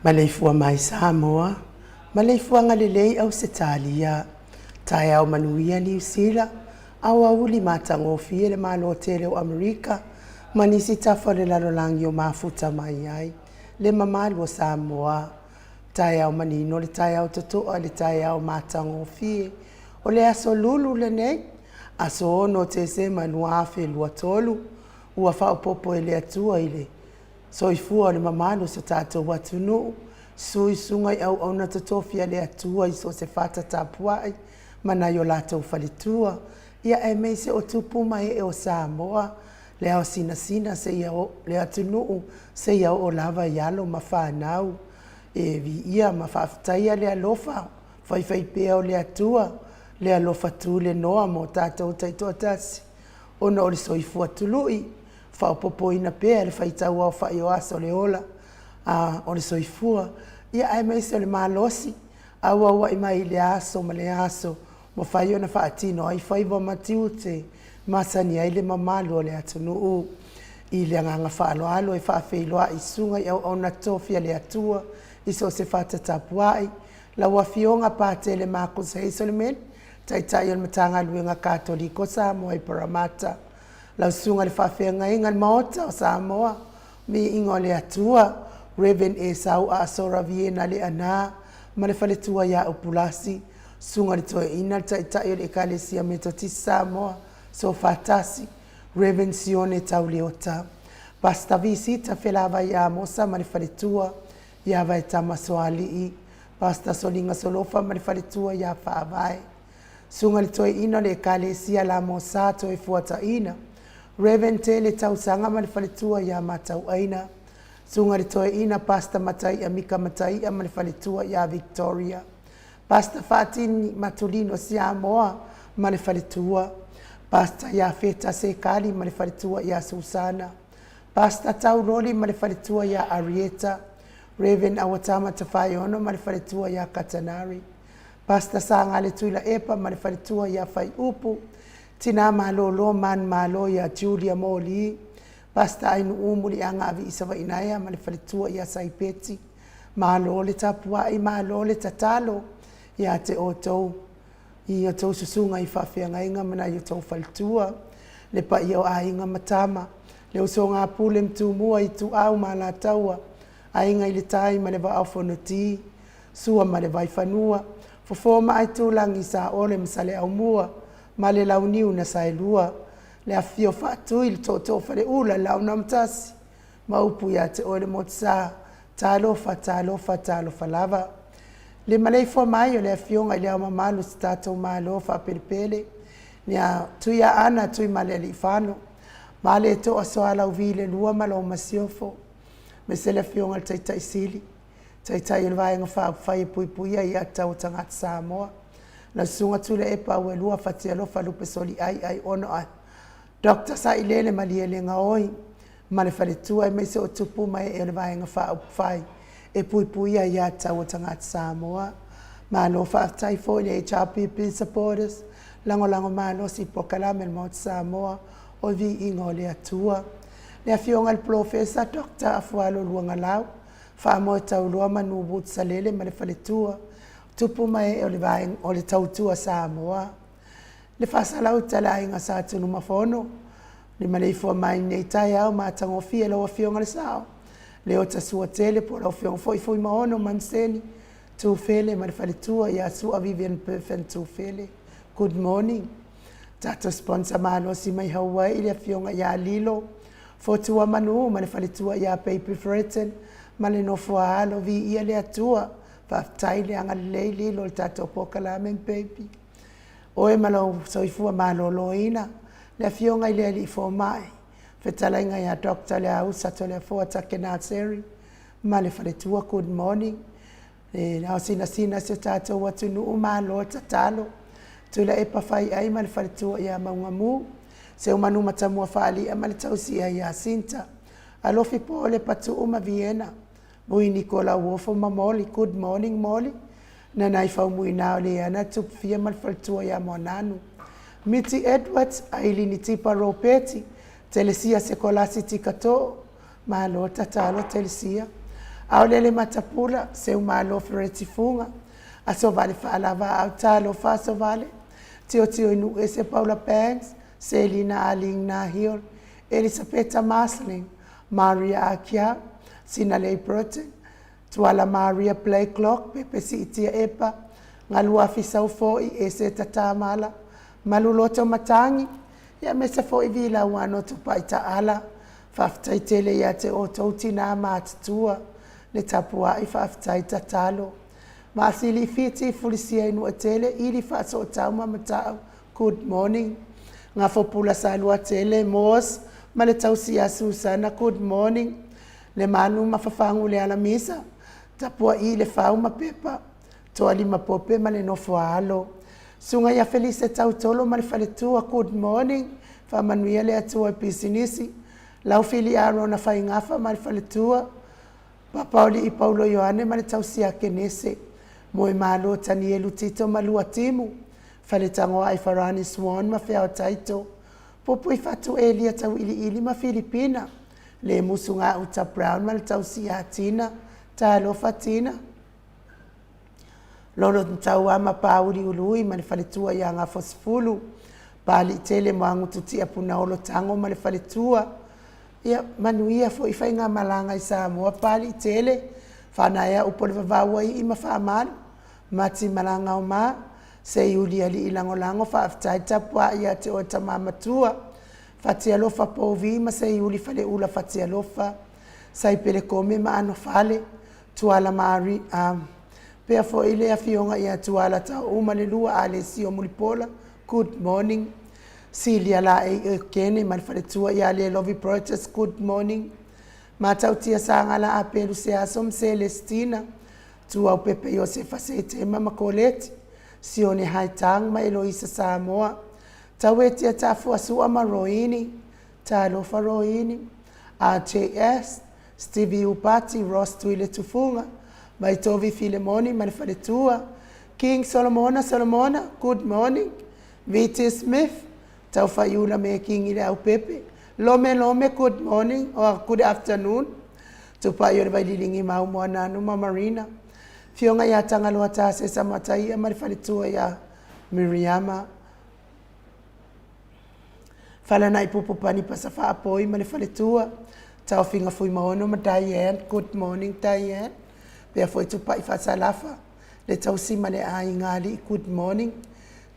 Maleifua mai Samoa, maleifuaga lelei Ausetalia, taeao manuia Niu Sila, aoauli matagofie le Malo tele o Amerika ma nisi tafa o le lalolagi o mafuta mai ai le mamalu o Samoa. Taeao manino le taeao totoa le taeao matagofie o le aso Lulu lenei, aso 6 Tesema 2023, ua faaopoopo e le Atua i le soifua o le mamalu o so tatou atunuu, sui susuga i auauna totofi a le Atua i so o se fata tapuai ma nai o latou faletua, ia aemaise o tupu ma ee o Samoa, le ao sinasina seia o le atunuu seia oo lava i alo ma fanau. E viia ma faafetaia le alofa faifaipea o le Atua, le alofa tulenoa mo tatou taitoatasi, ona o le soifua tului, faaopoopoina pea le faitauaofai o aso o le ola a o le soifua, ia aemaise o le malosi auauai mai i lea aso ma lea aso, mafai ona faatino ai faiva ma tiute masani ai le mamalu o le atunuu. I le agaga faaaloalo e faafeiloai i susuga i auauna totofi a le Atua i so o se fata tapuai, lau Afioga Patele Marcus Hazelman, Taitai o le Matagaluega Katoliko Samoa i Paramata, lau Susuga i le Faafeagaiga i le Maota o Samoa, Viiga o le Atua, Rev. Esau Aasora Viena Leaana ma le faletua ia Upulasi, Susuga i le Toeaina, le Taitai o le Ekalesia Metotisi Samoa, Soofaatasi, Rev. Sione Tauleota, Pastor Visita Felavai Amosa ma le faletua ia Vaetama Soalii, Pastor Soliga Solofa ma le faletua ia Faavae, Susuga i le Toeaina o le Ekalesia Lamosa Toefuataina, Rev. Tele Tausaga ma le faletua ia Matauaina, Susuga i le Toeaina Pastor Mataia Mika Mataia ma le faletua ia Victoria, Pastor Faatini Matulino Siamoa ma le faletua, Pastor Iafeta Sekali ma le faletua ia Susana, Pastor Tauloli ma le faletua ia Arieta, Rev. Awatama Tafaiono ma le faletua ia Katanari, Pastor Sagale Tuilaepa ma le faletua ia Faiupu, Tina Malolo Manumalo ia Julia Moli, Pastor Ainuu Muliaga Aviisavainaea ma le faletua ia Saipeti. Malo le tapuai, malo le tatalo ia te outou i a outou susuga i faafeagaiga ma nai outou faletua, le paia o aiga ma tama, le usoga a Pule ma Tumua, Ituau ma Alataua, Aiga i le Tai ma le Vaa o Fonoti, Sua ma le Vaifanua, Fofo ma Aitulagi, Saole ma Saleaaumua ma le Launiu na Saelua, le afifio o Faatui, le Tootoo o Faleula, le Laaunaamotasi ma upu ia te oe le Motusa. Talofa, talofa, talofa lava. Le maleifua mai o le Afioga i Le Ao Mamalu o si tatou Malo faapelepele, ia Tuiaana Tuimalealiifano, Vaaletoa Sualauvi le Lua ma lau Masiofo, aemaise le Afioga i le Taitai Sili, Taitai o le Vaega Faaupufai e Puipuia Aia Tatau a Tagata Samoa, lau Susuga Tuilaepa Auelua Fatialofa Lupesoliai Aiono Dr. Sailele Malielegaoi ma le faletua aemaise o tupu ma ee o le Vaega Faaupufai e Puipuia Aia Tatau a Tagata Samoa. Malo faafetai foi i le HRPP supporters, lagolago malosi i polokalame a le Maota Samoa o le Viiga o le Atua. Le Afioga i le Polofesa Doctor Afualo Luagalau, Faamoe Tauloa Manu Woods Salele ma le faletua, tupu ma ee o le Vaega o le Tautua Samoa. Le Faasalauta le Aiga Sa Tunumafono, le maleifua mai nei taeao matagofie lau Afioga le Sao, Leota Suatele po o lau Afioga foi Fuimaono Maniseni Tufele ma le faletua ia Sua Vivian Perfin Tufele. Good morning. Tatou sponsor malosi mai Hawaii le Afioga ia Lilo Fotua Manu ma le faletua ia Baby Freton ma le nofo a alo. Viia le Atua. Faafetai le agalelei Lilo i le tatou polokalame baby. Oe ma lou soifua maloloina, le Afioga i le Alii Fomai, fetalaiga ia Doctor Leausa Toleafoa Takenaseri ma le faletua. Good morning. E ao sinasina si o tatou atunuu, malo tatalo. Tuilaepa Faiai ma le faletua ia Maugamu, Seumanu Matamua Faali'a ma le tausia ia Sinta, Alofi Pole Patu'u ma Viena, Vui Nikola Uofo ma Molly. Good morning Molly. Nanaifau Muina o Leana Tupufia ma le faletua ia Moananu, Miti Edwards, Ailini Tipa Ropeti, Telesia Sekolasi Tikatoo, Malo tatalo Telesia. Aolele Matapula, Seumalo Fereti Fuga, Asovale Faalavaau Talofa Asovale, Tiotio Inuuese Paula Banks, Selina Aling Nahiol, Elisapeta Marsling, Maria Akia, Sinalei Burton, Tuala Maria Blakelock, Pepe Siitia Epa, Galuafi Saufoi, Eseta Tamala, Maluloto Matangi, ia aemaise foi Vilauano Tupai Taala. Faafetai tele ia te outou tinā matutua, le tapuai faafetai tatalo. Maasili Fiti, Fulisia Inuatele, Ili Faasootau ma Matau, Good morning. Gafopula Saluatele, Moss ma le tausi ia Susana, Good morning. Le Manu ma Fafagu le Alamisa, Tapua'i le Fau ma Pepa, Toalima Pope ma le nofo a alo. Susuga ia Felise Tautolo ma le faletua, Good morning. Faamanuia le Atua i pisinisi. Laufili Arona Faigafa ma le faletua, Papaolii Paulo Ioane ma le tausi ia Kenese, Moemalo Tanielu Tito ma Luatimu, Faletagoai Farani Swan ma Feao Taito, Pupuifatu Elia Tauiliili ma Filipina, Lemusu Gauta Brown ma le tausi ia Tina, Talofa Tina, Lolotutaua ma Pauli Ului ma le faletua ia Gafosifulu, Paliitele Moagututia Punaolo Tago ma le faletua, Ia manuia foi faigamalaga i Samoa, Paliitele, Fanaea upu o le vavau ai i ma Faamalu, Mati Malagaoma, Seiuli Alii Lagolago, faafetai tapuai ia te oe tama matua, Fatialofa Povi ma Seiuli Faleula Fatialofa, Saipele Kome ma Anofale, Tuala Mari, a pea foi le afioga ia Tuala Taouma le lua Alesio Mulipola, good morning. Silia Laei Eukene ma le faletua ia Lelovi Burgess, good morning. Matautia Sagala Apelu Seaso ma Celestina, Tuaupepe Iosefa Setema ma Koleti, Sione Haitang ma Eloisa Samoa, Tauetia Tafuasua ma Roini, Talofa Roini. RJS, Stevie Upati, Ross Tuiletufuga, Vaitovi Filemoni ma le faletua, King Solomona Solomona, good morning, VT Smith, Taufaiula Mekingi Leaupepe, Lome Lome, good morning or good afternoon, Tupai o le Vaililingi Mau Moananu ma Marina, Fioga ia Tagaloa Tasesa Mataia ma le faletua ia Miriama, Falanai Pupu Pani Pasa Faapoi ma le faletua, Taofiga Fuimaono ma Diane, good morning Diane, pea foi Tupai Faasalafa, le tausi ma le aiga alii, good morning.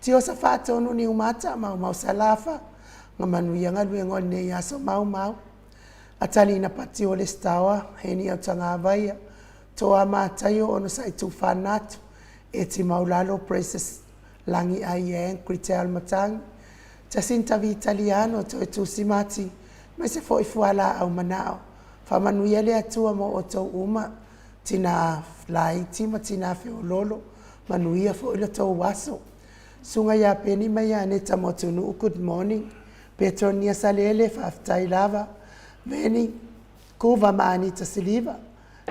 Tiosa Faatonu Niumata, Maumau Salafa, ga manuia galuega o lenei aso Maumau. Atalina Pati o le Staoa, Heni Autagavaia, Toa Mataio Onosai Tufanatu, Eti Maulalo Precious Lagi Aiang, Kritel Matangi, Jacinta Vitaliano, Toe Tusi Mati, aemaise foi Fualaau Manao. Faamanuia le Atua mo outou uma, tinā laiti ma tinā feololo, manuia foi lo tou aso. Susuga ia Peni ma ia Aneta Motunuu, good morning. Petronia Salele, faafetai lava. Veni Kuva ma Anita Siliva,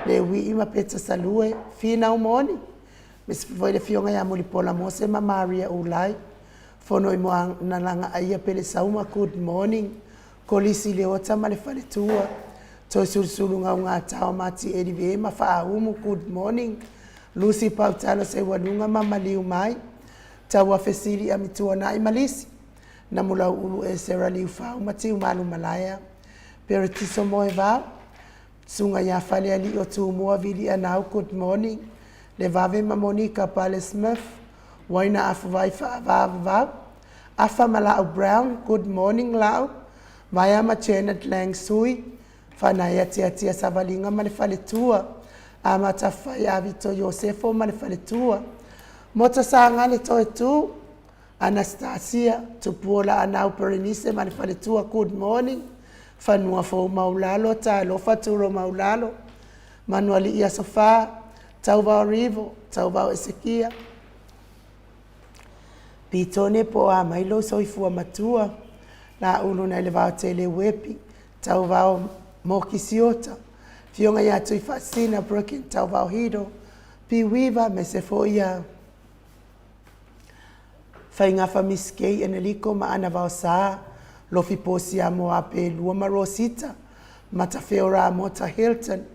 Leuii ma Peta Salue, finau moni. Aemaise foi le afioga ia Mulipola Mose ma Maria Ulai, Fono i Moanalagaaia Pelesauma, good morning. Kolisi Leota ma le faletua, Toesulusulu Gaugatao Mati Elive ma Faaumu, good morning. Lucy Pautalo Seualuga ma Maliu Mai, Taua Fesili Amituanai ma Lisi, Namulauulu Esera Liufau ma Tiumalu Malaea, Peretiso Moevao, Susuga ia Falealii o Tumua Vili Anau, good morning. Levave ma Monica Pale Smith, Waina Afuvai Faavavavau, Afa ma Lau Brown, good morning Lau, Vaea ma Janet Lang Sui, Fanaia Tiatia Savaliga ma le faletua, Amata Fai Avito Iosefo ma le faletua, Mota Sagale Toetu, Anastasia, Tupuola Anau Berenice ma le faletua, good morning. Fanua Fou Maulalo, Talofa Turo Maulalo, Manualii Aso Fa, Tauvao Rivo, Tauvao Esekia, Pitone po o a mai lou soifua matua, Laulu nai le Vaotele Uepi, Tauvao Mokisiota, Fioga ia Tuifaasisina Brooking, Tauvao Hido, Piuiva, aemaise foi ia Faigafa Miss Kay Eneliko ma Ana Vaosa, Lofi Posia Moape Lua ma Rosita, Matafeora Mota Hilton,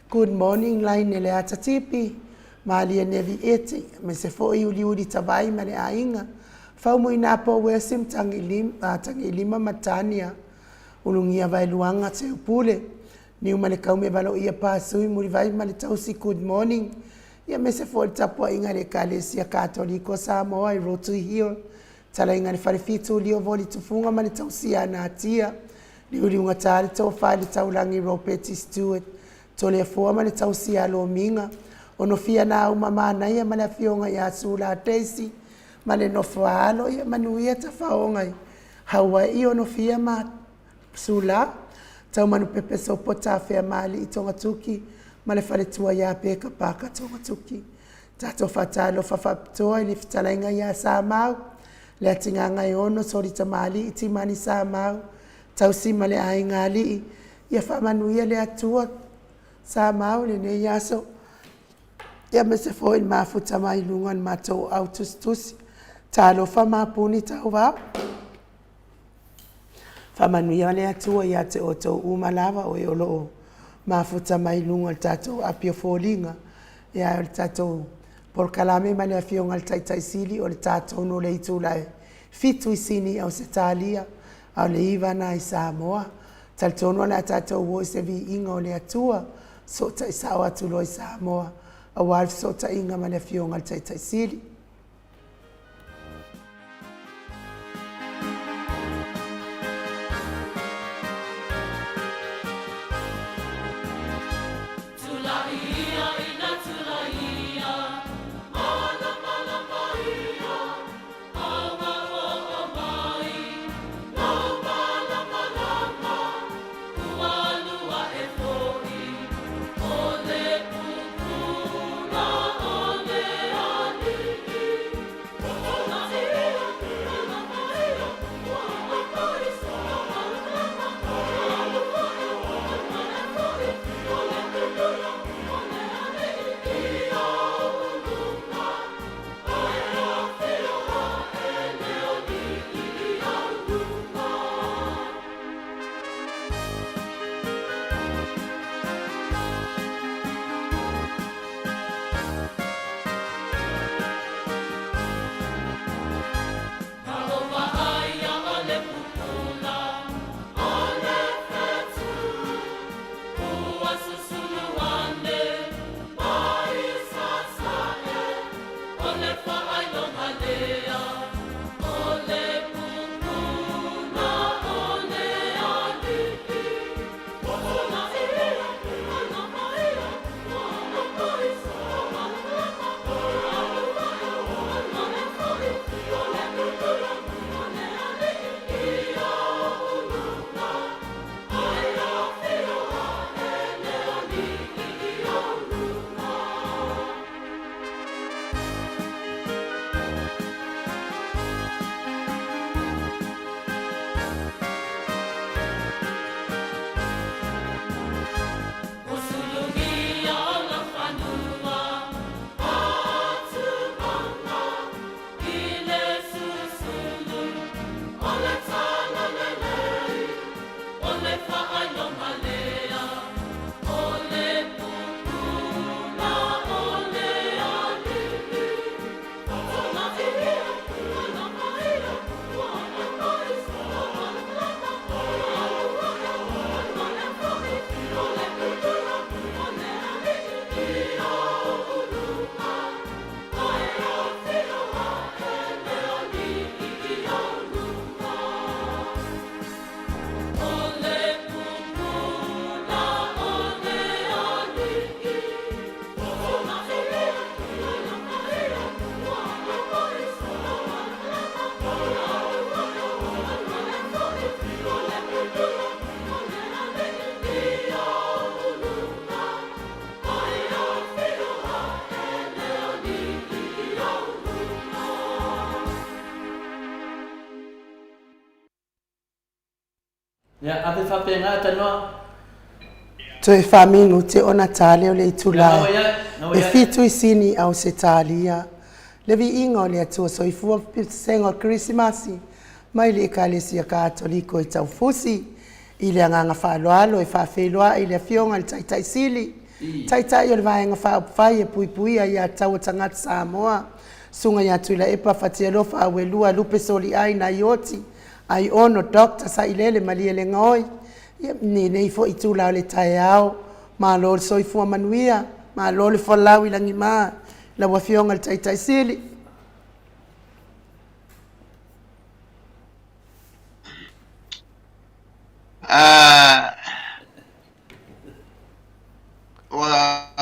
Good morning Laine Leata Tipi, Malia Nevi Eti, aemaise foi Uliuli Tavai ma le aiga, Faumuina Po Wesim Tagilima ma Tania, Ulugia Vaeluaga Teupule, Niumalekaume Valoia Pasui Mulivai ma le tausi, good morning. Ia aemaise foi le tapuaiga a le Ekalesia Katoliko Samoa i Rotui Hill, Talaiga le Falefitu, Liovoli Tufuga ma le tausi ia Natia, Liuliugatā le Tofa i le Taulagi Ropeti Stewart, Toleafoa ma le tausi ia Lomiga, Onofia Nauma Manaia ma le afioga ia Sula Daisy ma le nofo a alo, ia manuia tafaoga i Hawaii, Onofia ma Sula, Taumanupepe Sopo Tafea Maali'i Togatuki ma le faletua ia Peka Paka Togatuki. Tatou faatalofa faapitoa i le fetalaiga ia Samau, Leatigagaeono, Solitamaali'i, Timani Samau, Tausi ma le aiga alii, ia faamanuia le Atua Samau i lenei aso, ia aemaise foi le mafuta mai luga o le matou au tusitusi. Talofa mapuni tauvao. Faamanuia le Atua ia te outou uma lava o e o lo o mafuta mai luga o le tatou api o foliga, ia o le tatou polokalame ma le Afioga i le Taitai Sili o le ta 3 o le itula e 7 i Sini i Ausetalia, a o le 9 na i Samoa. Talitonu o le a tatou o i se viiga o le Atua, fesootai sao atu loa i Samoa aua le fesootaiga ma le Afioga i le Taitai Sili. Ia, ave faapena tanoa. Toe faaminute ona ta lea o le itula e fitu i Sini, Ausetalia. Le viiga o le Atua Soifua ma Pesega o le Kerisimasi mai le Ekalesia Katoliko i Taufusi. I le agaga faaaloalo e faafeiloai le Afioga i le Taitai Sili, Taitai o le Vaega Faaupufai e Puipuia Aia Tatau a Tagata Samoa, Susuga ia Tuilaepa Fatialofa Auelua Lupe Soliai Naioti Aiono Dr. Sailele Malielegaoi. Ia, lenei foi itula o le taeao, malo le soifua manuia, malo le folau i lagima lau Afioga i le Taitai Sili. Ua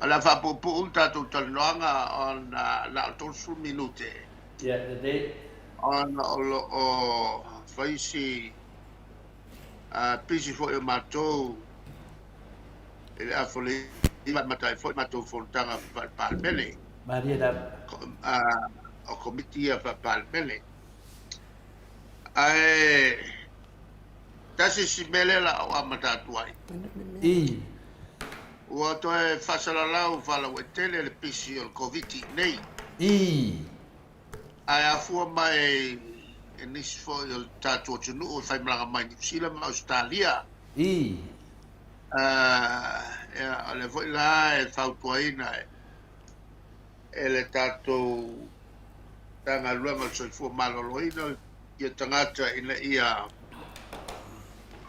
o le a faapuupuu le tatou talanoaga ona na o le 30 minute. Ia, lelei. Ona o lo o fai si pisi foi o matou i le afa o le 9 e amata ai foi matou fonotaga faale-Palemene. Malie lava. O Komiti ia faa-Palemene. Ae tasi si mea lea la ou amata atu ai. I. Ua toe faasalalau faalauaitele le pisi o le Koviti nei. I. Ae afua mai e nisi foi o le tatou atunuu e faimalaga mai Niu Sila ma Ausetalia. I. Ia, o lea foi la e fautuaina e le tatou Matagaluega o le Soifua Maloloina ia tagata ina ia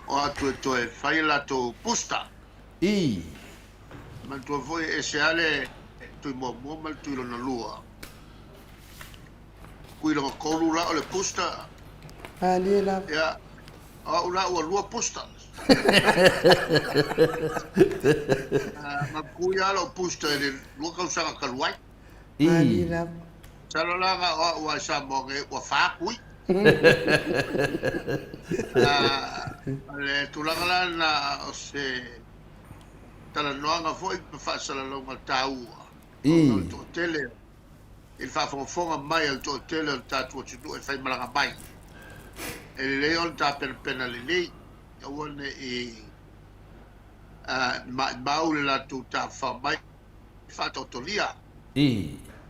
o atu e toe fai a latou booster. I. Manatua foi e ese lava le tui muamua ma le tui lona lua. Tui lona tolu la o le booster. Malie lava. Ia, o au la ua lua boosters. Ma kui lava lou booster i le 2 tausaga talu ai. Malie lava. Masalo la na o au lava i Samoa nei ua fa kui. O le tulaga la lena o se talanoaga foi ma faasalalauga taua ona o le toatele i le faafogafoga mai a le toatele o le tatou atunuu e faimalaga mai. E lelei ona tapenapena lelei, aua ne i maimau le latou tafafao mai faataotolia.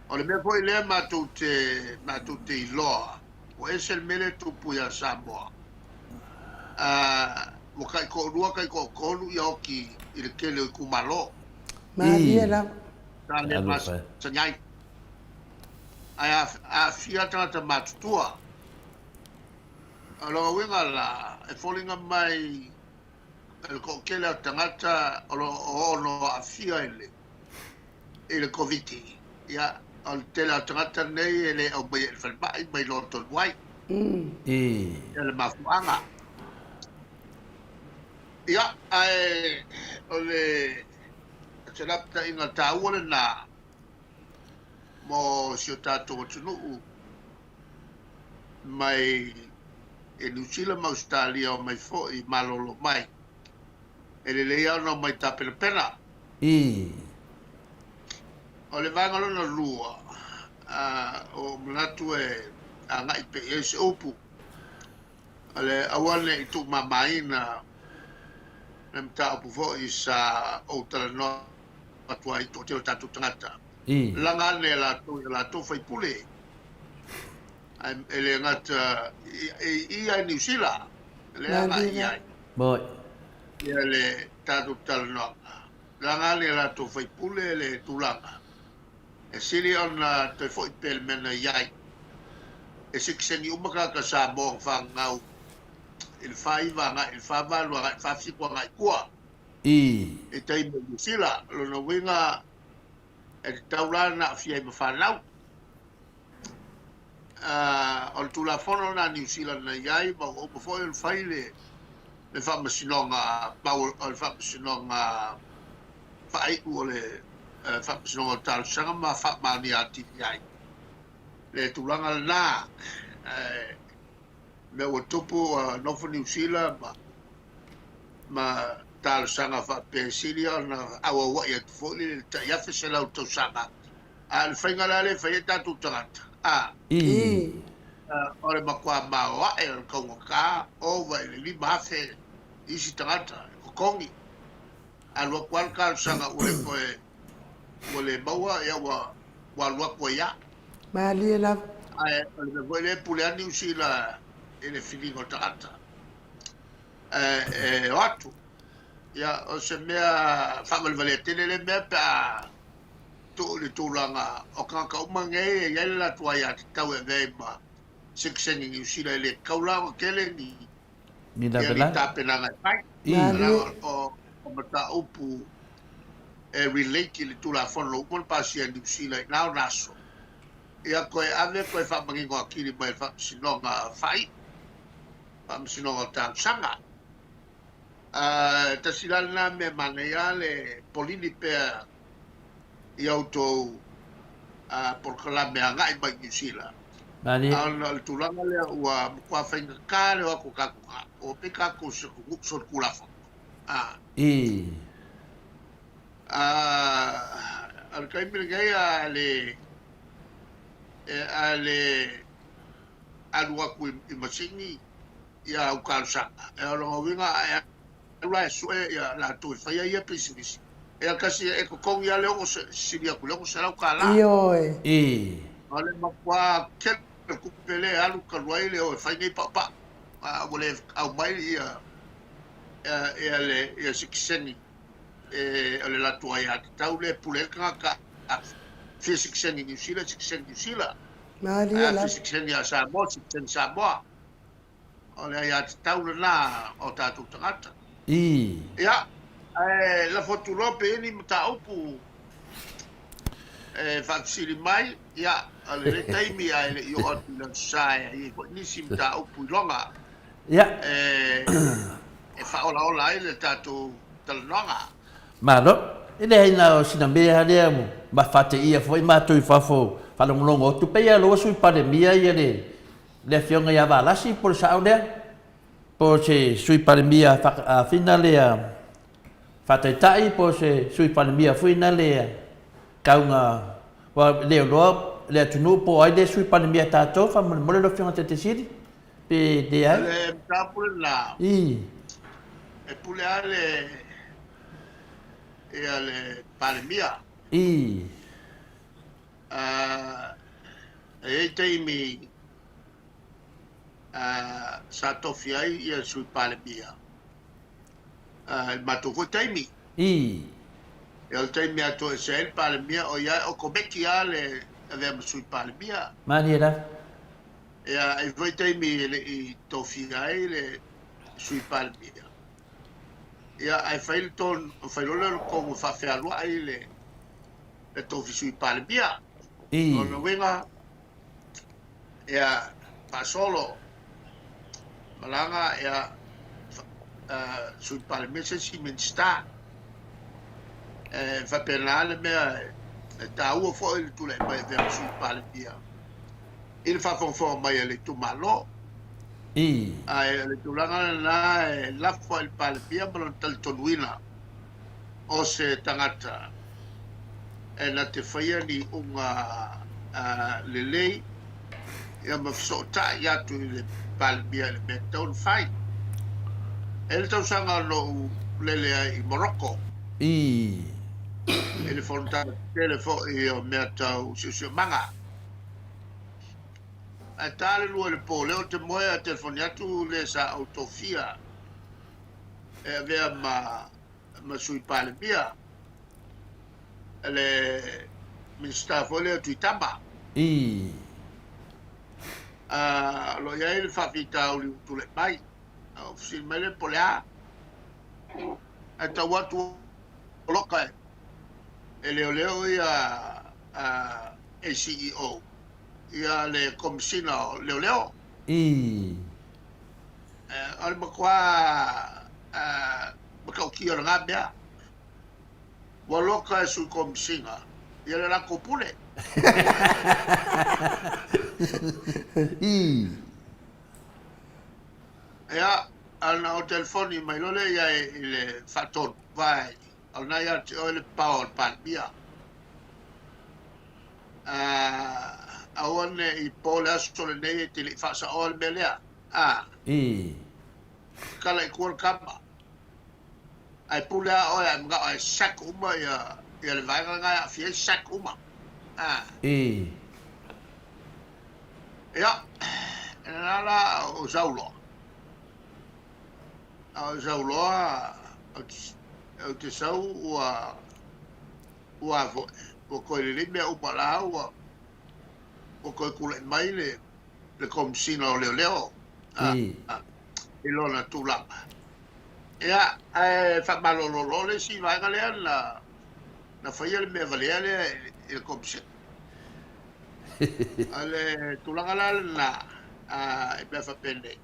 O le mea foi lea matou te matou te iloa, ua ese le mea lea e tupu ia Samoa. Ua taitoalua taitoatolu ia oti i le tele o itumalo. Malie lava. Sa le masani ai. Ae aafia tagata matutua. O lona uiga la, e foliga mai e le toatele o tagata o lo o ono aafia i le i le Koviti. Ia, o le tele o tagata nei e le aumaia i le falemai ma iloa tonu ai. Ia le mafuaaga. Ia, ae o le se lapataiga taua lena mo si o tatou atunuu mai e Niu Sila ma Ausetalia o mai foi malolo mai. E lelei lava ona omai tapenapena. O le vaega lona lua, ua ou manatu e agai pea i ai se upu, o le aua ne i tuumamaina le mataupu foi sa ou talanoa atu ai i le toatele o tatou tagata, laga ane e latou i a latou faipule, ae e le gata i ia i Niu Sila, lea e agai i ai ia le tatou talanoaga. Laga ane e latou faipule le tulaga e sili ona toe foi pea le mea na i ai. E sitiseni uma tagata Samoa na fanau i le 49 agai i le 48 agai i le 47 agai i tua i taimi o Niu Sila. O lona uiga e tatau la ona aafia ai ma fanau. O le Tulafono lena a Niu Sila na i ai ma ua uma foi ona fai le faamasinoga o le faamasinoga faaiu o le faamasinoga o talosaga ma faamaonia atili ai le tulaga lena. Mea ua tupu ua nofo Niu Sila ma talosaga faapea e sili ona auauai atu foi le tai 1,100 tausaga. A o le faiga la lea e fai ai tatou tagata, a. O le matua maoae o le taugata, ova i le 5,000 isi tagata e totogi. Alu atu lava le talosaga ua le toe, ua le maua, ia ua ua alu atu ai lava. Malie lava. Ae o le mea foi lea e pule lava Niu Sila i le filiga o tagata e o atu. Ia, o se mea faavalevalea tele lea mea pe a tuu i le tulaga o tagata uma nei e i ai le latou aiatatau e avea ai ma sitiseni Niu Sila, e le tatau la ona tele ni Ni ia ni lavelave. tapenaga e fai. Malie. Leaga o mataupu e relate i le Tulafono ua uma ona pasia e Niu Sila i na ona aso, ia toe ave toe faamanino atili mai e le Faamasinoga Faaiu, Faamasinoga o Talosaga. Tasi la lena mea manaia le polili pea i a outou polokalame agai mai i Niu Sila. Malie. A ona o le tulaga lea ua matua faigata le o atu o tatou tagata, ua pei tatou i se atunuu solitulafono. O le taimi lenei a le a le alu atu i masini ia au talosaga. E o lona uiga a e alu la e sue ia latou e faia ia pisinisi, ia tasi e totogi lava le ono sili atu i le $600. Ioe. O le matua tele o le tupe lea e alu talu ai le o e fai nei paupau, a ua le aumai ia ia le ia sitiseni e o le latou aiatatau lea e pule ai le tagata a fia sitiseni Niu Sila, sitiseni Niu Sila. Malie A fia lava. sitiseni a Samoa, sitiseni Samoa. O le aiatatau lena o tatou tagata. Ia, ae lafo atu loa pe i ai ni mataupu e faafesili mai, ia, o lenei taimi ae le i oo atu i le Aso Sa e i ai foi nisi mataupu iloga e faaolaola ai le tatou talanoaga. Malo. E leai na o sina mea lea ma faateia foi matou i fafo faalogologo atu pei lava loa Sui Palemia ia le Le Afioga ia Valasi po o le sao lea, po o se Sui Palemia fina lea faataitai po o se Sui Palemia foi na lea kauga ua le iloa le atunuu po o ai lea Sui Palemia tatou faamolemole lau Afioga Taitaisili pe leai. O le mataupu lena, e pule lava le ia le Palemia. E i ai taimi sa tofi ai ia Sui Palemia i le matou foi taimi. Ia o le taimi a toesea ai le Palemia o ia e okomeki lava le avea ma Sui Palemia. Malie lava. Ia e i ai foi taimi e le i tofia ai le Sui Palemia. Ia ae fai le tonu, fai loa lea o le tonu e faafealuai le le tofi Sui Palemia. Lona uiga, ia faasolo malaga ia Sui Palemia se isi Minisita. E faapena le mea e taua foi le tulai mai avea ma Sui Palemia i le faafogafoga mai a le itumalo. Ae o le tulaga lena e lafo ai i le Palemia ma lona talitonuina o se tagata e na te faia ni iuga lelei ia ma fesootai atu i le Palemia i le mea e tatau ona fai. E i ai le tausaga na ou lele ai i Morocco i le fonotaga tetele foi o mea tau siosiomaga. Ae ta le 2 i le po, lea ou te moe ae telefoni atu le sa ou tofia e avea ma ma Sui Palemia, le Minisita foi lea o Tuitama. O lo o i ai le faafitauli ua tulai mai. Ou fesili mai lea po o le a. Ae tau atu o loka e leoleo ia ACEO, ia le Komesina o Leoleo. O le matua matautia o lena mea, ua loka e Sui Komesina ia le latou pule. Ia, a na ou telefoni mai loa lea i ai i le faatonu, vae, o lena ia te oe le power o le Palemia. Aua ne i po le aso lenei e te le i faasaoa le mea lea. A. Ii. Kala i tua le kama. Ae pule a oe ae manao e sack uma ia ia le vaega lena e aafia ai sack uma. A. Ii. Ia, e lena la o sau loa. A o sau loa ou te sau ua ua foi, ua toe lelei mea uma la ua ua toe tulai mai le le Komesina o Leoleo i lona tulaga. Ia, ae faamalolo loa le isi vaega lea na na faia le mea valea lea i le Komesina. O le tulaga la lena i mea faapenei,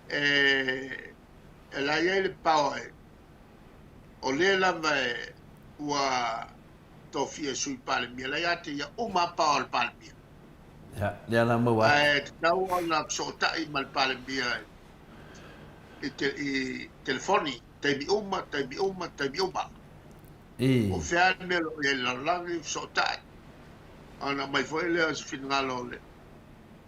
e e la i ai le power o le lava e ua tofia e Sui Palemia, la ia te ia uma lava power o le Palemia. Ia, lea la maua atu. Ae tatau ona fesootai ma le Palemia i te, i telefoni, taimi uma, taimi uma, taimi uma. I. Po o fea le mea o lo o i ai i le lalolagi, fesootai. Ona aumai foi lea o se finagalo o le,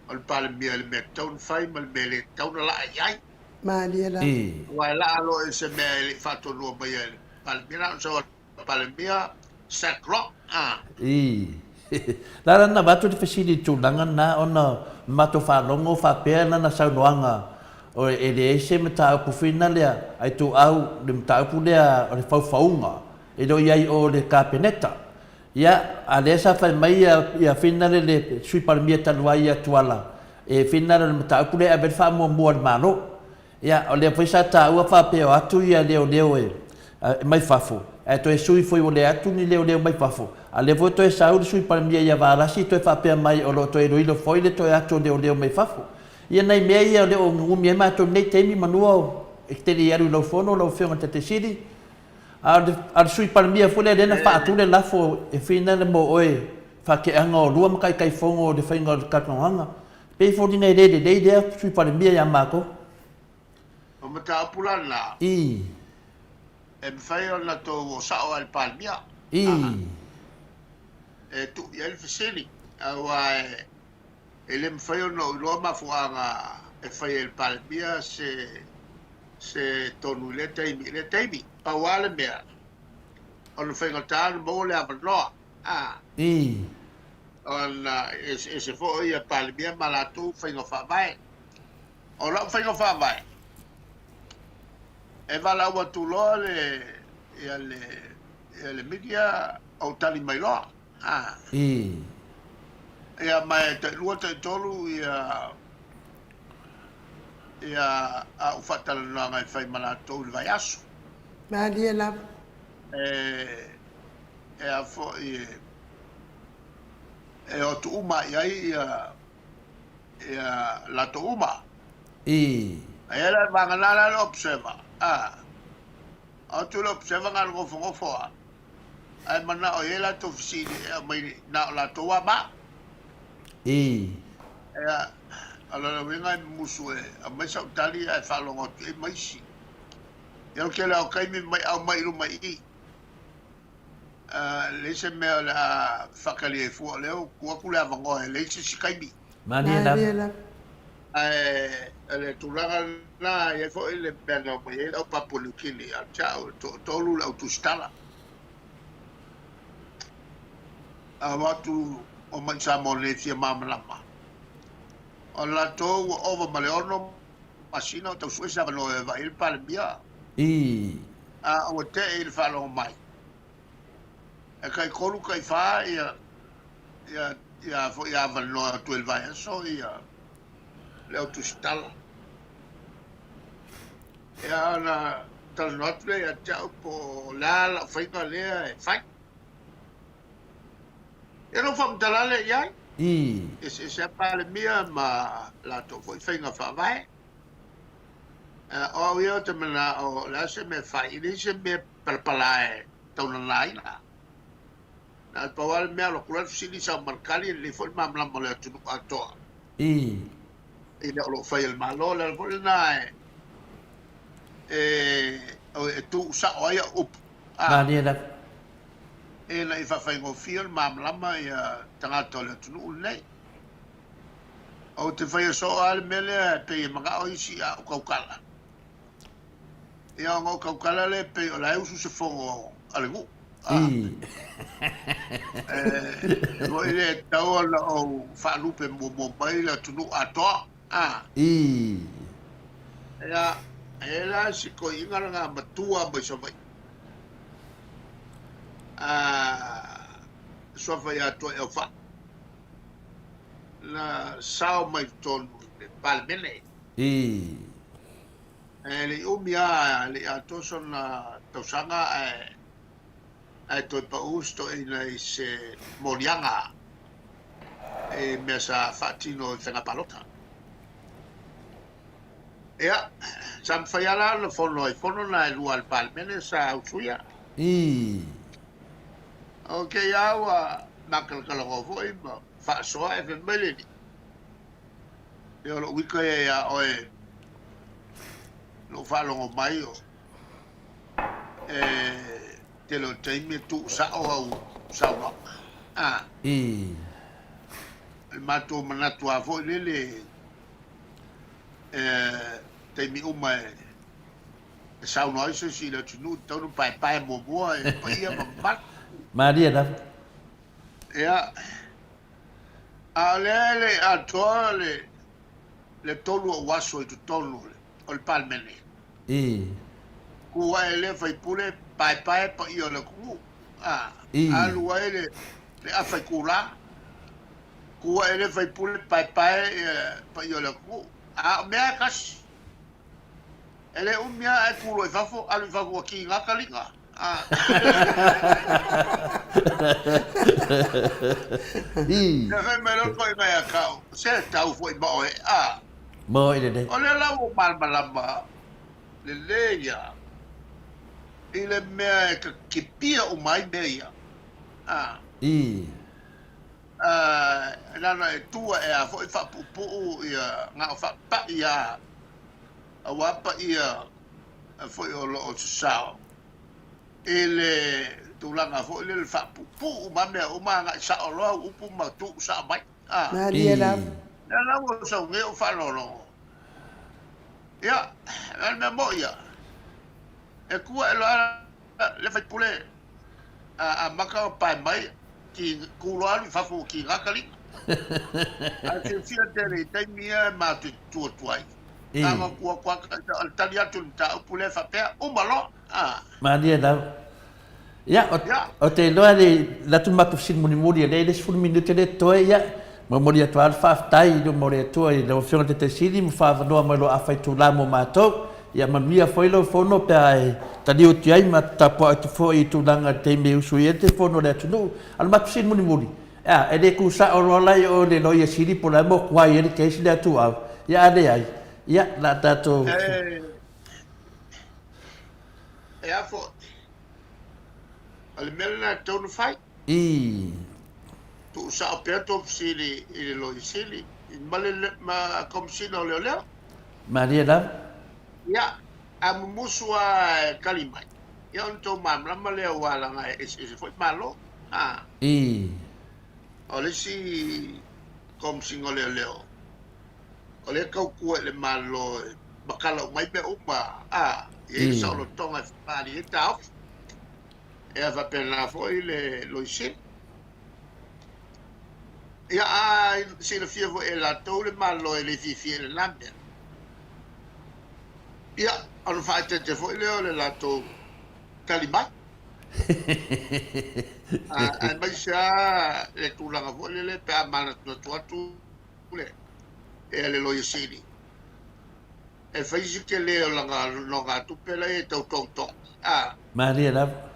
o le Palemia i le mea tatau ona fai ma le mea e le tatau ona laa i ai. Malie lava. I. Aua e laa loa i se mea e le i faatonua maia e le Palemia, na ona sau a le Palemia, sack loa. A. I. La la na avatu le fesili i le tulaga lena ona matou faalogo faapea lana saunoaga o e leai se mataupu fina lea a ituau le mataupu lea o le faufauga e le o i ai o le Kapeneta. Ia, a lea sa fai mai ia fina le le Sui Palemia talu ai ia Tuala e fina le mataupu lea e ave ai le faamuamua a le Malo. Ia, o lea foi sa taua faapea o atu ia leoleo e mai fafo, ae toe sui foi ua le atu ni leoleo mai fafo. A o lea foi toe sau le Sui Palemia ia Valasi toe faapea mai o lo o toe iloilo foi le toe atu o leoleo mai fafo. Ia nai mea ia o lea o umi ai matou i lenei taimi manua o e te le i alu i lau fono lau Afioga i le Taitai Sili. A o le, a o le Sui Palemia foi lea lea na faatu le lafo e finale mo oe faakeaga o lua ma Taitaifono o le faiga o le talanoaga. E pei e foliga e le lelei lea Sui Palemia ia matou. O mataupu la lena. I. E mafai ona tou o sao lava i le Palemia. I. E tuu i ai le fesili, aua e le mafai ona ou iloa mafuaaga e fai ai e le Palemia se se tonu i lea taimi i lea taimi. Pau lava le mea, ona faigata ona maua le avanoa. A. I. Ona e eseese foi ia Palemia ma latou faiga faavae. O lau faiga faavae, e valaau atu loa le, ia le, ia le media, ou tali mai loa. A. I. Ia, ma e tailua, taitolu ia, ia au faatalanoaga e fai ma latou i le vaiaso. Malie lava. E, e a foi e, e o atu uma i ai ia, ia latou uma. I. Ae la vagana la le observer. A. O atu le observer na o le nofonofo a. Ae manao i ai latou fesili e aumai na o latou a ma. I. Ea, o lona uiga e mumusu e aumai sau tali ae faalogo atu i ai ma isi. Ia o le tele lava o taimi mai aumai i luma i i. E leai se mea o le a faatali ai fua, o lea ua tuu atu le avanoa e leai se isi taimi. Malie lava. Ae o le tulaga lena, e i ai foi le mea na omai ai le au Papua New Guinea ia te au, e toatolu le au tusitala. A o atu omai i Samoa nei e fia malamalama, o latou ua ova ma le ono masina o tau sue se avanoa e vaai ai le Palemia. I. A ua tee i le faalogo mai, e tai tolu tai fa ia ia ia foi avanoa atu i le vaiaso ia le au tusitala. Ia ona talanoa atu lea ia te au po o le a lau faiga lea e fai. Ia na ou faamatala lea i ai. I. Eseese lava Palemia ma latou foi faiga faavae. O au ia ou te manao o le a se mea e fai, e leai se mea e palapala e taunanaina. Na o le pau lava le mea, alu atu loa le fesili i sau malikali, e lelei foi le malamalama o le atunuu atoa i mea o lo o fai e le Malo. O le ala foi lena e, e, e tuusao ai au upu. Malie lava. Ina ia faafaigofie ona malamalama tagata o le atunuu lenei. Ou te faia soo lava le mea lea e pei e manao isi a ou tautala. Ia ona ou tautala lea e pei o la e usu se fono a le nuu. E moni lea e tatau ona ou faalupe muamua mai le atunuu atoa. Ia, e i ai la si toeaina lena matua mai Savaii. Suafa ia Tuaiaufai. Na sao mai totonu i le Palemene. E le i umi lava, e le i atoa sona tausaga ae toe pau si toeaina i se moliaga i mea sa faatino i faiga palota. Ia, sa mafai lava la ona fono ai fono na e lua a le Palemene sa usuia. O kēia ua makalakalagoa foi ma faasoa ae fai mai le alii, Ia o lou ika ia iā oe lou faalogo mai o e tele o taimi e tuu sao au saunoaga. A. O le matou manatu lava foi lele e taimi uma e saunoa ai se isi i le atunuu, e tatau ona paepae muamua e paia ma mamalu. Malie lava. Ia, a o lea e le i atoa le tolu o ou aso i totonu o le Palemene. Ku ae lea faipule, paepae paia o le atunuu. A, alu ai le afa i Kula. Ku ae lea faipule, paepae paia o le atunuu. A o mea e tasi. E le umi lava ae tu loa i fafo, alu i fafo ua kiga taliga. Ia fai mai loa toeaina ia te au, se tau foi ma oe, a. Moi lelei. O lea la ua malamalama lelei lava i le mea e kakipia uma ai mea ia. A. Na ona e tu ae a foi faapuupuu ia na o faapai lava aua paia foi o lo o sasao i le tulaga foi lele faapuupuu uma mea uma agai sao loa au upu ma tuu sao mai. Malie lava. Lea la ua sau nei ou faalogologo. Ia, o le mea moi ia, e tu ae loa le faipule a amata ona pae mai, tu loa alu i fafo ua kiga taliga. Ae fiafia tele i taimi ia e matou te tu atu ai. Na ona tu atu lava, o le tali atu i le mataupu lea faapea, uma loa. Malie lava. Ia, ou te iloa le alu atu le matou fesili mulimuli e lea e le 10 minute lea e totoe, ia, momoli atu lava le faafetai i luma o le Atua i lau Afioga i le Taitai Sili ma faaavanoa mai lou afa itula mo matou. Ia manuia foi lau fono pe a e taliu atu ai ma tapuai atu foi i tulaga i le taimi e usu i ai le fono a le atunuu. A o le matou fesili mulimuli, e a, e le tu sao loa la i o i le Loia Sili po o le a le mea ua tuai ai le case lea a Tuuau? Ia a leai, ia, o le a tatou. E a foi, o le mea lena e tatau ona fai. Tuu sao pea tou fesili i le Loia Sili ma le Komesina o Leoleo. Malie lava. Ia, a mumusu lava e tali mai, ia ona tou malamalama lea aua leaga e eseese foi Malo. A. O le isi Komesina o Leoleo, o lea e tautua i le Malo e matala uma ai mea uma, a, e i ai le saolotoga e faaalia ai taofi. Ia faapena foi le Loia Sili. Ia, a silafia foi e latou le Malo e le fiafia i lena mea, ia, ona faaeteete foi lea o le latou tali mai. Aemaise lava le tulaga foi lele pe a manatunatu atu le Loia Sili e fai si tele o lana nonogatupe la e tau togitogi. A. Malie lava.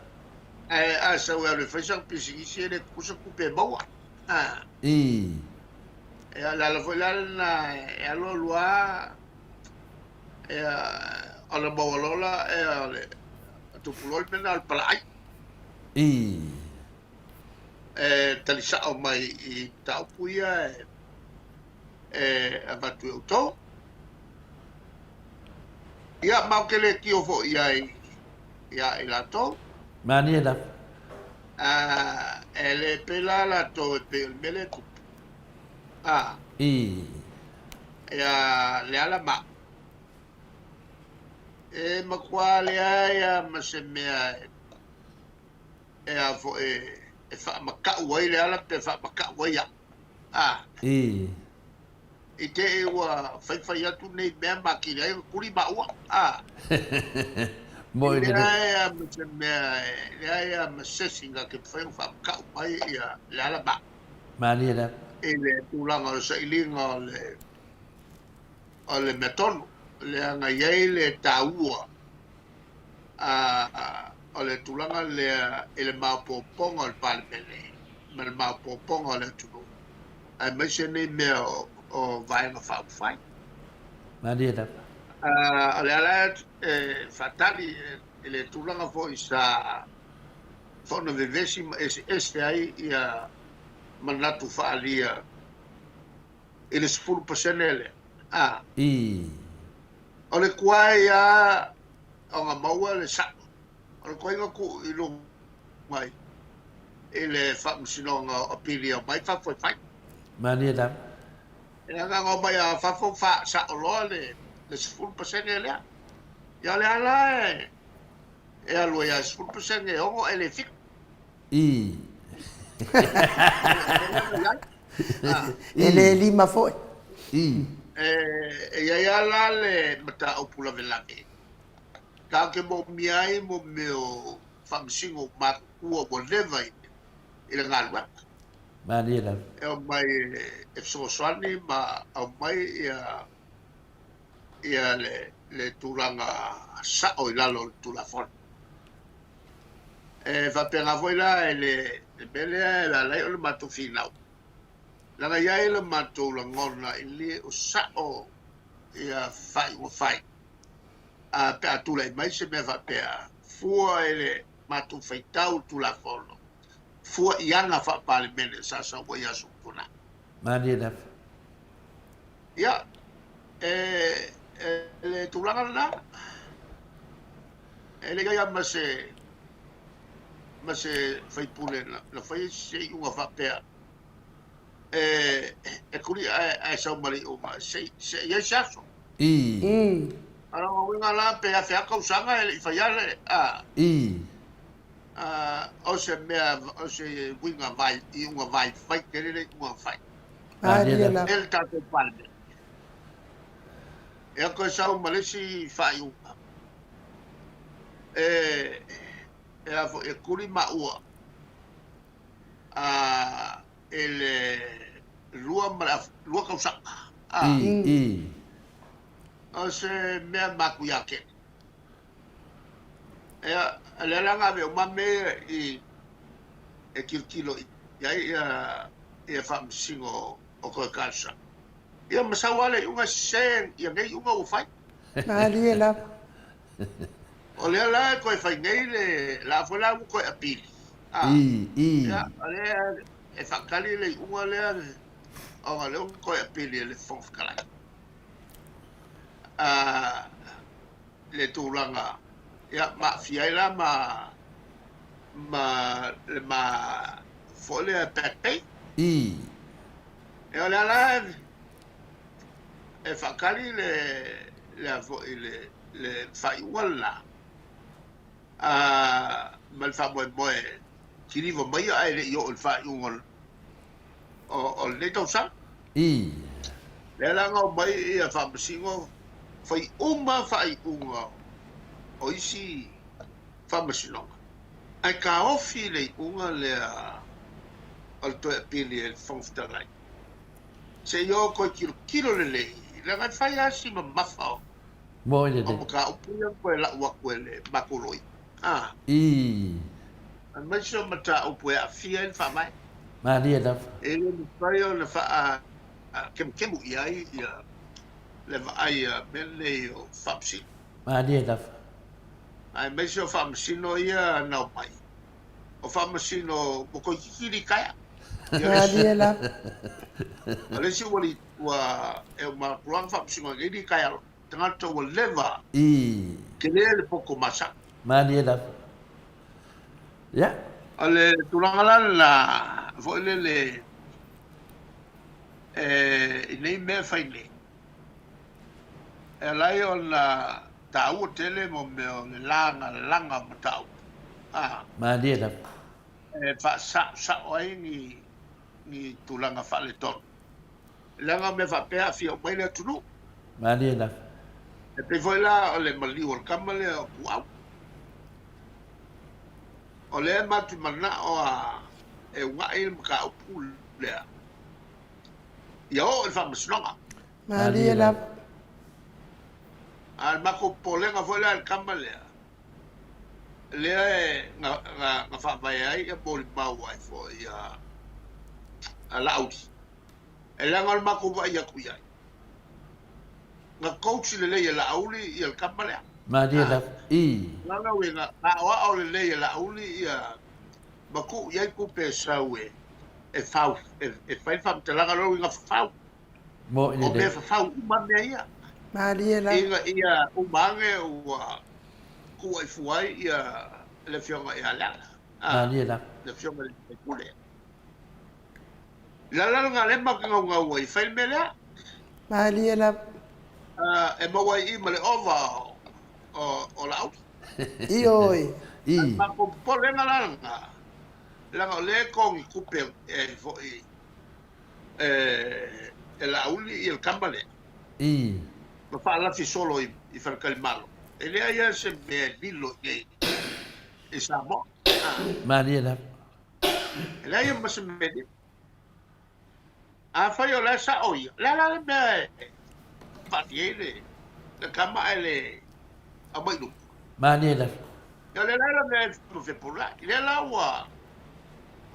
Ae a sau e alu e fai sana pisinisi e le tutusa tupe e maua. A. Ia, o le ala foi la lena e alu alu lava, ia, ona maua loa la, ia, o le tupu loa le mea lena o le palaai. E tali sao mai i mataupu ia e avatu e outou. Ia, ma ou te le tio foi i ai ia i latou. Malie lava. Ā, e le pēlā latou e pei o le mea lea e tupu. Ā. I. Ia Leala ma au. E matua leai lava ma se mea e a foi e faamata'u ai Leala pe faamata'u ai au. Ā. I. I te i ua faifai atu nei mea ma atili ai ona tuli maua, a. Moi E lelei. leai a ma se mea, e leai a ma se isi na te mafai ona faamataʻu mai ia Leala ma. Malie lava. I le tulaga o le sailiga o le, o le mea tonu, leaga e i ai le taua a, o le tulaga lea i le maopoopoga o le Palemene ma le maopoopoga o le atunuu. aemaise nei mea o Vaega Faaupufai. Malie lava. O le ala e faatali i le tulaga foi sa fono vevesi ma eseese ai ia manatu faaalia i le 10% lea. A. I. O le tuai lava ona maua le sa'o, o le tuai ona tuu i luga i le Faamasinoga o Apili e omai fafo e fai. Malie lava. E leaga ana omai a fafo faasao loa le 10% lea. Ia o le a la e alu ai a 10% e 6 ae le 7. I. E le 5 foi. I. E i ai lava la le mataupu lavelave Tatou te moomia ai mo mea o faamasino matutua ua leva i le galuega. Malie lava. E omai e fesoasoani ma aumai ia ia le le tulaga sao i lalo o le Tulafono. E faapena foi la i le mea lea e ala ai ona matou finau, leaga e i ai le matou lagona e le o sao ia faaiuga fai. A pe a tulai mai se mea faapea, fua i le matou faitau i le Tulafono, fua i aga faa-Palemene sa sau ai i aso ua tuanai. Malie lava. Ia, e, e le tulaga lena, e le i ai lava ma se, ma se faipule na, na fai se iuga faapea, e, e kuli ae, ae sau ma le iuga, se i, se i ai se aso. I. A o lona uiga la pe afe lava tausaga e le i faia le, a. I. A, o se mea, o se uiga vai, iuga vaivai tele le iuga na fai. Malie lava. E le tatou Palemene. Ia toe sau ma le isi faaiuga, e, e a foi, e tuli maua, a, i le 2 ma le 2 tausaga. A. I. O se mea matuia tele. Ia, o lea la na ave uma mea ia i e tilotilo i ai ia ia faamasino o toe talosaga. Ia ma sau lava le iuga sese ia nei iuga ua fai. Malie lava. O lea la e toe fai nei le la foi la ua toe apili. A. I. I. Ia, o lea e faatali le iuga lea ona o lea ua toe apili e le Fofoga Fetalai. A, le tulaga, ia, ma aafia ai la ma, ma le ma foi lea back pay. I. Ia, o lea la e faatali le, le a foi le, le faaiuga lena, a, ma le faamoemoe kiliva mai ae le i oo i le faaiuga o lenei tausaga. I. Lea la na omai ia Faamasino fai uma faaiuga o isi Faamasinoga, ae taofi le iuga lea o le toe apili e le Fofoga Fetalai. Se i o toe tilotilo lelei, leaga e fai lava si mamafa o Moi lelei. mataupu ia na toe lau atu e le matou loia. A. I. Aemaise o mataupu e aafia ai le Faavae. Malie lava. E le mafai ona faakemukemu i ai le vaai a mea nei o Faamasino. Malie lava. Aemaise o Faamasino ia na omai, o Faamasino ua toeitiiti litaea. Malie lava. O le isi ua e uma atu loa na Faamasino ai nei litaea loa. Tagata ua leva. I. Tele le poto masani. Malie lava. Ia. O le tulaga la lena foi lele i nei mea e fai nei, e ala ai ona taua tele mo mea o le lagalaga o mataupu. Malie lava. E faasaosao ai ni tulaga faaletonu. Leaga o mea faapea e aafia uma ai le atunuu. Malie lava. E pei foi la o le maliu o le tama lea o Puau. O lea e matou te manao lava e uunai le mataupu lea ia oo i le faamasinoga. Malie lava. A o le matou popolega foi la i le tama lea, lea e na faavae ai ia molimau ai foi a Laauli. E leaga o le matou vaai atu i ai, na coach lelei e Laauli ia le tama lea. Malie lava. I. Lona uiga, na aoao lelei e Laauli ia ma tuu i ai tupe e sau e fau, e fai le faamatalaga, lona uiga fafau. Mo'i O lelei. mea fafau uma mea ia. Malie lava. Ina ia uma ane ua tuuai fua ai ia le afioga ia Leala. Malie lava. Le afioga i le sui usufono. I le ala lena lea matou te naunau ai e fai le mea lea. Malie lava. E maua ai i i ma le ova o Laauli. Ioe. I. A o le matou popolega la lena, leaga o lea e togi tupe e foi e Laauli ia le tama lea. I. Ma faalafi solo i faletalimalo. E leai lava se mea e lilo i inei i Samoa. Malie lava. E leai ma se mea e lilo. Afai o la e sao ia, o le a la le mea e faafia ai le tama ae le aumai i luma? Malie lava. Ia o le a la mea e fepulai? Lea la ua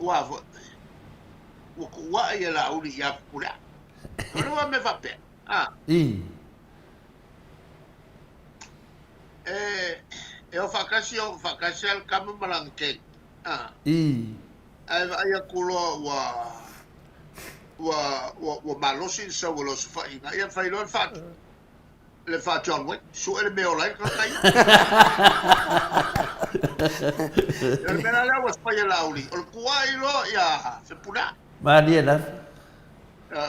ua foi ua tuuai e Laauli ia Fepuleai. O le mea faapea. I. E o faatasi o faatasi lava le tama ma lana keiki. I. Ae vaai atu loa ua ua ua ua malosi le sau o le osofaiga, ia fai loa le faa le faa John Wayne, sue le mea e ola ai le tagata ia. O le mea la lea ua fai e Laauli, o le tuuai loa ia Fepuleai. Malie lava.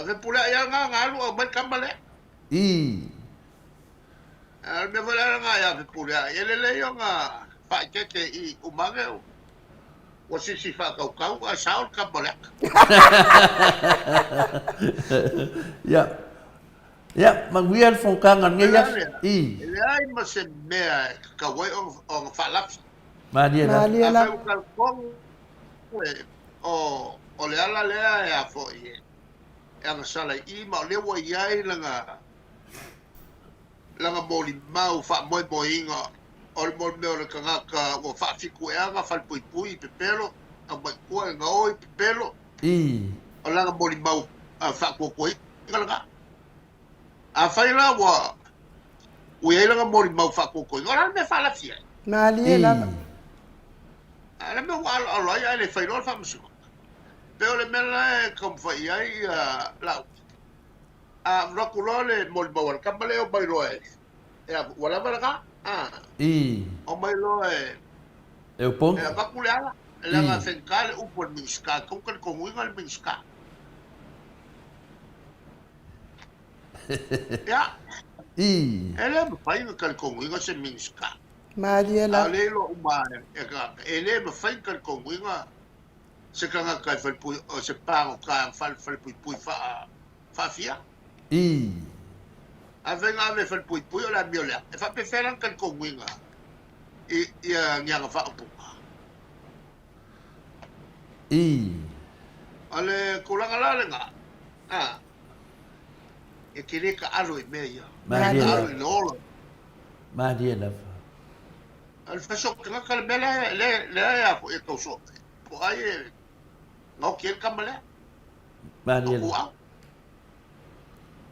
Fepuleai lava lena na alu aumai le tama lea. I. A o le mea foi la lena ia Fepuleai, e lelei ona faaeteete i uma ane ua sisi faatautau ae sao le tama o le ata. Ia. Ia, manuia le fonotaga i lenei aso. I. E leai ma se mea e tatau ai ona faalafi. Malie lava. Malie Afai lava. ua talitonu o le ala lea e a foi e agasala i i ma o lea ua i ai lana lana molimau faamoemoeina o le mea o le tagata ua faafitueaga falepuipui i pepelo, aumai tua e gaoi pepelo. I. O lana molimau faatuatuaina lena. Afai la ua i ai lana molimau faatuatuaina, o le a le mea e faalafi ai? Malie lava. A o le mea ua aloalo ai ae le fai loa le faamasinoga. Pei o le mea lena e taumafai i ai lau. A alu atu loa le molimau a le tama lea e omai loa e, e a, ua lava lena. A. I. Omai loa e, E opogi. e avatu le ala. E leaga e faigata le upu a le Minisita, e tatau talitonuina le Minisita. Ia. I. E le mafai ona talitonuina se Minisita. Malie A lava. o lea e iloa uma e tagata, e le mafai ona talitonuina se tagata e falepui, o se pagota e falepuipui faa, faafia. I. Afai na ave e falepuipui o le amio lea, e faapefea la ona talitonuina i ia ni ana faaupuga? I. O le tulaga la lena, a, e te le taalo i mea ia. Malie Taalo lava. i le ola. Malie lava. O le faiso tagata le mea lea, lea, lea e a foi e tau so, po o ai e gaoki ai le tama lea. Malie O puau.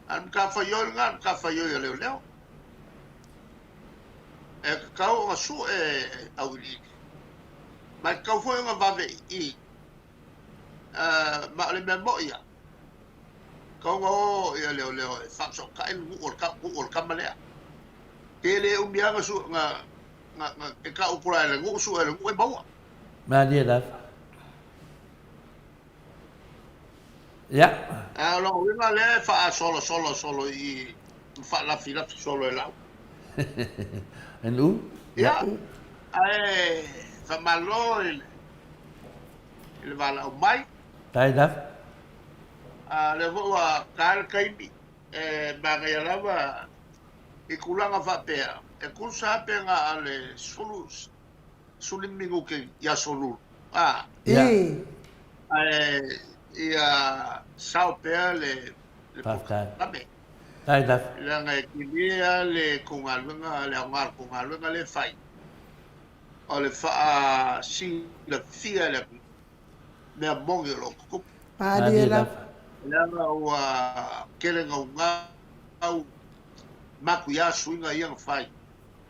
A o le matafaioi lena, o le matafaioi a leoleo. E tatau ona sue auiliili. Ma e tatau foi ona vave i i. Ma o le mea moi ia, tatau ona o ia leoleo e faafesootai le nuu o le tama lea. Pe le umi lava na, na, na, e tau pula e le nuu, sue e le nuu e maua. Malie lava. Ia. A o lona uiga lea e faasolosolo solo i i ma faalafilafi solo e lau. NU. Ia, ae faamalo i le valaau mai. Fair enough. A o lea foi ua ta le taimi, e manaia lava i tulaga faapea, e tusa pe na o le 15 minute i Aso Lulu, a? Ia. Ae ia sao pea le polokalame. Fair enough. Leaga e tele lava le tou galuega, le aoga o le tou galuega lea e fai, o le faasilafia e le atunuu mea moni o lo o tutupu. Malie lava. Leaga ua tele naunau matuia suiga ia na fai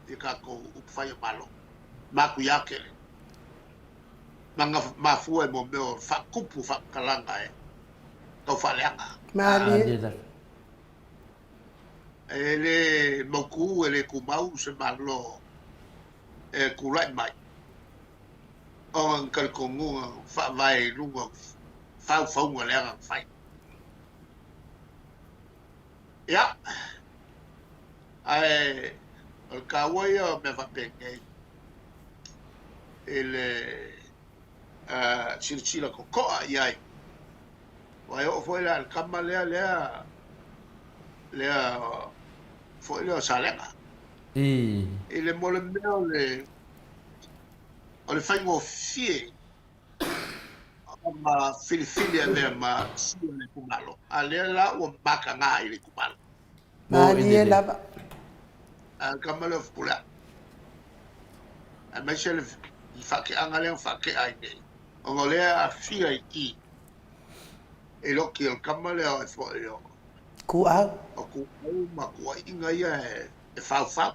i tatou upufai o Malo. Matuia tele. Ma na mafua i mo mea o faatupu faamatalaga e tau faaleaga. Malie lava. E le mautu, e le tumau se Malo e tulai mai ona ni talitonuga faavae i luga o faufauga leaga na fai. Ia, ae o le taua ia o mea faapenei i le silasila totoa i ai. Aua e oo foi la i le tama lea, lea, lea foi lea o Salega. I le mo le mea o le o le faigofie ona filifili e avea ma sui o le itumalo, a lea la ua mataga ai le itumalo. Malie lava. A le tama lea o Fepuleai, aemaise le faateaga lea na faatea ai nei, ona o lea e aafia i i i loki o le tama lea o foi o Kuau. O Kuau ma tuuaiga ia e faufau.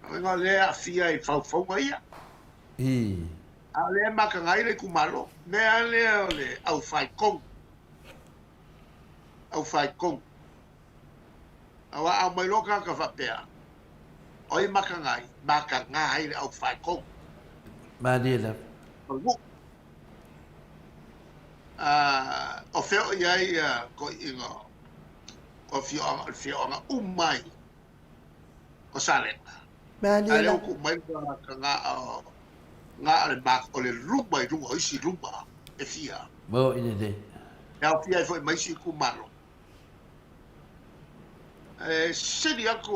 Lona uiga o lea e aafia i faufauga ia. A o lea e mataga ai le itumalo. Mea lava lea o le aufaitonu. Aufaitonu. Aua a omai loa tagata faapea, o ai e mataga ai? Mataga ai le aufaitonu. Malie lava. O le nuu. O fea o i ai toeaiina o afioaga uma ai o Salega. A lea ua tuu mai le tagata na o le luma i luga o isi luma e fia. E aofia ai foi ma isi itumalo. E sili atu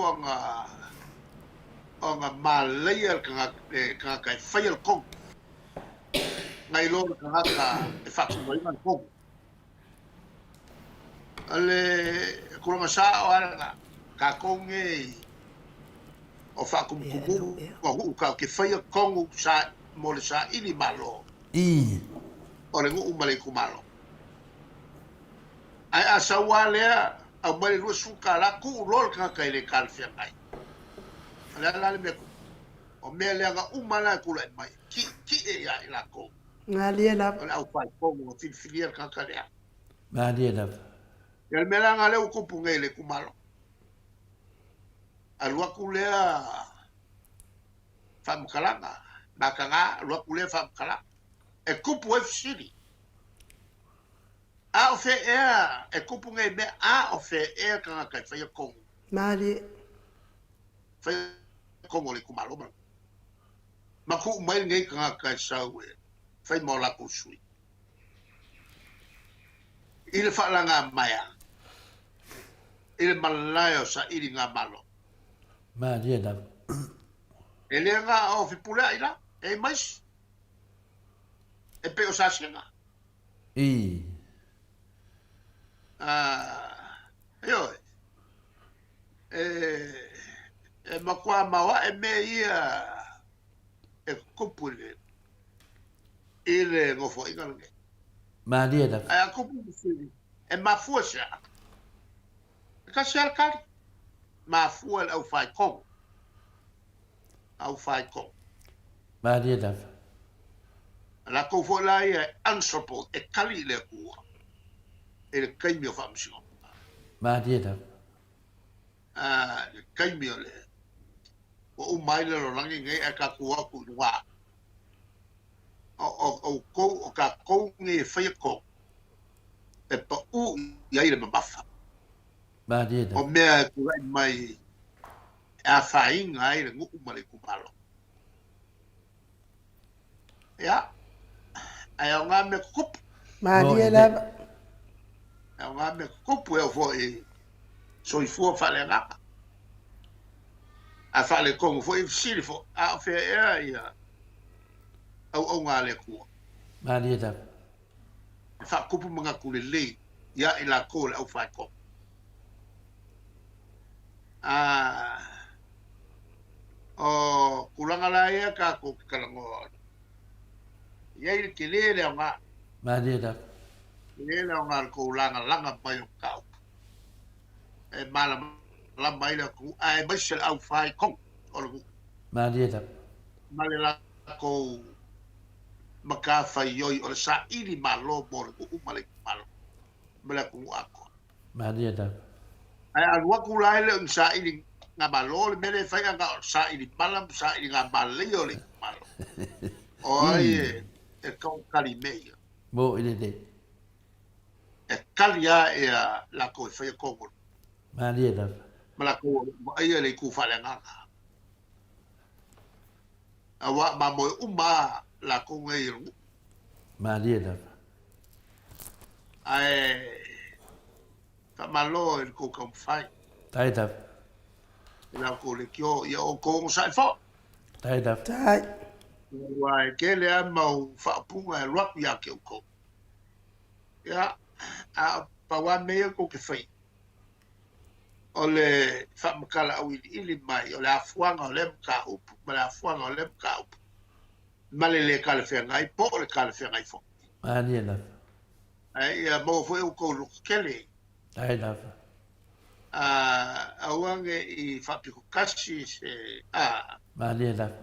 ona malaia le tagata e faia le tonu nai lo le tagata e faatinoina le tonu. O le tulaga sao lava lena, tatou nei o faatumutumuga o nuu tatou te faia tonu mo le saili malo o le nuu ma le itumalo. Ae a sau lava lea aumai le $20 tuu loa le tagata e le talafeagai. O le a la le mea tupu? O mea leaga uma la e tulai mai, tietie ia i latou. Malie lava. O le aufaitonu ua filifilia le tagata lea. Malie lava. Ia le mea la lea ua tupu nei i le itumalo. Alu atu lea faamatalaga, mataga, alu atu lea faamatalaga. E tupu ai fesili. A o fea ea e tupu nei mea, a o fea ea tagata e faia tonu. Malie. Faia tonu o le itumalo ma ma tuu mai lenei tagata e sau e fai ma o latou sui. I le faalaga maea, i le malae o saili ngā malo. Malie lava. E le ngā o Fepuleai la, e mais. E pei o Sasega. I. Ioe. E matua maoae mea ia e tutupu i le i le nofoaiga lenei. Malie lava. Ae a tupu le fesili, e mafua se a? E tasi lava le tali, mafua e le aufaitonu. Aufaitonu. Malie lava. A latou foi la ia e answerable, e tali i le Atua i le taimi o faamasinoga. Malie lava. I le taimi o le ua uma ai le lalolagi nei ae tatou o atu i luga, o outou, o tatou nei e faia tonu, E paʻū i ai le mamafa. O mea e tulai mai e afaina ai le nuu ma le itumalo. Ia, ae aoga mea tutupu. Malie lava. E aoga mea tutupu e oo foi i soifua faaleagaga. A faaletonu foi e fesili foi, a o fea ea ia auauna a le Atua? Malie lava. E faakupu manatu lelei ia i latou le aufaetonu. A o tulaga la ia tatou te talanoa ai, e i ai le tele le aoga. Malie lava. Tele le aoga o le tou lagalaga mai o mataupu e malamalama ai le atunuu aemaise le aufaetonu o le nuu. Malie lava. Ma le latou matafaioi o le saili malo mo le nuu ma le itumalo ma le atunuu atoa. Malie lava. Ae a alu atu la e le o ni saili ga malo le mea lea e fai a na o le saili mala ma saili ga maleia o le itumalo. O ai e tau kali mea ia. Mo i lelei. E kali lava ia latou e faia tonu. Malie lava. Ma latou o lo o vaaia le itu faaleagaga. Aua mamoe uma lava latou nei i le nuu. Malie lava. Ae faamalo i le tou taumafai. Tai lava. I la outou leitio, ia outou onosai foi. Tai lava. Tai. Aua e tele lava mau faaupuga e alu atu ia te outou. Ia, a o pau lava mea ia tou te faia, o le faamatala auiliili mai o le afuaga o lea mataupu ma le afuaga o lea mataupu ma le le talafeagai po o le talafeagai foi. Malie lava. Ae ia maua foi outou lototele. Tai lava. Aua ne i faapito tasi se a. Malie lava.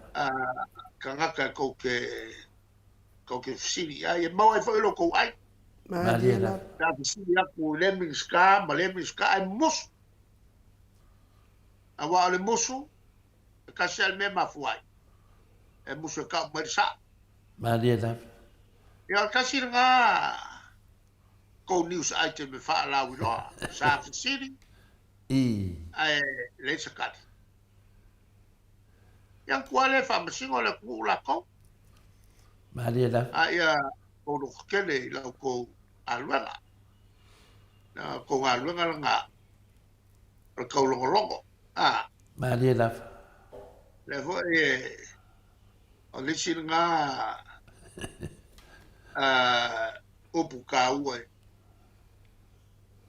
Tagata tou te fesili i ai, e maua ai foi lo tou ai. Malie lava. Pe a fesili atu i lea Minisita ma lea Minisita, ae musu. Aua o le musu, e tasi lava le mea e mafua ai. E musu e tau mai le sao. Malie lava. Ia, o le tasi lena tou news item e faalauiloa. Sa fesili, ae leai se tali. Ia, matua le faamasino le atunuu latou. Malie lava. A ia tou lototele i la outou galuega. Na outou galuega lena o le taulogologo. A. Malie lava. Lea foi e o le isi lena upu taua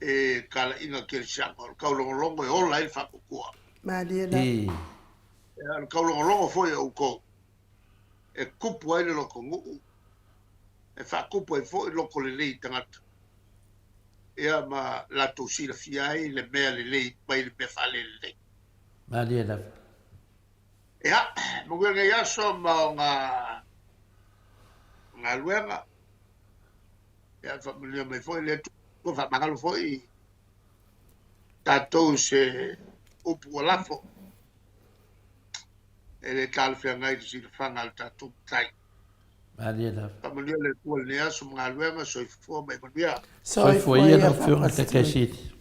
e talaiga kerisiano, o le taulogologo e ola ai le faatuatua. Malie lava. O le taulogologo foi o outou e tupu ai le lotonuu, e faatupu ai foi loto lelei i tagata, ia ma latou silafia ai le mea lelei mai le mea faalelelei. Malie lava. Ia, manuia lenei aso ma ona galuega. Ia, faamanuia mai foi le Atua, faamagalo foi tatou i se upu ua lafo e le talafeagai i le silafaga a le tatou Matai. Malie lava. Faamanuia le Atua i lenei aso ma galuega, soifua ma ia manuia. Soifua ia lau Afioga i le Taitai Sili.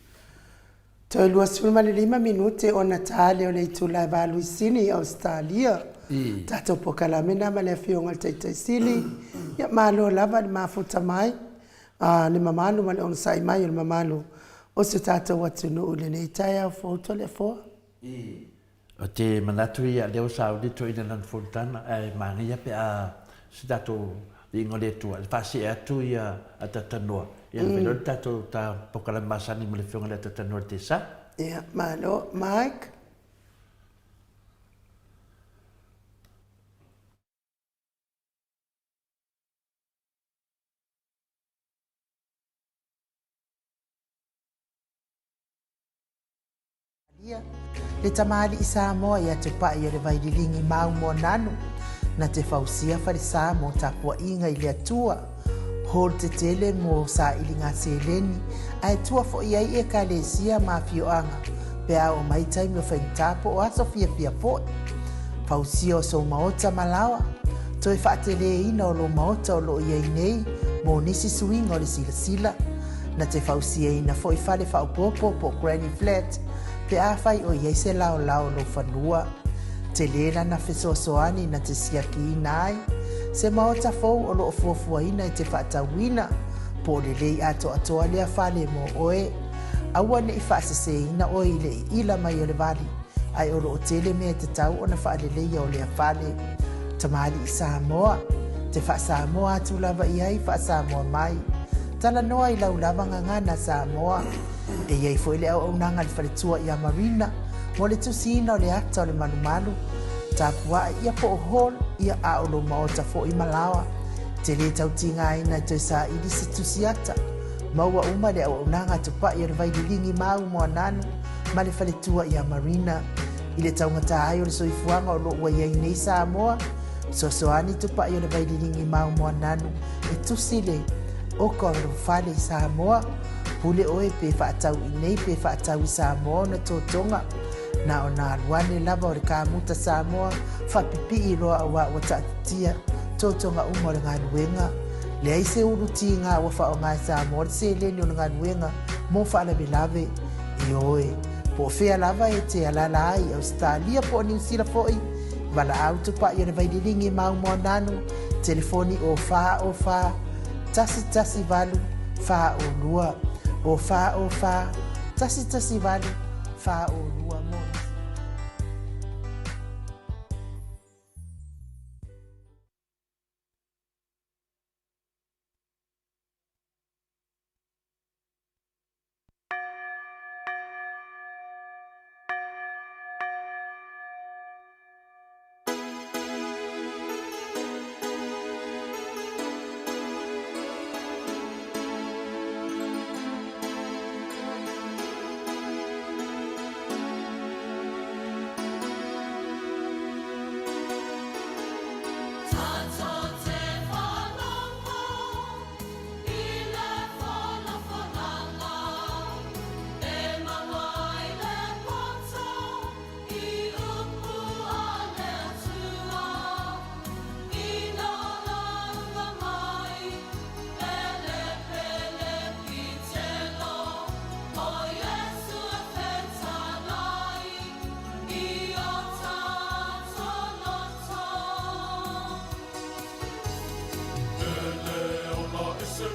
Toe 25 minute ona ta lea o le itula e 8 i Sini i Ausetalia. Tatou polokalame na ma le Afioga i le Taitai Sili. Ia malo lava le mafuta mai a le mamalu ma le onosai mai o le mamalu o si o tatou atunuu i lenei taeao fou Toleafoa. Ou te manatu ia lea ua sauni toeaina lana fonotaga ae manaia pe a si tatou viiga o le Atua e faasee atu ia Atatanoa ia ave loa le tatou ta polokalame masani ma le afioga i le Atatanoa i le Tesa. Ia malo Mike. Le tamalii Samoa ia Tupai o le Vaililingi mau Moananu, na te fausia falesa mo tapuaiga i le Atua, hall tetele mo sailiga seleni, ae tua foi ai Ekalesia ma afioaga pe a oo mai taimi o faigata po o aso fiafia foi. Fausia o sou maota ma laoa, toe faateleina o lou maota o lo o i ai nei mo nisi suiga o le silasila. Na te fausiaina foi fale faaopoopo po o granny flat pe afai o i ai se laolao o lou fanua. Tele lana fesoasoani na te siakiina ai se maota fou o lo o fuafuaina e te faatauina, po o lelei atoatoa lea fale mo oe. Aua ne i faaseseina oe i le iila mai o le vali, ae o lo o tele mea e tatau ona faaleleia o lea fale. Tamalii Samoa, te faa-Samoa atu lava i ai faa-Samoa mai. Talanoa i lau lava gagana Samoa. E i ai foi le auaunaga a le faletua ia Marina mo le tusiina o le ata o le malumalu, tapuae ia po o hall ia a o lou maota foi ma laoa. Te lē tau tigaina e toe saili se tusi ata. Maua uma le auaunaga a Tupai o le Vaililigi Mau Moananu ma le faletua ia Marina. I le taugata ai o le soifuaga o lo o ua i ai nei Samoa, fesoasoani Tupai o le Vaililigi Mau Moananu e tusi le oka o lou fale i Samoa. Pule oe pe faatau i nei pe faatau i Samoa ona totoga. Na ona alu ane lava o le kamuta Samoa faapipii loa auā ua taatitia totoga uma o le galuega. Leai se ulu tiga ua faaaoga e Samoa le seleni o le galuega mo faalavelave. Ioe, po o fea lava e te alaala ai i Ausetalia po o Niu Sila foi, valaau tupai o le Vaililigi Mau Moananu, telefoni o 4 o 4 1 1 8 4 o 2, o 4 o 4 1 1 8 4 o 2 mo nisi.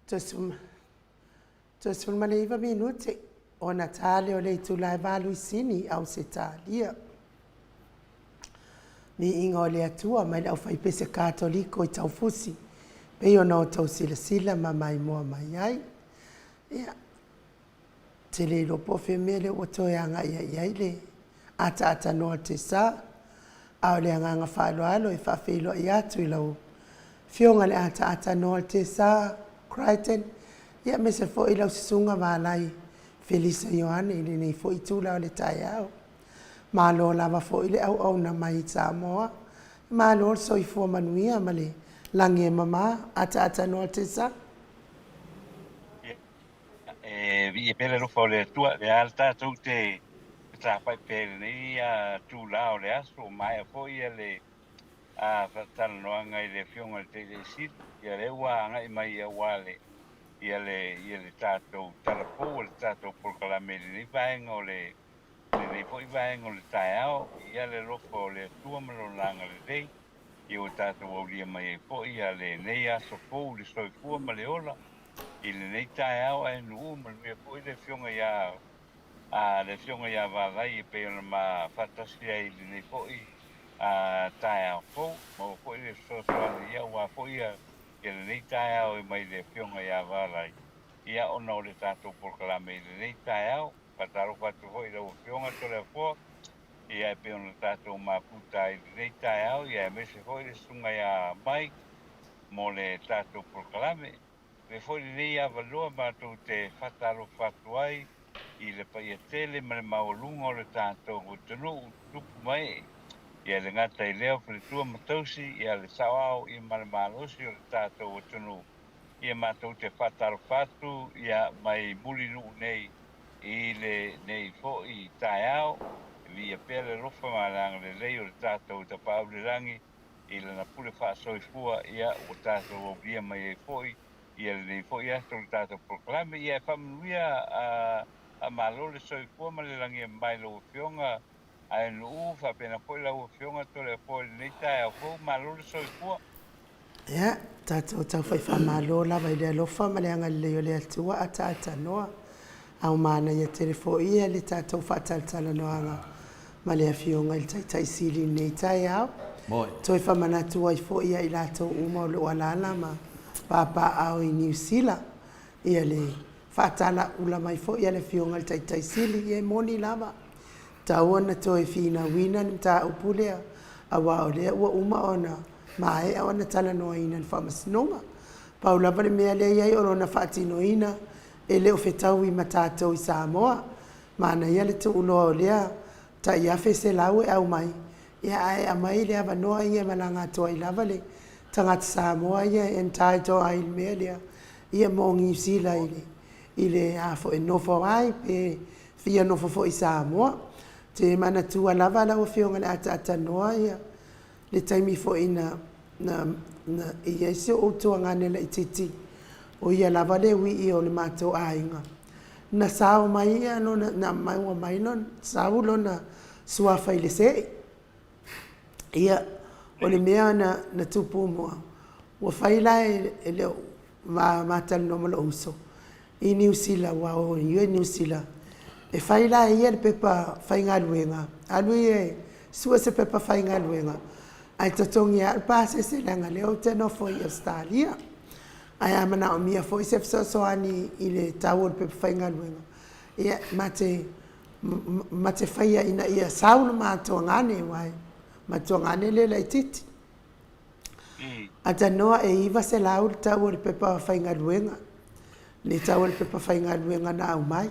Toe 19 minute ona ta lea o le itula e 8 i Sini i Ausetalia. Miiga o le Atua mai le aufaipese Katoliko i Taufusi, pei ona outou silasila ma maimoa mai ai. Ia, te le iloa po o fea mea lea ua toe agai ai i ai le ataatanoa o te sa, a o le agaga faaaloalo e faafeiloai atu i lau Afioga i le ataatanoa o te sa Crichton, ia aemaise foi lau Susuga Valai Felisa Ioane i lenei foi itula o le taeao. Malo lava foi le auauna mai i Samoa. Malo le soifua manuia ma le lagi e mama, ataata noa Tessa. Ia, e viia pea le alofa o le Atua, lea lava tatou te fetafa'i pea i lenei itulā o le aso, ua maea foi le faatalanoaga i le Afioga i le Taitai Sili, ia lea ua agai mai aua le ia le ia le tatou tala fou o le tatou polokalame i lenei vaega o le lenei foi vaega o le taeao, ia le alofa o le Atua ma Lona agalelei, ia ua tatou aulia mai ai foi ia lenei aso fou i le soifua ma le ola i lenei taeao ae nuu manuia foi le Afioga ia a le Afioga ia Valai e pei ona ma faatasi ai i lenei foi a taeao fou, maua foi le fesoasoani ia aua foi ia lenei taeao e mai le Afioga ia Valai ia ona o le tatou polokalame i lenei taeao. Faatalofa atu foi i lau Afioga Toleafoa, ia e pei ona tatou mafuta ai i lenei taeao, ia aemaise foi le Susuga ia Mike mo le tatou polokalame. Avea foi lenei avanoa matou te faatalofa atu ai i le paia tele ma le maualuga o le tatou atunuu tupu ma ee, ia e le gata i lea o faletua ma tausi, ia le saoao ia ma le malosi o le tatou atunuu. Ia matou te faatalofa atu ia mai Mulinuu nei i lenei foi taeao, e viia pea le alofa ma le agalelei o le tatou Tapaau i le Lagi i Lana pule faasoifua, ia ua tatou aulia mai ai foi ia lenei foi aso i le tatou polokalame. Ia e faamanuia a Malo le soifua ma le lagi e mama i lau Afioga Aenu'u, faapena foi lau Afioga Toleafoa i lenei taeao fou. Malo le soifua. Ia, tatou taufai faamalo lava i le alofa ma le agalelei o le Atua ataata noa. A ua manaia tele foi ia le tatou faatalatalanoaga ma le Afioga i le Taitai Sili i lenei taeao. Toe faamanatu ai foi ia i latou uma o lo o alaala ma papaaao i Niu Sila ia le faatalaula mai foi a le Afioga i le Taitai Sili. Ia e moni lava, tatau ona toe finauina le mataupu lea, aua o lea ua uma ona maea ona talanoaina i le Faamasinoga. Pau lava le mea lea e i ai o lona faatinoina e le o fetaui ma tatou i Samoa. Manaia le tuuloa o lea tai $1,100 e aumai, ia ae aumai le avanoa ia e malaga atu ai lava le tagata Samoa ia e entitle ai i le mea lea, ia mo Niu Sila i le i le a foi e nofo ai pe fia nofo foi i Samoa. Ou te manatua lava lau Afioga i le ataatanoa ia le taimi foi na na na i ai si ou tuagane laitiiti, o ia lava le uii o le matou aiga. Na sao mai ia lona, na maua mai lona, sau lona suafa i le se'i. Ia, o le mea na na tupu mua, ua fai la e le ma ma talanoa ma lou uso i Niu Sila, aua o ia i Niu Sila, e fai la e ia le pepa faigaluega, alu ia e sue se pepa faigaluega, ae totogi e au le pasese leaga o lea ou te nofo i Ausetalia. Ae a manaomia foi se fesoasoani i le tau o le pepa faigaluega, ia, ma te ma te faia ina ia sau le ma tuagane, aua e ma tuagane le laitiiti. Atanoa e $900 le tau o le pepa faigaluega, le tau o le pepa faigaluega na aumai.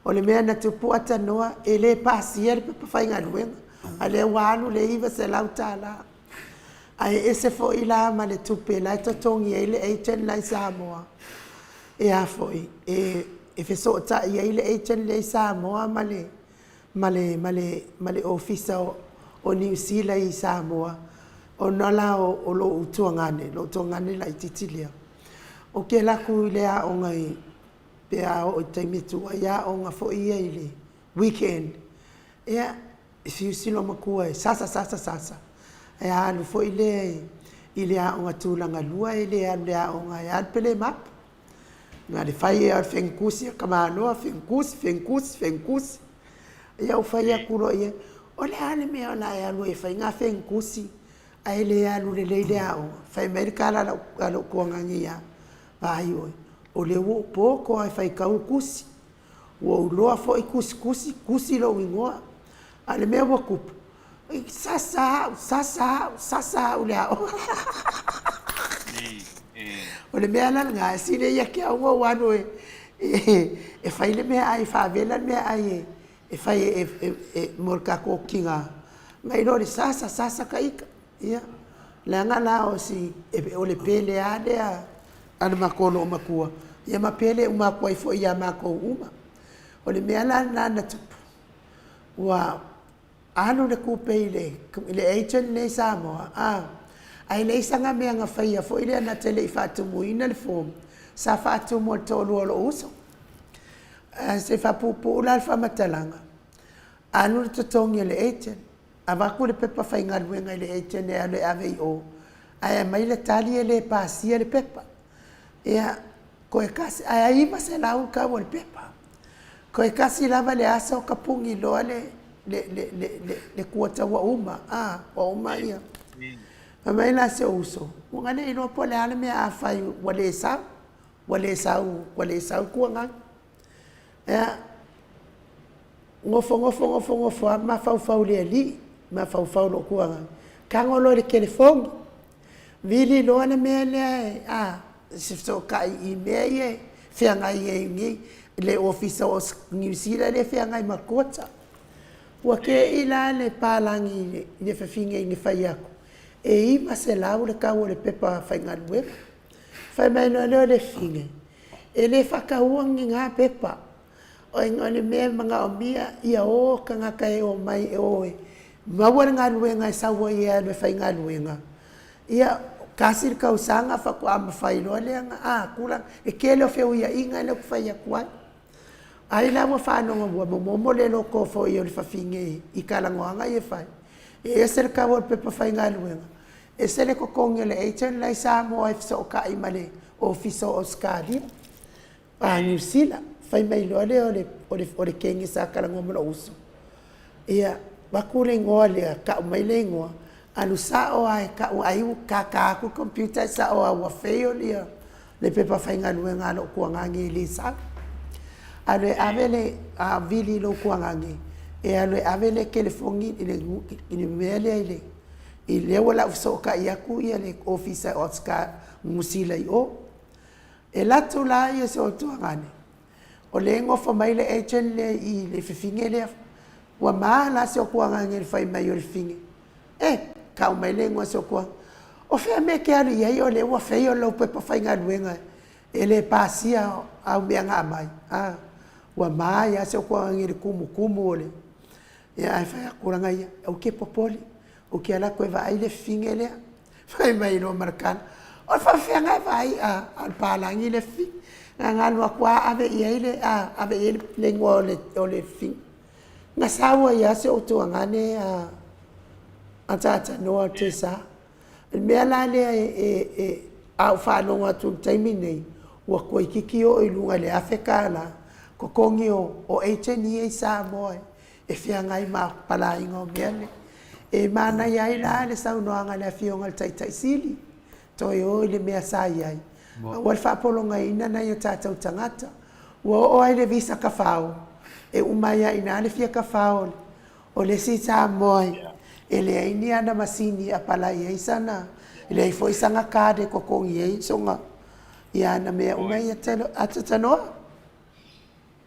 O le mea na tupu atanoa, e le pasia le pepa faigaluega, a o lea ua alu le $900. Ae ese foi la ma le tupe la e totogi ai le agent la e i Samoa, e a foi, e fesootai ai le agent lea i Samoa ma le ma le, ma le, ma le Ofisa o Niu Sila i Samoa, ona la o lou tuagane, lou tuagane laitiiti lea, ou te alu atu i le aoga i, pe a oo i le taimi e tuu ai aoga foi ia i le weekend, ia, e fiu si loomatua e sasa, sasa, sasa, ae a alu foi lea i le aoga tulagalua e le alu i le aoga, e alu pe le mapu. Na o le fai lava o le fenukusi a tamaloa, fenukusi, fenukusi, fenukusi. Ia ou fai atu loa i ai, o le a le mea o le a e alu ai e fai ngā fenukusi ae le alu lelei i le aoga? Fai mai le tala a lou tuagane ia au, vaai oe, o lea ua ou poto lava e faitau le tusi, Ua ou iloa foi tusi tusi, tusi lou igoa. A o le mea ua tupu, sasa au, sasa au, sasa au i le aoga. O le mea la lena, e sili ia te au ona ou alu e fai le meaai, e faavela le meaai e fai mo le tatou tina, nai lo le sasa sasa ta ita. Ia, leaga la o si, o le pele lava lea a le matou loomatua, ia ma pele uma atu ai foi ia matou uma. O le mea la lena na tupu, ua alu le tupe i le, i le agent lenei i Samoa, a, ae leai sana mea na faia foi lea na te le i faatumuina le form, sa faatumu e le toalua o lou uso. Ae se i faapuupuu la le faamatalaga, alu le totogi o le agent, avatu le pepa faigaluega i le agent e alu e ave i o, ae aumai le tali e le pasia le pepa. Ia, toe tasi, ae 900 le tau o le pepa. Toe tasi lava le aso tapuni loa le le le le le le kuata ua uma, a, ua uma ia. Fai mai la si ou uso, ua na le iloa po o le a le mea a fai ua le sau, ua le sau, ua le sau le tuagaga. Ia, nofo nofo nofo nofo lava mafaufau i le alii, mafaufau i lou tuagaga, tago loa i le telefoni, vili loa le mea lea e, a, se fesootai i mea ia e feagai ai nei le Ofisa o Niu Sila lea e feagai ma quota. Ua te'i la le palagi i le fafine ina fai atu, e 900 le tau o le pepa faigaluega. Fai mai loa lea o le fafine, e le faataua ni na pepa. O le mea e manaomia ia o tagata e omai e o e maua le galuega e sau ai e alu e faigaluega. Ia, tasi le tausaga faatoa mafai loa lea ona, a, tulaga, le tele o feuiaiga lea ou te fai atu ai. Ai la ua faalogo ua momomo le loto foi o le fafine i talanoaga ia e fai, e ese le tau o le pepa faigaluega, ese le totogi o le agent la i Samoa e fesootai ma le Ofisa o Ausetalia. A Niu Sila, fai mai loa lea o le, o le, o le teine sa talanoa ma lou uso, ia, avatu le igoa lea, tau mai le igoa, alu sao lava e tau, ai ua tata atu le computer ae sao lava ua fail ia le pepa faigaluega a lou tuagane e le sau. Alu e ave le, a vili i lou tuagane, e alu e ave le telefoni i le, i le mea lea i le, i lea ua lau fesootai atu ia le Ofisa o Niu Sila i o. E alu atu la ia si ou tuagane, o lea e nofo mai le agent lea i le fafine lea. Ua ma la si ou tuagane i le fai mai o le fafine, E! Tau mai le igoa o si ou tuagane. O fea mea e te alu i ai o lea ua fail lau pepa faigaluega e le pasia au mea na aumai? A, ua ma ai lava si ou tuagane i le tumutumu o le... Ia ae fai atu lana ia, aua e te popole, ou te alu atu e vaai le fafine lea. Fai mai loa ma le tala, o le faafefea e vaai a o le palagi le fafine. Na ona alu atu lava ave i ai le, a, ave i ai le igoa o le, o le fafine. Na sau ai lava si ou tuagane a, a Tatanoa o le Tesa. O le mea la lea e, e, e, a ou faalogo atu i le taimi nei, ua toeitiiti oo i luga i le $1000 totogi o, o agent ia i Samoa e, e feagai ma palaiga o mea nei. E manaia ai la le saunoaga a le Afioga i le Taitai Sili, toe o i le mea sa i ai, aua le faapologaina nai o tatou tagata. Ua oo lava i le visa tafao, e uma ai lava i ina le fia tafao o le isi Samoa e leai ni ana masini e apalai ai sana, e leai foi sana card e totogi ai sona, ia ana mea uma ia Atatanoa.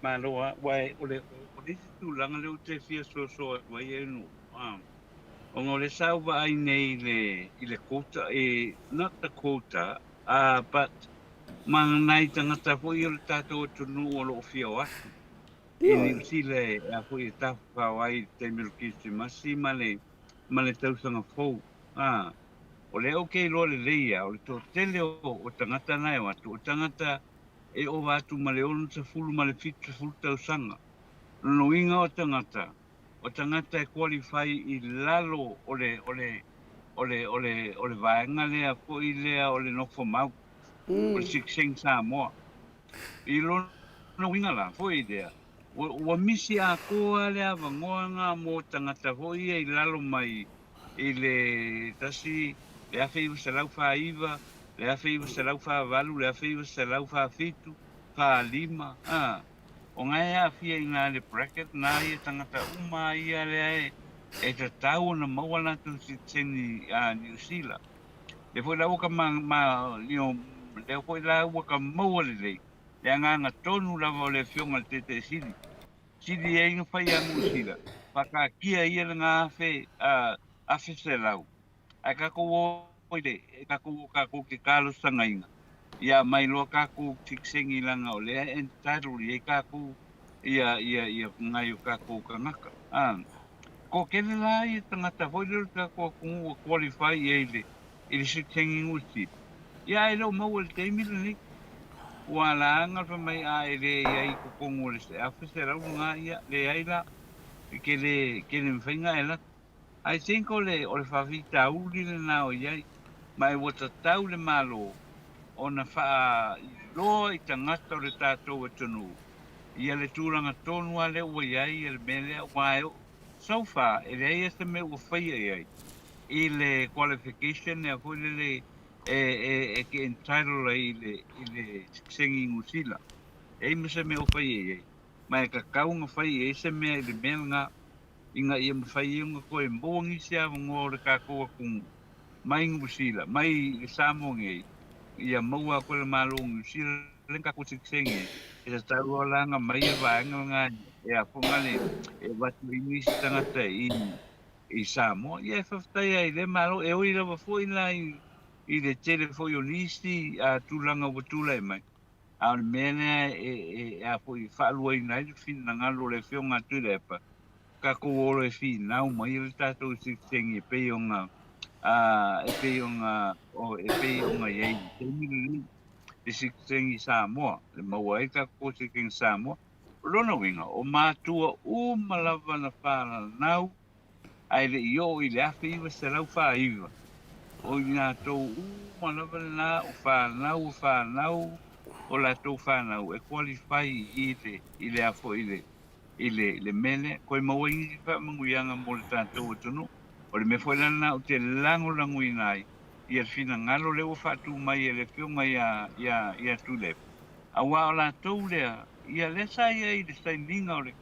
Malo lava. Aua o le, o le isi tulaga lea ou te fia soasoa atu ai e nuu, ona o lea sa ou vaai nei i le, i le quota, i, not the quota, but ma nai tagata foi o le tatou atunuu o lo o fia o atu i Niu Sila e, a foi e tafafao ai i le taimi o le Kerisimasi ma le, ma le tausaga fou. O lea ou te iloa lelei lava, o le toatele o, o tagata na e o atu, o tagata e ova atu ma le 60 ma le 70 tausaga. O lona uiga o tagata, o tagata e qualify i lalo o le, o le, o le, o le, o le vaega lea foi lea o le nofo mau, o le sitiseni Samoa. I lona uiga la foi lea, ua, ua misi atoa le avanoa lena mo tagata foi ia i lalo mai i le 1949, le 1948, le 1947, 45, ā, o na e aafia i ina le bracket na ia tagata uma ia lea e, e tatau ona maua latou sitiseni a Niu Sila. Lea foi la ua ka ma, ma, you know, lea foi la ua ka maua lelei le agaga tonu lava o le Afioga i le Taitaisili Sili ai na fai ia Niu Sila, faataatia ia le na afe, 100. Ae tatou o i le, e tatou o tatou te talosagaina, ia aumai loa tatou sitiseni leaga o lea e entitled i ai tatou ia, ia, ia nai o tatou tagata. A, toatele la ia tagata foi lea o le tatou atunuu ua qualify i ai i le, i le sitiseni Niu Sila, ia ae le o maua i le taimi lenei. Ua ala ana fai mai a e le i ai i totonu o le 100 lena, ia leai la, e te le, te le mafai ona e alu atu. I think o le, o le faafitauli lena o i ai, ma e ua tatau le Malo ona faailoa i tagata o le tatou atunuu ia le tulaga tonu lava lea ua i ai ia le mea lea, aua e oo, so far e leai lava se mea ua faia i ai i le qualification lea foi lele e, e, e te entitle ai i le, i le sitiseni Niu Sila. E leai ma se mea o faia i ai, ma e tatau ona fai i ai se mea i le mea lena. ina ia mafai ai ona toe maua nisi avanoa o le tatou atunuu mai Niu Sila, mai i Samoa nei, ia maua atu e le Malo o Niu Sila le tatou sitiseni ai, e tatau loa la ona aumai le vaega lena e afoga le e avatu ai nisi tagata i i Samoa. Ia e faafetai ai i lea Malo, e ui lava foi la i i le tele foi o nisi tulaga ua tulai mai, a o le mea lea e, e, e a foi e faaluaina ai le finagalo o le Afioga a Tuilaepa, tatou o loa e finau mai le tatou sitiseni e pei ona a, e pei ona o, e pei ona i ai i le taimi lenei le sitiseni Samoa, e maua ai le tatou sitiseni Samoa. O lona uiga, o matua uma lava na fanau ae le i oo i le 1949, o i latou uma lava lena o fanau o fanau o latou fanau e qualify i le i le a foi i le i le le mea lea. Toe maua ai nisi faamanuiaga mo le tatou atunuu. O le mea foi la lena ou te lagolagoina ai ia le finagalo lea ua faatu mai e le Afioga ia ia ia Tuilaepa, aua o latou lea, ia lea sa i ai i le sainiga o le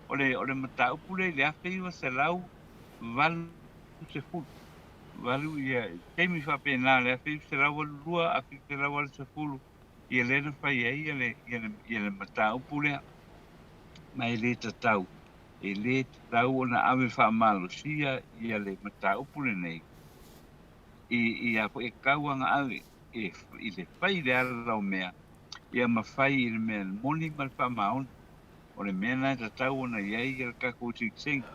O le, o le mataupu lea i le 1980, valu, ia, taimi faapena, le 1982, 1980, ia lea na fai ai ia le, ia le, ia le mataupu lea. Ma e le tatau, e le tatau ona ave faamalosia ia le mataupu lenei, i, i a foi e tatau ona ave e, i le fai i le ala o mea, ia ma fai i le mea moni ma le faamaoni. O le mea lena e tatau ona i ai le tatou sitiseni,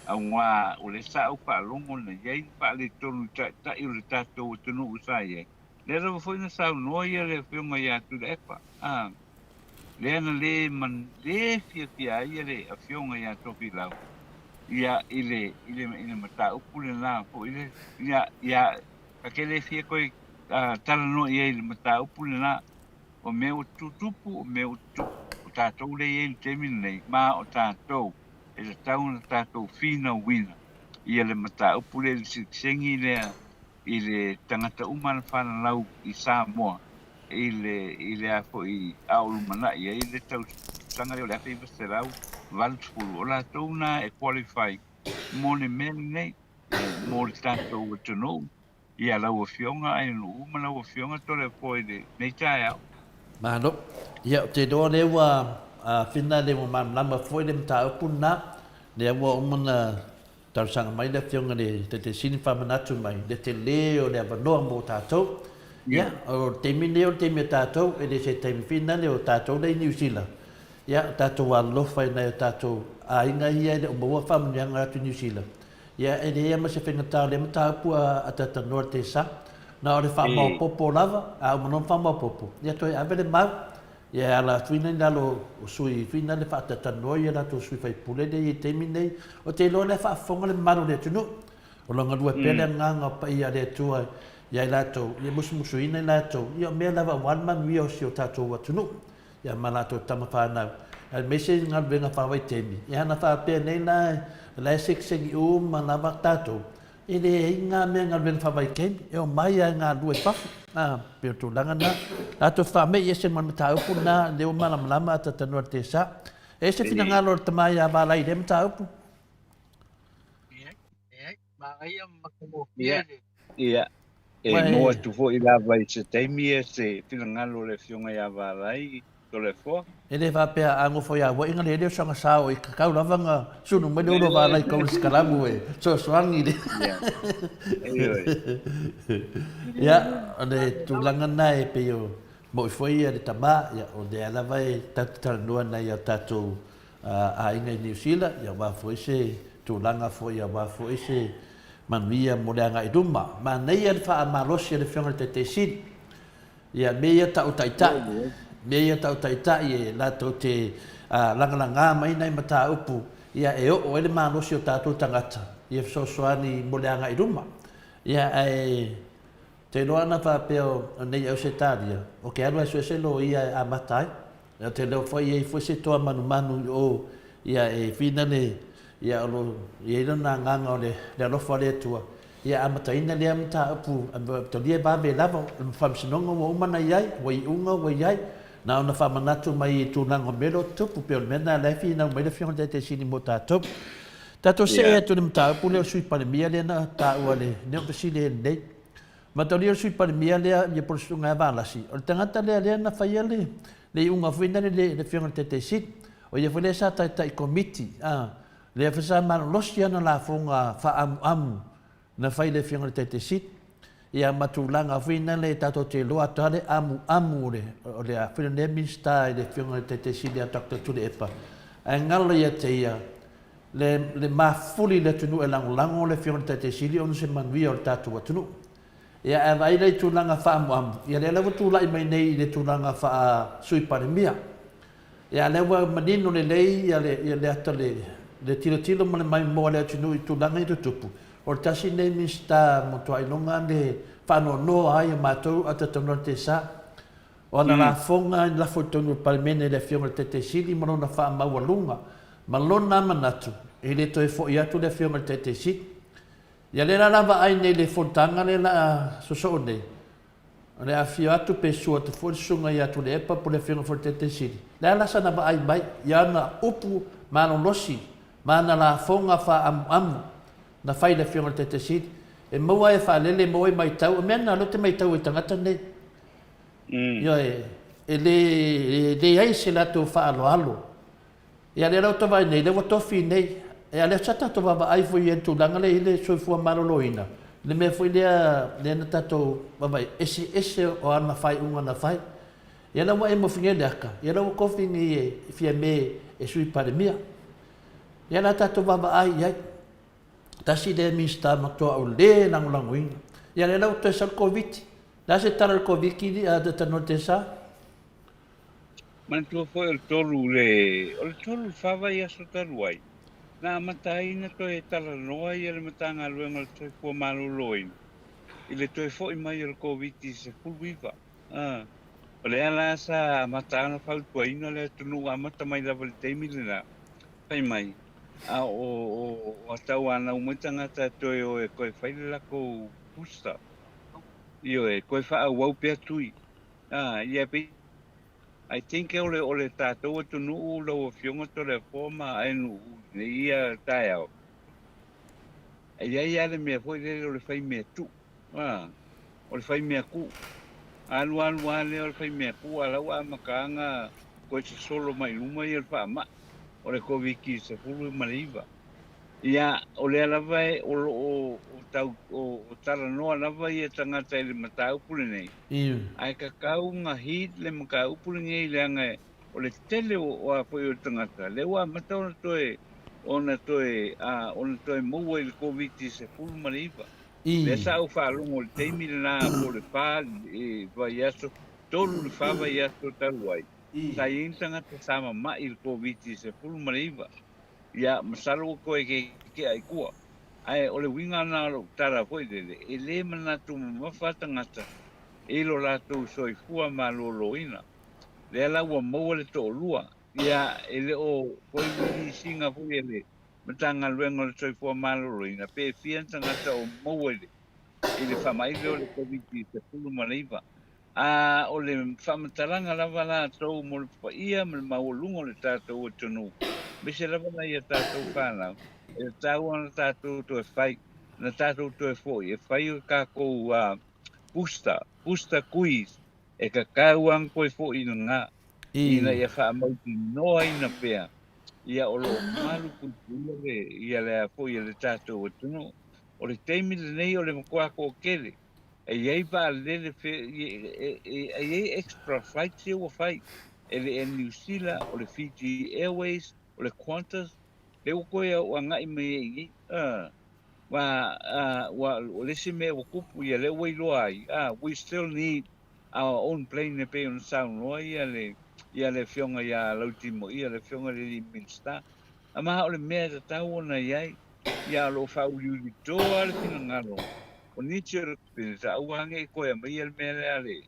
aua o lea sa ou faalogo na i ai ni faaletonu i taitai o le tatou atunuu sa i ai. Lea lava foi na saunoa ia le Afioga ia Tuilaepa, a, lea na le, le fiafia ai le Afioga ia Tofilau ia i le, i le, i le mataupu lena foi le, ia, ia, ta te le fia toe talanoa i ai i le mataupu lena. O mea ua tutupu, o mea ua tutupu. O tatou lea e i ai i le taimi lenei, ma o tatou e tatau ona tatou finauina ia le mataupu lea i le sitiseni lea i le tagata uma na fananau i Samoa i le, i le a foi a o lumanai ai le tausaga lea o le 1980. O latou na e qualify mo le mea lenei, mo le tatou atunuu. Ia lau Afioga Ainuu ma lau Afioga Toleafoa i lenei taeao. Malo. Ia, ou te iloa o lea ua whina le ua malamalama foi le mataupu lena. Lea ua uma ona talosaga mai le Afioga i le Taitaisini faamanatu mai le tele o le avanoa mo tatou. Ia, o le taimi lenei o le taimi a tatou, e le se taimi whina lea o tatou lea i Niu Sila. Ia, o tatou alolofa i nai o tatou aiga ia e le o maua faamanuiaga atu i Niu Sila. Ia, e leai lava ma se faigata o lea mataupu a Tatanoa le Tesa. Na o le faamaopoopo lava, a uma loa ona faamaopoopo, ia toe ave le mau. Ia e ala atu i lalo o sui usufono le faatatanoa i a latou sui usufono lea e i ai i le taimi lenei. Ou te iloa o lea e faafofoga le mamalu o le atunuu. O lo o galue pea le agaga o paia a le Atua ia i latou, ia musumusuina i latou, ia o mea lava aua le manuia o si o tatou atunuu. ia ma latou tama fanau, aemaise i galuega faavaitaimi, ia ana faapea nei la, la e segisegi uma lava tatou, e leai ngā mea galuega faavaitaimi, e omai lava e galulue i fafo, ā, pei o le tulaga lena. Latou faamei ese ma le mataupu lena, lea ua malamalama a Tatanoa i le Tesa. E ese finagalo o le tama ia Valai i lea mataupu? Ia, ia. E maua atu foi lava i se taimi ia se finagalo o le Afioga ia Valai. Toleafoa. E le faapea a nofo ia uaʻi na lele o saga sao i kakau lava na sunu mai le ulo vala i kaula sikalamu e soasoagi le. Ia, o le tulaga na e pei o moʻi foi ia le tama, ia o lea lava e tatou te talanoa nai o tatou aiga i Niu Sila, ia aua foi se tulaga foi aua foi se manuia mo le agai i luma. Manaia le faamalosi a le Afioga i le Taitai Sili. Ia, mea ia tau taitai, mea ia tau taitai e latou te lagalaga mai nai mataupu ia e oo ai le malosi o tatou tagata ia fesoasoani mo le agai i luma. Ia, ae te iloa ana faapea o nei Ausetalia, o ke alu a e sue se loia e amata ai. Ou te iloa foi e i ai foi se toa manumanu i o, ia e finale, ia o lo o i ai lona agaga o le alofa o le Atua, ia amataina lea mataupu, talia e vave lava, o le faamasinoga ua uma ona i ai, ua iuga ua i ai, na ona faamanatu mai i tulaga o mea o lo o tutupu, pei o le mea lena o la e finau mai le Afioga i le Taitai Sili mo tatou. Tatou see atu i le mataupu lea o le Sui Palemia lea na taua i le fesili lenei. Mataulia le Sui Palemia lea ia po o le Susuga ia Valasi, o le tagata lea lea na faia le le iuga foi lea le le Afioga i le Taitai Sili. O ia foi lea sa taitai komiti, a, lea foi sa malolosi ana lafoga faaamuamu na fai i le Afioga i le Taitai Sili. Ia ma tulaga foi na le tatou te iloa atu lava le amuamu o le o le a foi lenei Minisita i le Afioga i le Taitai Sili ia Doctor Tuilaepa. Ae galo ia te ia le, le mafuli i le atunuu e lagolago le Afioga i le Taitai Sili ona se manuia o le tatou atunuu. Ia, ae vaai la i tulaga faamuamu, ia lea la ua tulai mai nei i le tulaga faa-Sui Palemia. Ia, a lea ua manino lelei ia le, ia le ata le, le tilotilo ma le maimoa a le atunuu i tulaga ia tutupu, o le tasi lenei Minisita matuailoga le faanoanoa ai o matou ata talanoa i le TSA. O ana lafoga i lafo i totonu o le Palemene i le Afioga i le Taitai Sili ma lona faamaualuga ma lona manatu e le toe foi atu le Afioga i le Taitai Sili. Ia lea la la vaai nei i le fonotaga lea la a sosoo nei, o le afifio atu pe susu atu foi le Susuga ia Tuilaepa po o le Afioga foi i le Taitai Sili, le a la sana vaai mai i ana upu malolosi ma ana lafoga faaamuamu na fai i le Afioga i le Taitai Sili, e maua ai e faalele, e maua ai matau, o mea na o lea ou te matau ai i tagata nei. Ioe, e le, e leai se latou faaaloalo. Ia lea la ua vaai nei, lea ua tofi nei. Ia lea sa tatou vaavaai foi i le tulaga lea i le soifua maloloina, le mea foi lea lea na tatou vaavaai, eseese o ana faaiuga na fai. Ia la ua emo foi nei le aka, ia la ua tofi nei e Fiame e Sui Palemia. Ia la tatou vaavaai i ai. Tasi lea Minisita matua ou le lagolagoina. Ia lea la ua toe sau le Koviti. Le a se tala i le Koviti a Tanoa Tesa? Manatua foi o le tolu le, o le tolu le fa vaiaso talu ai, na amata ai na toe talanoa ia le Matagaluega o le Soifua Maloloina i le toe foi mai o le Koviti-19. A, o lea la sa amata ona fautuaina le atunuu amata mai lava i le taimi lena, fai mai, a o, o, o tauanau mai tagata e toe o e toe fai le latou booster. Ioe, toe faaauau pea tui. A, ia pei, I think o le, o le tatou atunuu lau Afioga Toleafoa ma Aenuu i lenei taeao, e i ai lava le mea foi lele o le fai mea tuu, a, o le fai mea kuu. Alu alu lava lea o le fai mea kuu, a o la ua amata lava ona toe sosolo mai i luma ia le faamai o le Koviti-19. Ia, o lea lava e, o lo o tau, o talanoa lava ia tagata i le mataupu lenei, ae tatau ona heat le mataupu lenei leaga o le tele o a foi o tagata, lea ua amata ona toe, ona toe, ona toe maua i le Koviti-19. Lea sa ou faalogo i le taimi lena po o le fa vaiaso, tolu i le fa vaiaso talu ai, sa i ai ni tagata sa mama'i i le Koviti-19. Ia, masalo ua toe keekea i tua. Ae o le uiga lena o lou tala foi lele, e le manatu mamafa tagata i lo latou soifua maloloina. Lea la ua maua le toalua, ia, e le o toe release ina foi e le Matagaluega o le Soifua Maloloina pe fia ni tagata o maua i le i le faamai lea o le Koviti-19. A o le faamatalaga lava latou mo le paia ma le maualuga o le tatou atunuu, aemaise lava nai a tatou fanau, e tatau ona tatou toe fai, na tatou toe foi e fai o tatou booster, booster quiz, e tatau lava ona toe foi i lena. Ina ia faamautinoaina pea ia o lo o malu puipuia le ia le a foi le tatou atunuu. O le taimi lenei o le matua toatele e i ai vaalele e i ai extra flights ia ua fai e le Air New Zealand, o le Fiji Airways, o le Qantas, lea ua toe agai mai ai i i. Ua o le isi mea ua tupu ia lea ua iloa ai, we still need our own plane e pei ona saunoa ia le ia le afioga ia Lautimoia, le afioga i le alii Minisita. Ma o le mea e tatau ona i ai, ia o lo o faauliuli toa le finagalo o nisi o le Kapeneta, aua ne i toe aumaia le mea lea a le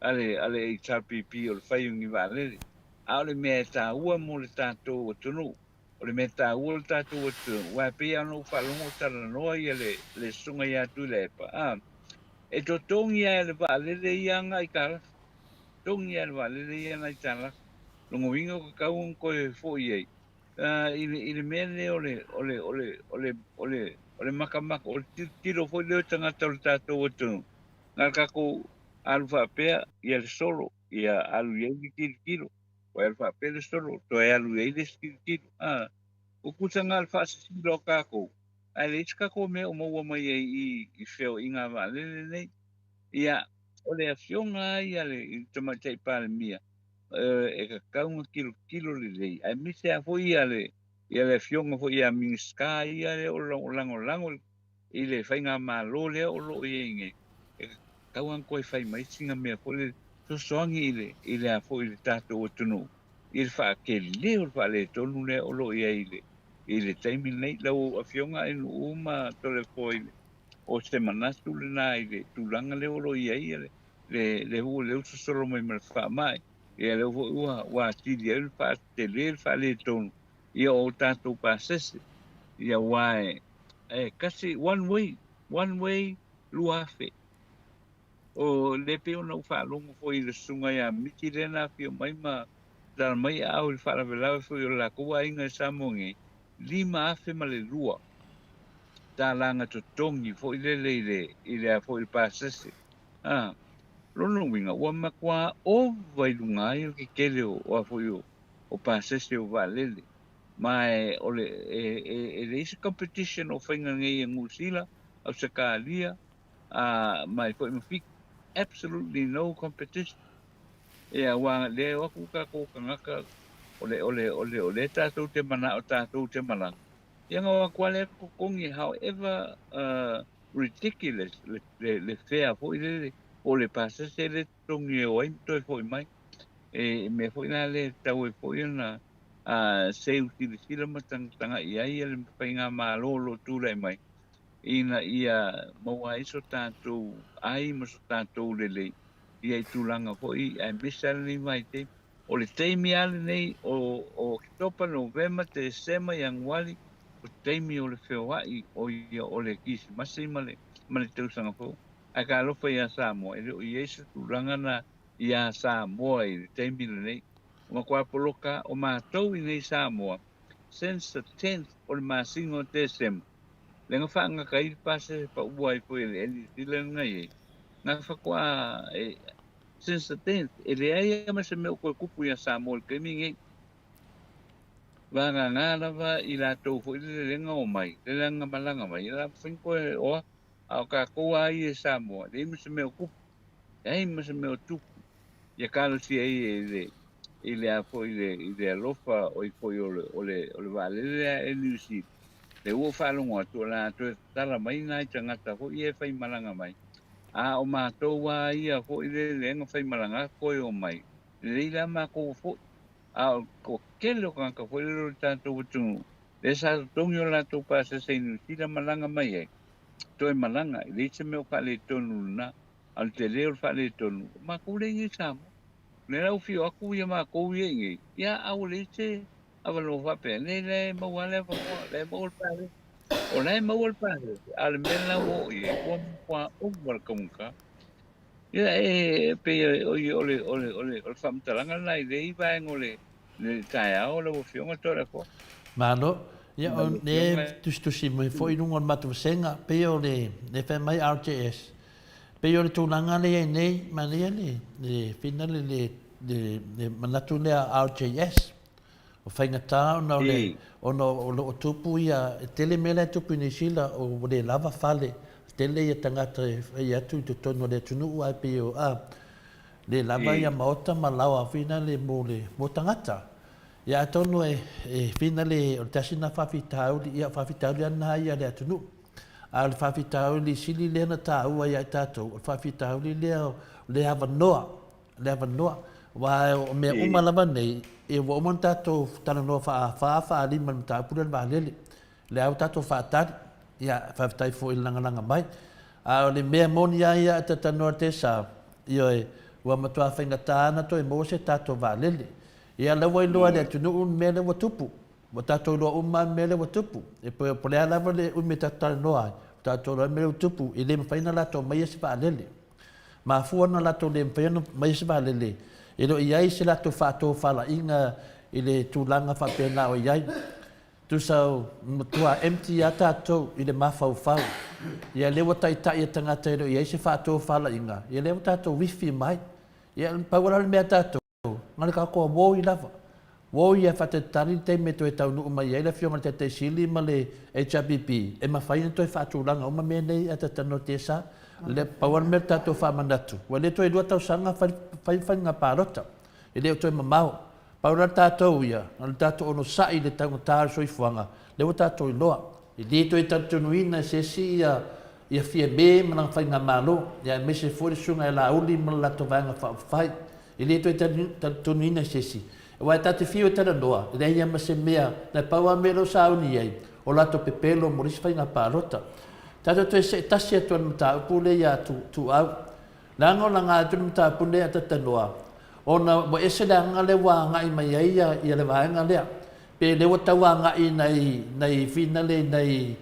a le a le HRPP o le fai o ni vaalele. A o le mea e taua mo le tatou atunuu, o le mea taua o le tatou atunuu, aua e pei lava ona ou faalogo o talanoa ia le le susuga ia Tuilaepa, a, e totogi lava e le vaalele ia ana aitalafu, totogi lava e le vaalele ia ana aitalafu. Lona uiga ua tatau ona toe foi ai i le i le mea lea o le o le o le o le o le o le makamaka, o le tilotilo foi lea o tagata o le tatou atunuu, na o le tatou alu faapea ia le solo, ia alu i ai le tilotilo. Ua alu faapea le solo, toe alu i ai le isi tilotilo. A, ua tusa na o le faasisila o tatou, ae leai se tatou mea o maua mai ai i i feoaiga a vaalele nei. Ia, o le afioga lava ia a le Tamaitai Palemia, e tatau ona tilotilo lelei, aemaise lava foi ia le ia le afioga foi ia Minisita ia lea o lo o lagolago i le faigamalo lea o lo o i ai nei, e tatau ona toe fai mai sina mea foi lele fesoasoani i le i le a foi i le tatou atunuu i le faatele o le faaletonu lea o lo o i ai i le i le taimi lenei. Lau Afioga i Nuu ma Toleafoa i le o se manatu lena i le tulaga lea o lo o i ai le le le ua lea ua sosolo mai ma le faamai, ia lea foi ua ua atili ai le faatele le faaletonu ia o tatou pasese ia aua e e kasi one way one way 2000. O lea pei ona ou faalogo foi i le susuga ia Miki lea na afio mai ma tala mai aao i le faalavelave foi o le latou aiga i Samoa nei, $5,002 tala na totogi foi lele i le, i le a foi i le pasese. A, lona uiga, ua matua ova i luga ai o le tetele o, o a foi o, o pasese o vaalele. Ma e, o le, e, e, e leai se competition o faiga nei e Niu Sila, Ausetalia, a mai foi ma Fiti. Absolutely no competition. Ia, aua lea e o atu tatou tagata, o le, o le, o le, o lea tatou te manao tatou te malaga. Ia na o atu lava lea totogi, however uh, ridiculous le, le, le fare foi lele, po o le pasese le totogi e o ai ma toe foi mai. E, mea foi la lea e tatau ai foi ona uh, seu silasila ma tagatagai ai le faigamalo o lo o tulai mai ina ia maua ai so tatou ai ma so tatou lelei ia i tulaga foi aemaise lava lenei vaitaimi. O le taimi lava lenei o Oketopa, Novema, Tesema, Ianuari, o taimi o le feoai o ia o le Kirisimasi ma le ma le tausaga fou. Ae talofa ia Samoa, e le o i ai se tulaga na iā Samoa i le taimi lenei. Ua matua poloka o matou i nei Samoa since the tenth o le masina o Tesema, Lea na faagata ai le pasese paua ai foi e le Air New Zealand na i ai, na faatoa e, since the 10th, e leai lava ma se mea o toe tupu ia Samoa i le taimi lenei. Vagana lava i latou foi le lelega o mai, le leaga malaga mai, e la mafai ona toe oa. A o tatou lava ia i Samoa, leai ma se mea o tupu, leai ma se mea o tupu. Ia talosia ai e le i le a foi i le i le alofa oi foi o le o le o le vaalele lea Air New Zealand. Lea ua ou faalogo atu o le a toe tatala mai nai tagata foi ia e faimalaga mai. A o matou lava ia foi le lea na faimalaga toe omai, lelei la matou foi. A o le toatele o tagata foi lele o le tatou atunuu, lea sa totogi o latou pasese i Niu Sila malaga mai ai, toe malaga, e leai se mea o faaletonu lena. A o le tele o le faaletonu, o matou lea i inei i Samoa. O lea la ua fio atu ia matou ia i inei, ia a ua leai se avanoa faapea, nei la e maua lava le avanoa, la e maua le pasese. O la e maua le pasese, a o le mea la ua oo i ai, ua matua ova le taugata. Ia e pei o le, o le, o le, o le, o le faamatalaga lena i lenei vaega o le, le taeao lau Afioga Toleafoa. Malo. Ia, o le tusitusi mai foi i luga o le matou vasega, pei o le, le fai mai RJS, pei o le tulaga lea i ai nei, manaia le, le finale le. le manatu lea a RJS. O faigata ona o le, ona o lo o tupu ia, e tele mea la e tupu i Niu Sila, ua le lava fale, tele ia tagata e fai atu i totonu o le atunuu ae pei o, a, le lava ia maota ma laoa foi na le mo le, mo tagata. Ia atonu e, e fina le, o le tasi lena faafitauli, ia o faafitauli lava lena ia a le atunuu. A o le faafitauli sili lea na taua ia i tatou, o le faafitauli lea o le avanoa, le avanoa. Aua o mea uma lava nei, e ua uma ona tatou talanoa faa-fa, faa-lima i le mataupu lea o le vaalele. O lea ua tatou faatali. Ia, faafetai foi i le lagalaga mai. A o le mea moni lava ia a talanoa le Tesa, ioe, ua matua faigata ona toe maua se tatou vaalele. Ia, o lea ua iloa e le atunuu le mea lea ua tupu. Ua tatou iloa uma lava le mea lea ua tupu. E po o le a lava le umi e tatou talanoa ai, ua tatou iloa le mea lea ua tupu, e le mafai ona latou aumaia se vaalele. Mafua ona latou le mafai ona aumaia se vaalele, e le o i ai se latou faatofalaiga i le tulaga faapena o i ai. Tusa ua matua empty lava tatou i le mafaufau. Ia lea ua taitai e tagata e le o i ai se faatofalaiga, ia lea ua tatou wifi mai. Ia pau lava le mea a tatou, Na o le tatou uoi lava. Uoi e faatalitali le taimi e toe taunuu mai ai le Afioga i le Taitai Sili ma le HRPP e mafai ona toe faatulaga uma mea nei ae talatalanoa TSA. Le, pau lava le mea o le tatou faamanatu, ua le toe lua tausaga fai, fai faiga palota. E le o toe mamao. Pau la le tatou ia, na o le tatou onosai i le taugata o le soifuaga, lea ua tatou iloa. E le toe talitonuina e se isi ia ia Fiame ma lana faigamalo, ia aemaise foi le Susuga ia Laauli ma le latou Vaega Faaupufai. E le toe talitonuina e se isi. Aua e ta te fiu e talanoa, e leai lava ma se mea, na pau lava mea lea o sauni ai, o latou pepelo mo le isi faiga palota. Tatou toe see tasi atu ai i le mataupu lea ia Tuuau. Leaga o laga atu le mataupu lenei a talanoa, ona ua ese le aga lea ua agai mai ai ia le vaega lea. Pe lea ua tau agai i nai, nai finale, nai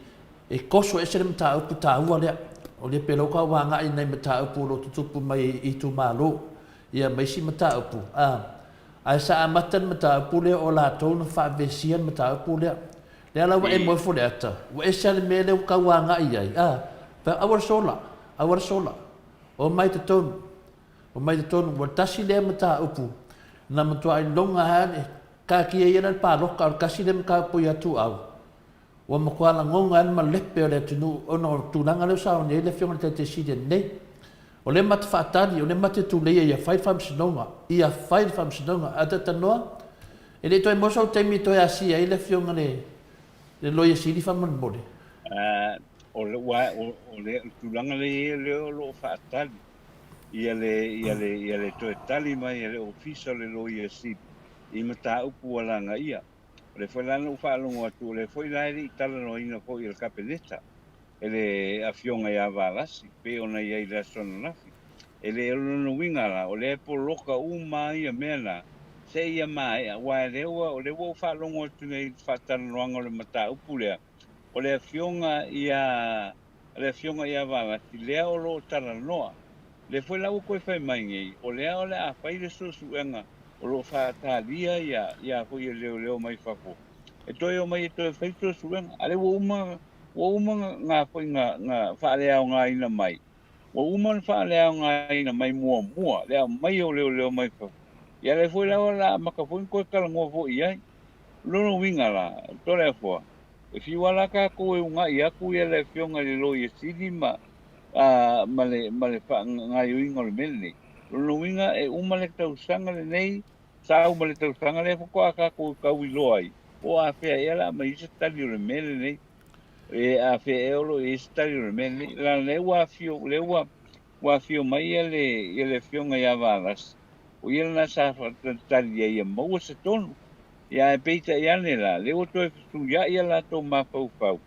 E koso ese le mataupu taua lea. O lea pe lau ua agai i nai mataupu o lo o tutupu mai i itumalo, ia ma isi mataupu, a. Ae sa amata le mataupu lea o latou na faavesia le mataupu lea. Lea la ua e moe ifo i le ata, ua ese lava le mea lea ua tau agai i ai, a. Fai atu, aua le sola, aua le sola. Omai i totonu, omai i totonu. Ua tasi lea mataupu na matua iloga lava le, taatia ia la le palota, o le tasi lea mataupu ia Tuuau. Ua matua lagona ai le malepe o le atunuu ona o le tulaga lea ua sauni ai le Afioga i le Taitai Sili nei. O lea ma te faatali, o lea ma te tuleia ia fai le faamasinoga, ia fai le faamasinoga. Ae talanoa, e le i toe maua sou taimi e toe asia ai le Afioga i le Loia Sili faamolemole. O le, ua, o, o le tulaga lea e i ai, o lea o lo o faatali ia le, ia le, ia le toe tali mai a le Ofisa o le Loia Sili i mataupu ua lagaia. O lea foi la na ou faalogo atu, o lea foi la e le i talanoaina foi e le Kapeneta e le Afioga ia Valasi pei ona i ai i le aso ananafi. E le o lona uiga la, o lea e poloka uma lava ia mea na seia maea, aua o lea ua, o lea ua ou faalogo atu nei i le faatalanoaga o le mataupu lea, o le Afioga ia, le Afioga ia Valasi lea o lo o talanoa. O lea foi la ua toe fai mai nei, o lea o le a fai le suesuega o lo o faatalia ia ia foi e leoleo mai fafo e toe omai e toe fai suesuega. A lea ua uma ua uma nga foi nga nga faaleaogaina mai. Ua uma ona faaleaogaina mai muamua le aumai o leoleo mai fafo. Ia lea foi la o le a amata foi ona toe talanoa foi i ai. O lona uiga la, Toleafoa, e fiu lava la tatou e uunai atu ia le Afioga i le Loia Sili ma ma le ma le faagaoioiga o le mea lenei. O lona uiga e uma le tausaga lenei, sau ma le tausaga lea faatoa tatou tau iloa ai, po o afea ea la aumai ai se tali o le mea lenei. E afea ea o lo o i ai se tali o le mea lenei. Leaga lea ua afio, lea ua, ua afio mai ia le, ia le afioga ia Valasi, o ia lena sa faatalitali ai ia maua se tonu. Ia ae peitai ane la, lea ua toe fesuiai a latou mafaufau.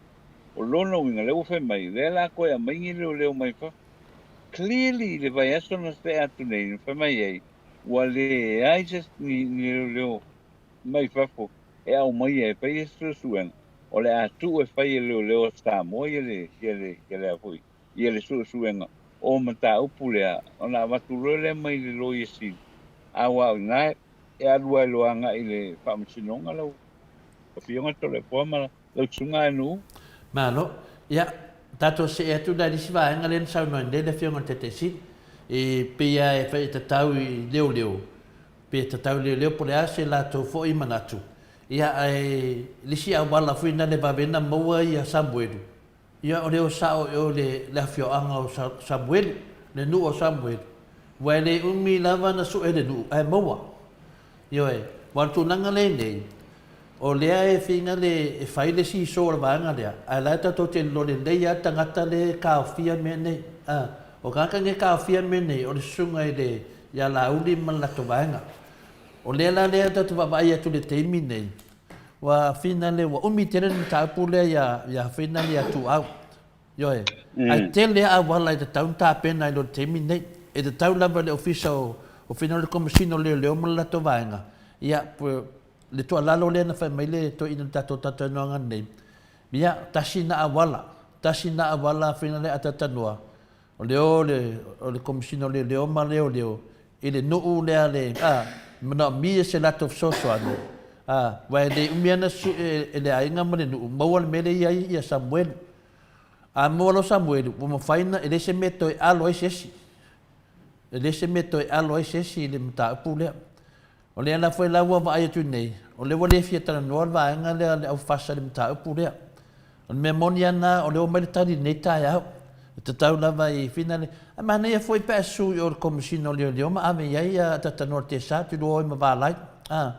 O lona uiga, lea ua fai mai, lea la toe aumai ni leoleo mai fafo. Clearly i le vaiaso na tea atu nei na fai mai ai ua leai se ni leoleo mai fafo e aumaia e fai se suesuega, o le a tuu e fai e leoleo a Samoa ia le ia le ia le a foi ia le suesuega o mataupu lea ona avatu loa lea mai le Loia Sili aua o ina e alu ai loa agai i le Faamasinoga lau Afioga Toleafoa ma lau susuga Anu. Malo. Ia, tatou see atu la i le isi vaega lea na saunoa nei le Afioga i le Taitaisin, e pei lava e fai e tatau i leoleo, Pe tatau leoleo po o le a se latou foi manatu, ia ae le isi auala foi na le vave na maua ia Samuelu, ia o le o sao i o le le afioaga o Samuelu, le nuu o Samuelu, ua e le umi lava na sue le nuu ae maua. Ioe, aua o le tulaga lea e nei, o lea e feiga le e fai le siso o le vaega lea, ae la e tatou te iloa lelei lava le tagata lea e taofia mea nei. A, o tagata nei e taofia mea nei, o le susuga i le ia Laauli ma le latou vaega. O lea la lea tatou te vaavaai atu i le taimi nei, ua fina le, ua umi tele le mataupu lea ia, ia fina le ia Tuuau. Ioe. Ae tele lava auala e tatau ona tapena i lo le taimi lenei. E tatau lava i le Ofisa o, o fina le Komesina o Leoleo ma le latou vaega, ia, le tuualalo lea na fai mai le toeaina i le tatou talatalanoaga nei, ia, tasi na auala, tasi na auala fina le atatanoa, o le o le, o le Komesina o Leoleo ma Leoleo i le nuu lea le, a, manaomia se latou fesoasoani, a, aua e le umi lava ona sue e le aiga ma le nuu, maua le mea lea e i ai ia Samuelu. A maua loa Samuelu, ua mafai ona, e leai se mea e toe alo ai se isi. E leai se mea e toe alo ai se isi i le mataupu lea. O lea la foi la ua vaai atu nei, o lea ua le fia talanoa le vaega lea a le aufasa i le mataupu lea. O le mea moni lava lena, o lea ua aumai le tali i lenei taeao. E tatau lava i finale. Ae manaia foi pe a susu i o i le Komesina o Leoleo ma ave i ai a talatalanoa i le TSA, tulua oi ma Valai. A,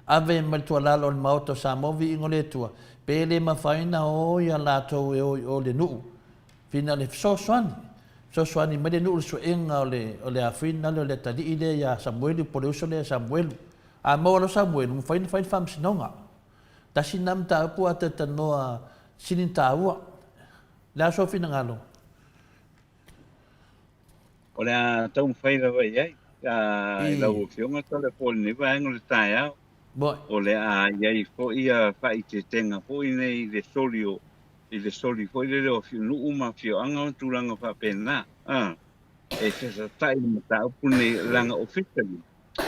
ave mai le tuualalo a le Maota o Samoa, viiga o le Atua, pe le mafai ona o ia latou e o i o i le nuu. Finale, fesoasoani, fesoasoani mai le nuu i le suega o le, o le afina lea o le atalii lea ia Samuelu po o le uso lea ia Samuelu. A maua loa Samuelu, mafai ona fai le faamasinoga. Tasi lena mataupu a talatalanoa sili ona taua. O le a sou finagalo? O le a taumafai lava i ai i lau Afioga Toleafoa i lenei vaega o le taeao. O le a i ai foi faaeteetega foi nei i le soli o i le soli foi lele o nuu ma afioaga ma tulaga faapena. E fesoatai le mataupu lenei leaga officially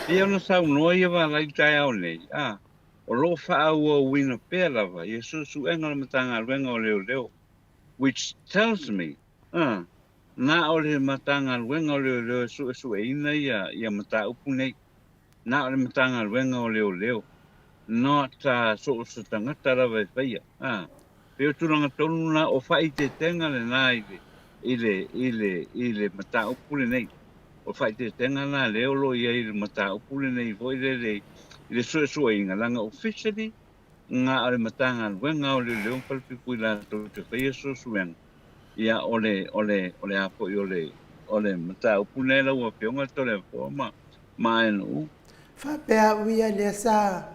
pei ona saunoa ia Valai i le taeao nei, o lo o faaauauina pea lava ia suesuega a le Matagaluega o Leoleo which tells me na o le Matagaluega o Leoleo e suesueina ia mataupu nei. Na o le Matagaluega o Leoleo, not so o se tagata lava e faia. Pei o tulaga tonu na, o faaeteetega lena i le, i le, i le, i le mataupu lenei. O faaeteetega na lea o lo o i ai i le mataupu lenei foi lele i le suesueina, leaga officially na o le Matagaluega o Leoleo ma Falepuipui latou te faia suesuega. Ia, o le, o le, o le a foi o le, o le mataupu lea lau Afioga Toleafoa ma, ma ANU. Faapea au ia lea sa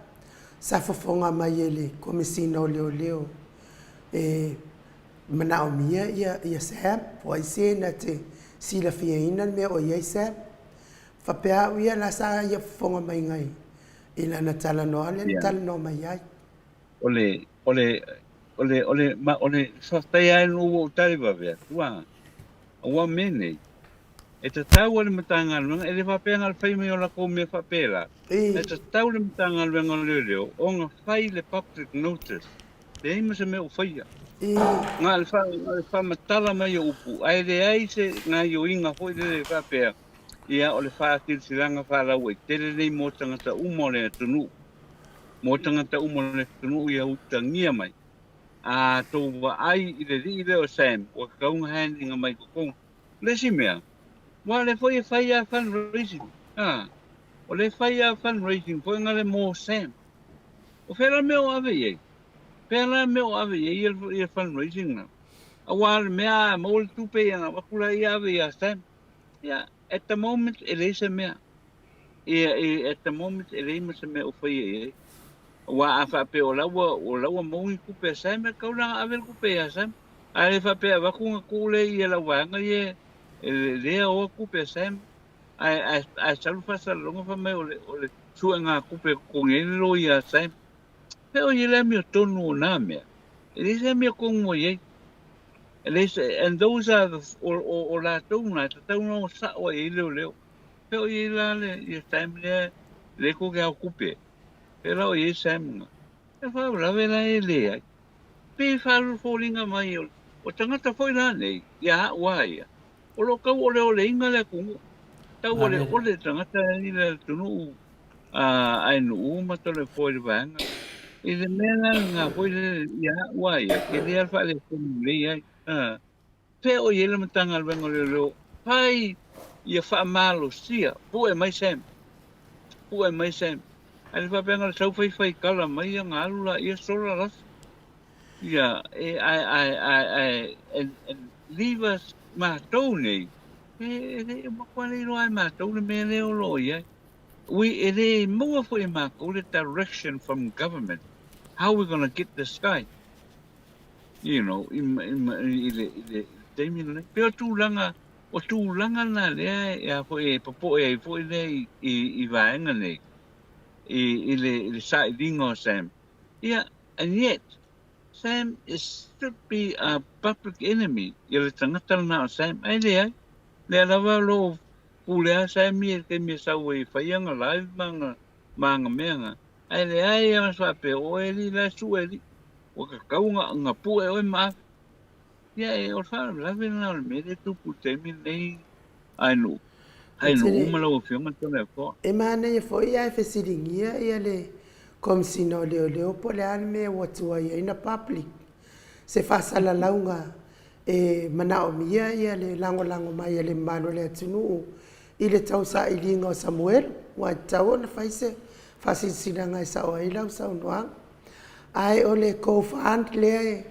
sa fofoga mai e le Komesina o Leoleo e manaomia ia ia Sam, po o ai se na te silafiaina le mea o i ai Sam. Faapea au ia la sa ia fofoga mai ngai i lana talanoa lea na talanoa mai ai. O le, o le, o le, o le, ma, o le faafetai lava ina ua ou tali vave atu, a, aua mea nei, e tatau a le Matagaluega, e le faapea na o le fai mai o latou mea faapela, e tatau le Matagaluega o Leoleo ona fai le public notice, leai ma se mea o faia. Na o le, fa, na o le faamatala mai o upu, ae leai se gaioiga foi lele faapea, ia o le faasilasilaga faalauaitele lenei mo tagata uma o le atunuu. Mo tagata uma o le atunuu ia utagia mai. A tou vaai i le alii lea o Sam, ua tatau ona hand mai i totonu. O le isi mea, aua o lea foi e fai lava fundraising, a, o lea e fai lava fundraising foi na le mo Sam. O fea la le mea o ave i ai? Fea la le mea o ave i ai ia fundraising na? Aua o le mea a maua le tupe ia ona avatu lea ave ia Sam. Ia, at the moment e leai se mea. Ia, at the moment e leai ma se mea o faia i ai. Aua a faapea o la ua, o la ua maua ni tupe a Sam, e tatau la ona ave le tupe ia Sam. Ae le faapea e avatu ona tuu lea i lau vaega ia e lea oa tupe a Sam. Ae, ae, ae sau le faasalalauga fai mai o le, o le suega tupe e totogi ai le loia a Sam. Pe o i ai le amiotonu o na mea. E leai se amiotonu o i ai. E leai se, and those are the, o, o, o latou na e tatau ona o sao ai i ai leoleo. Pe o i ai la le, ia Sam lea, lea tou te ao tupe. Pe la o i ai Sam na. E faalavelave la e leai. Pe faaluafoliga mai o, o tagata foi la nei, ia au a ia, o lo o tauoleoleina le atunuu. Tauoleole tagata i le atunuu. Ae nuu ma Toleafoa i le vaega. I le mea la lena foi lele ia a'u a ia, tele lava le faaletonu lelei ai. Fea o i ai le Matagaluega o Leoleo fai ia faamalosia, pue mai Sam, pue mai Sam. Ae le faapea na o le sau faifaitala mai ia ona alu laia sola lasa. Ia, e, ae, ae, ae, ae, and, and leave us matou nei, e, e le, e matua le iloa e matou le mea lea o lo o i ai. We, e le maua foi e matou le direction from government, how we gonna get this guy, you know, i, i, i, le, i le taimi lenei. Pei o tulaga, o tulaga na lea e, a foi, e popoe ai foi lea i, i, i vaega nei, i, i le, i le sailiga o Sam. Ia, and yet, Sam is should be a public enemy ia le tagata lena o Sam, ae leai, lea lava o lo o pule a Sam ia i le taimi e sau ai e fai ana live ma ana, ma ana mea na, ae leai lava se faapea o oe alii la e sue alii, ua tatau ona, ona pue oe ma ave. Ia e, o le faalavelave lena o le mea lea e tupu i le taimi lenei ae nuu, ae nuu uma lau Afioga Toleafoa. E manaia foi ae fesiligia ia le Komesina o Leoleo po o le a le mea ua tuai ai na public se faasalalauga e manaomia ia le lagolago mai a le mamalu o le atunuu i le tausailiga o Samuelu, ua tatau ona fai se faasilasilaga e sao ai lau saunoaga. Ae o le co-fund lea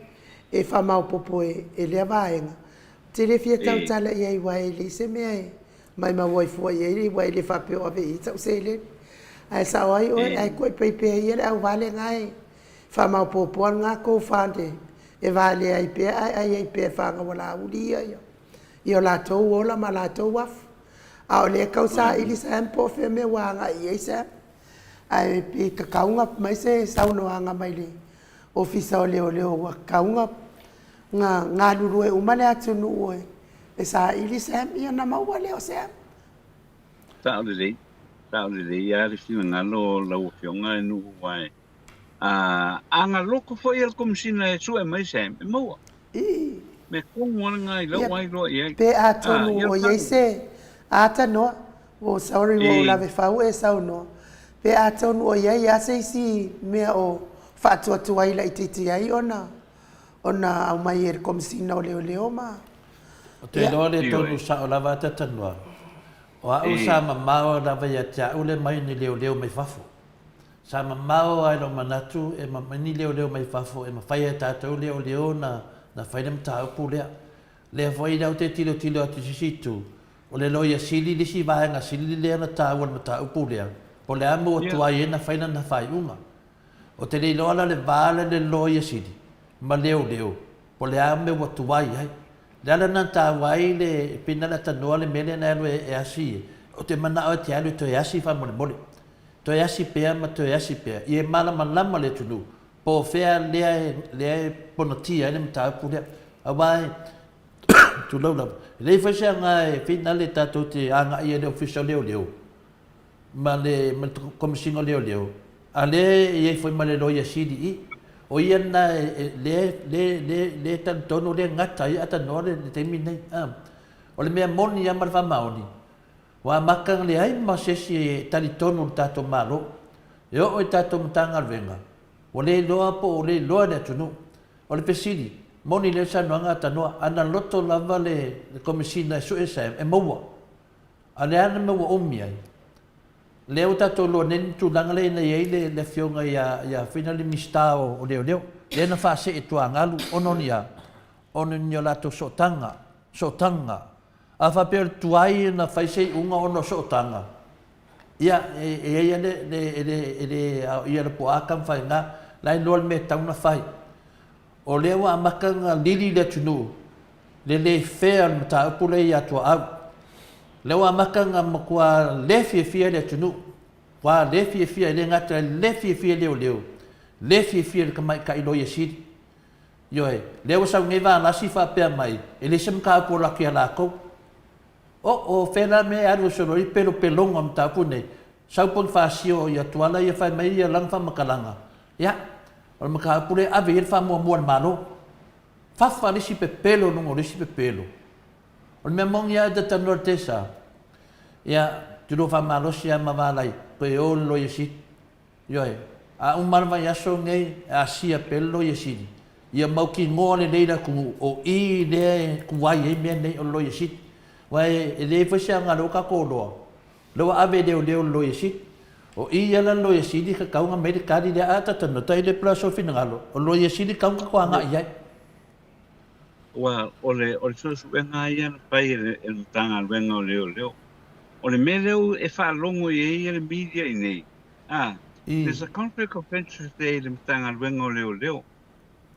e faamaopoopo e lea vaega, ou te le fia tautala i ai aua e leai se mea e maimau ai fua i ai aua e le faapea o ave i ai sau seleni. Ae sao ai oe, ae koe pea ia le auvale na e faamaopoopoa lena co-fund e valea ai pea ae ai ai pea e fanau a Laauli ia i o latou ola ma latou afu. A o lea e tau saili Sam po o fea mea ua agai i ai Sam. Ae pe tatau ona aumai se saunoaga mai le Ofisa o Leoleo ua tatau ona galulue uma le atunuu e saili Sam, ia ona maua lea o Sam. Sao lelei, sao lelei lava le finagalo o lau Afioga e Nu'u ae a agaloto foi e le Komesina e sue mai Sam, e maua. Ii. Mea tonu lava lena i lau lava iloa i ai. Pe atonu o i ai se ata noa, oh sorry ua ou lave fau e saunoa, pe atonu o i ai lava se isi mea o faatuatuai laitiiti ai ona ona aumai e le Komesina o Leoleo ma Ou te iloa le tonu sao lava a Tatanoa, o au sa mamao lava ia te au le mai ni leoleo mai fafo. Sa mamao lava i lou manatu e mai ni leoleo mai fafo e mafai e tatou leoleo na na fai le mataupu lea. Lea foi lea ou te tilotilo atu i se isi itu, o le Loia Sili le isi vaega sili lea na taua i le mataupu lea, po o le a mea ua tuai ai na fai lana faaiuga. Ou te le iloa la le va lea le Loia Sili ma leoleo, po o le a mea ua tuai ai. Le ala lena na taua ai le pina le atanoa le mea lea na alu e asi, ou te manao e te alu e toe asi faamolemole. Toe asi pea ma toe asi pea, ia malamalama le atunuu po o fea lea lea e ponatia ai le mataupu lea. Aua e, tulou lava, e leai foi se aga e finale tatou te agai ai i le Ofisa o Leoleo ma le ma le Komesina o Leoleo, a lea e i ai foi ma le Loia Sili i i. O ia lena e lea lea lea lea e talitonu lea e gata ai Atanoa le taimi lenei. O le mea moni lava ma le faamaoni, Ua amata ona leai ma se isi e talitonu i le tatou Malo. E oo i tatou Matagaluega, ua le iloa po o le iloa e le atunuu. O le fesili, moni lelei le saunoaga a Tanoa, ana loto lava le Komesina e sue Sam, e maua. A o le a le mea ua umi ai? Lea ua tatou iloa nei le tulaga lea na i ai le Afioga ia Fina le Minisita o Leoleo, lea na faasee i tuagalu ona o ni a? Ona o ni o latou sootaga, sootaga A faapea o le tuai ona fai se iuga ona o sootaga, ia, e i ai le, le, e le, e le aoaia e le puaa ka mafai na, la e iloa le mea e tatau ona fai. O lea ua amata ona lili le atunuu, le le fair o le mataupu lea ia Tuaau. O lea ua amata ona matua le fiafia le atunuu, matua le fiafia, e le gata e le fiafia leoleo, le fiafia le tamaitai loia sili. Ioe, lea ua sau nei Valasi faapea mai, e leai se mataupu o laki a latou. O, o fea la mea e alu ai solo ai pelopeloga o mataupu nei? Sau Ponifasio ia Tuala ia fai mai ia lana faamatalaga, ia, o le mataupu lea e ave i ai le faamuamua a le Malo. Fafa le isi pepelo i luga o le isi pepelo. O le mea moni lava e te talanoa i le Tesa, ia, Tulou faamalosi lava ma Valai, toe o i le Loia Sili. Ioe. A uma le vaiaso lenei, e asia pea le Loia Sili, ia mautinoa lelei le atunuu, o i lea e tuai ai mea nei o le Loia Sili. Aua e leai foi se aoga o lea ua tatou iloa, o lea ua ave e leoleo i le Loia Sili. O i la le Loia Sili e tatau ona aumai le tali lea, a ta talanoa, tailo po o le a sou finagalo, o le Loia Sili e tatau ona tatou agai i ai. Aua o le o le suesuega lava ia na fai e le e le Matagaluega o Leoleo. O le mea lea e faalogo i ai le media i inei, a, there's a conflict of interest there i le Matagaluega o Leoleo,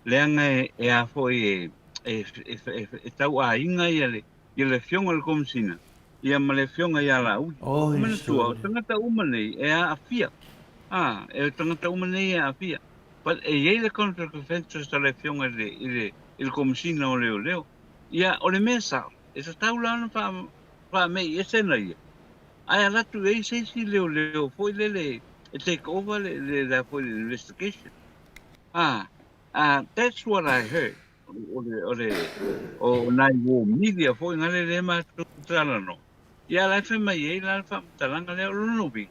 leaga e e a foi e e e e tauaiga ia le ia le Afioga i le Komesina ia ma le Afioga ia Laauli. Oi, Manatua, o tagata uma nei e aafia, a, e tagata uma nei e aafia. But e i ai le conflict of interest a le Afioga i le, i le, i le Komesina o Leoleo. Ia, o le mea sao, e tatau la ona faa, faamei ese na ia, ae alu atu i ai se isi leoleo foi lele e take over le, le, le, foi le investigation. Ah, ah, that's what I heard. O le, o le, o nai war media foi ngale le matou talanoa. Ia la e fai mai ai la le faamatalaga lea, o lona uiga,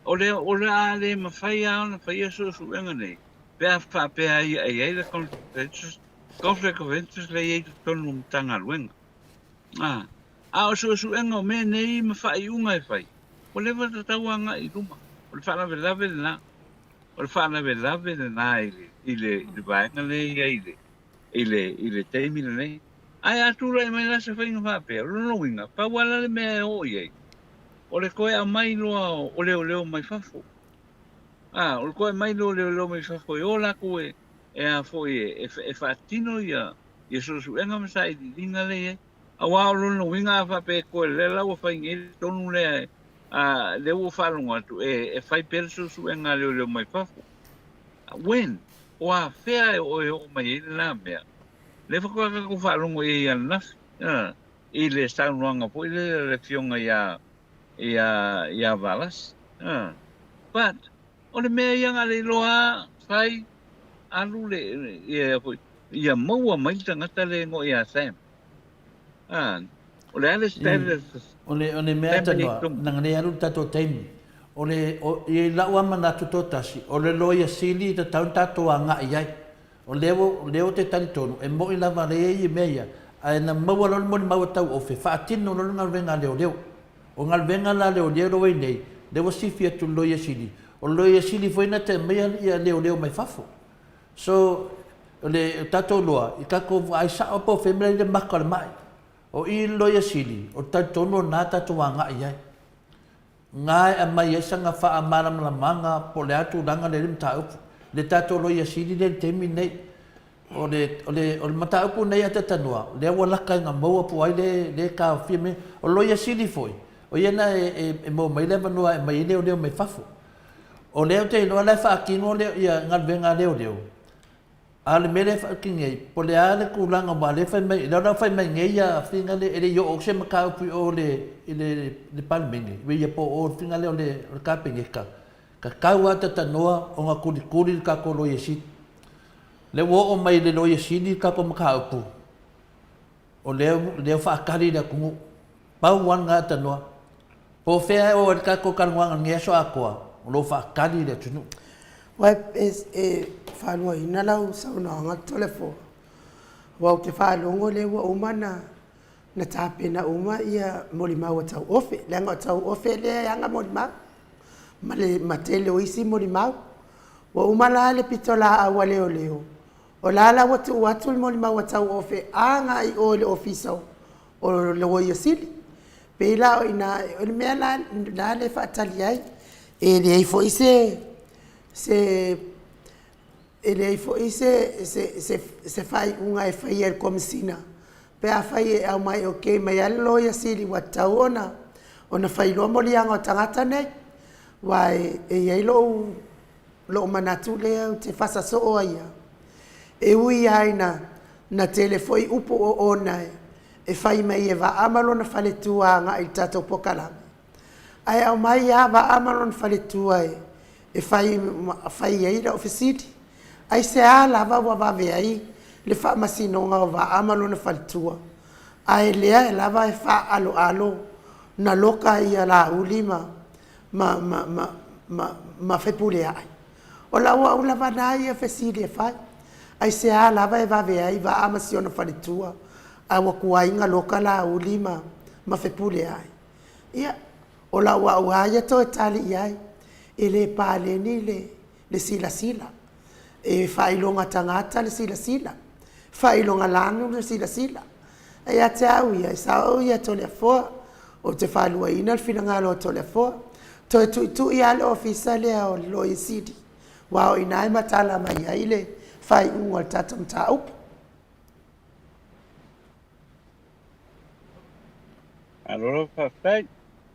O le, o le a le mafai lava ona faia suesuega nei pe a faapea ia e i ai le conflict of interest lea e i ai i totonu o Matagaluega. A, a o suesuega o mea nei ma faaiuga e fai, ua leva ona tatau agai i luma. O le faalavelave lena. O le faalavelave lena i le, i le, i le vaega lea e i ai i le, i le, i le taimi lenei. Ae a tulai mai la se faiga faapea, o lona uiga, pau lava la le mea e oo i ai, o le toe aumai loa o leoleo mai fafo. A, o le toe aumai loa o leoleo mai fafo e o latou e, e a foi e, e, e faatino ia, ia suesuega ma sailiiliga lea e i ai. Aua o lona uiga a faapea e toe lea la ua fai nei le tonu lea, a, lea ua faalogo atu e, e fai pea le suesuega a leoleo mai fafo. When? O afea e oo mai ai lena mea? Lea faatoa tatou faalogo i ai ananafi, i le saunoaga foi lea a le Afioga ia, ia, ia Valasi. But, o le mea ia na le iloa lava, fai, alu le, ia, foi, ia maua mai le tagata lea e igoa ia Sam. O le a le status? O le, o le mea tanoa, leaga lea e alu le tatou taimi. O le, o, i lau lava manatu toatasi, o le Loia Sili e tatau ona tatou agai i ai. O lea ua, o lea ou te talitonu, e moni lava lea e i ai mea ia, ae na maua loa le molimau a Tauofe, faatino loa le galuega a leoleo. O galuega la a leoleo lea ua i ai nei, lea ua sifi atu i le Loia Sili, o le Loia Sili foi na te aumaia ia leoleo mai fafo. So, o le tatou iloa, i tatou vaai sao po o fea mea la e i ai le maka o le mai. O i le Loia Sili, o le talitonu o lena tatou agai i ai. Na e aumai ai sana faamalamalamaga po o le a tulaga lea i le mataupu. Le tatou Loia Sili lea i le taimi lenei. O le, o le, o le mataupu lenei a Tetanua, lea ua laka ina maua po o ai lea, lea e taofia mea. O le Loia Sili foi, o ia lena e, e, e maua mai le avanoa e aumai ai leoleo mai fafo. O lea ou te iloa la e faatino le, ia, galuega a leoleo, A o le mea lea e faatini ai, po o le a le tulaga aua o lea e fai mai, o lea la ua fai mai nei ia faiga lea e le i oo se mataupu i o i le i le Palemene, ia po o le faiga lea o le Kapeneta, tatau lava talanoa ona tulituli le tatou Loia Sili. O lea ua oo mai i le Loia Sili le tatou mataupu, O lea, lea ua faatali le atunuu. Pau lava lena tanoa. Po o fea e oo ai le tatou talanoaga i lenei aso atoa, o lo o faatali le atunuu. Ua e, e faaluaina lau saunoaga Toleafoa, aua ou te faalogo o lea ua uma ona na tapena uma ia molimau a Tauofe, leaga o Tauofe lea e ana molimau ma le ma tele o isi molimau. Ua uma la le pitolaau a leoleo O la la ua tuu atu le molimau a Tauofe agai i o i le Ofisa o le Loia Sili. Pei la o i ina, o le mea la lena lea e faatali ai. E leai foi se se e leai foi se se se se faaiuga e faia e le Komesina pe afai e aumai okay mai lava le Loia Sili ua tatau ona ona fai loa moliaga o tagata nei. Aua e i ai lou lou manatu lea ou te fasa soo ai au. E ui lava ina na tele foi upu oona e fai mai e Vaa ma lona faletua agai i le tatou polokalame, ae aumai lava Vaa ma lona faletua e fai, fai ai lau fesili, aisea lava ua vave ai le faamasinoga o Vaa ma lona faletua, ae lea lava e faaaloalo. na loka ia Laauli ma ma ma ma ma ma Fepuleai. O lau au lava na ia fesili e fai, aisea lava e vave ai Vaa ma si ona faletua, a ua kuaiga loka Laauli ma ma Fepuleai? Ia, o lau au lava ia toe tali i ai, e le paleni le le silasila. E faailoga tagata le silasila, faailoga lanu le silasila. Ae ia te au ia, e sao ia Toleafoa, ou te faaluaina le finagalo o Toleafoa. Toe tuitui lava le ofisa lea o le Loia Sili, aua o i ina e matala mai ai le faaiuga o le tatou mataupu. Malo lava faafetai.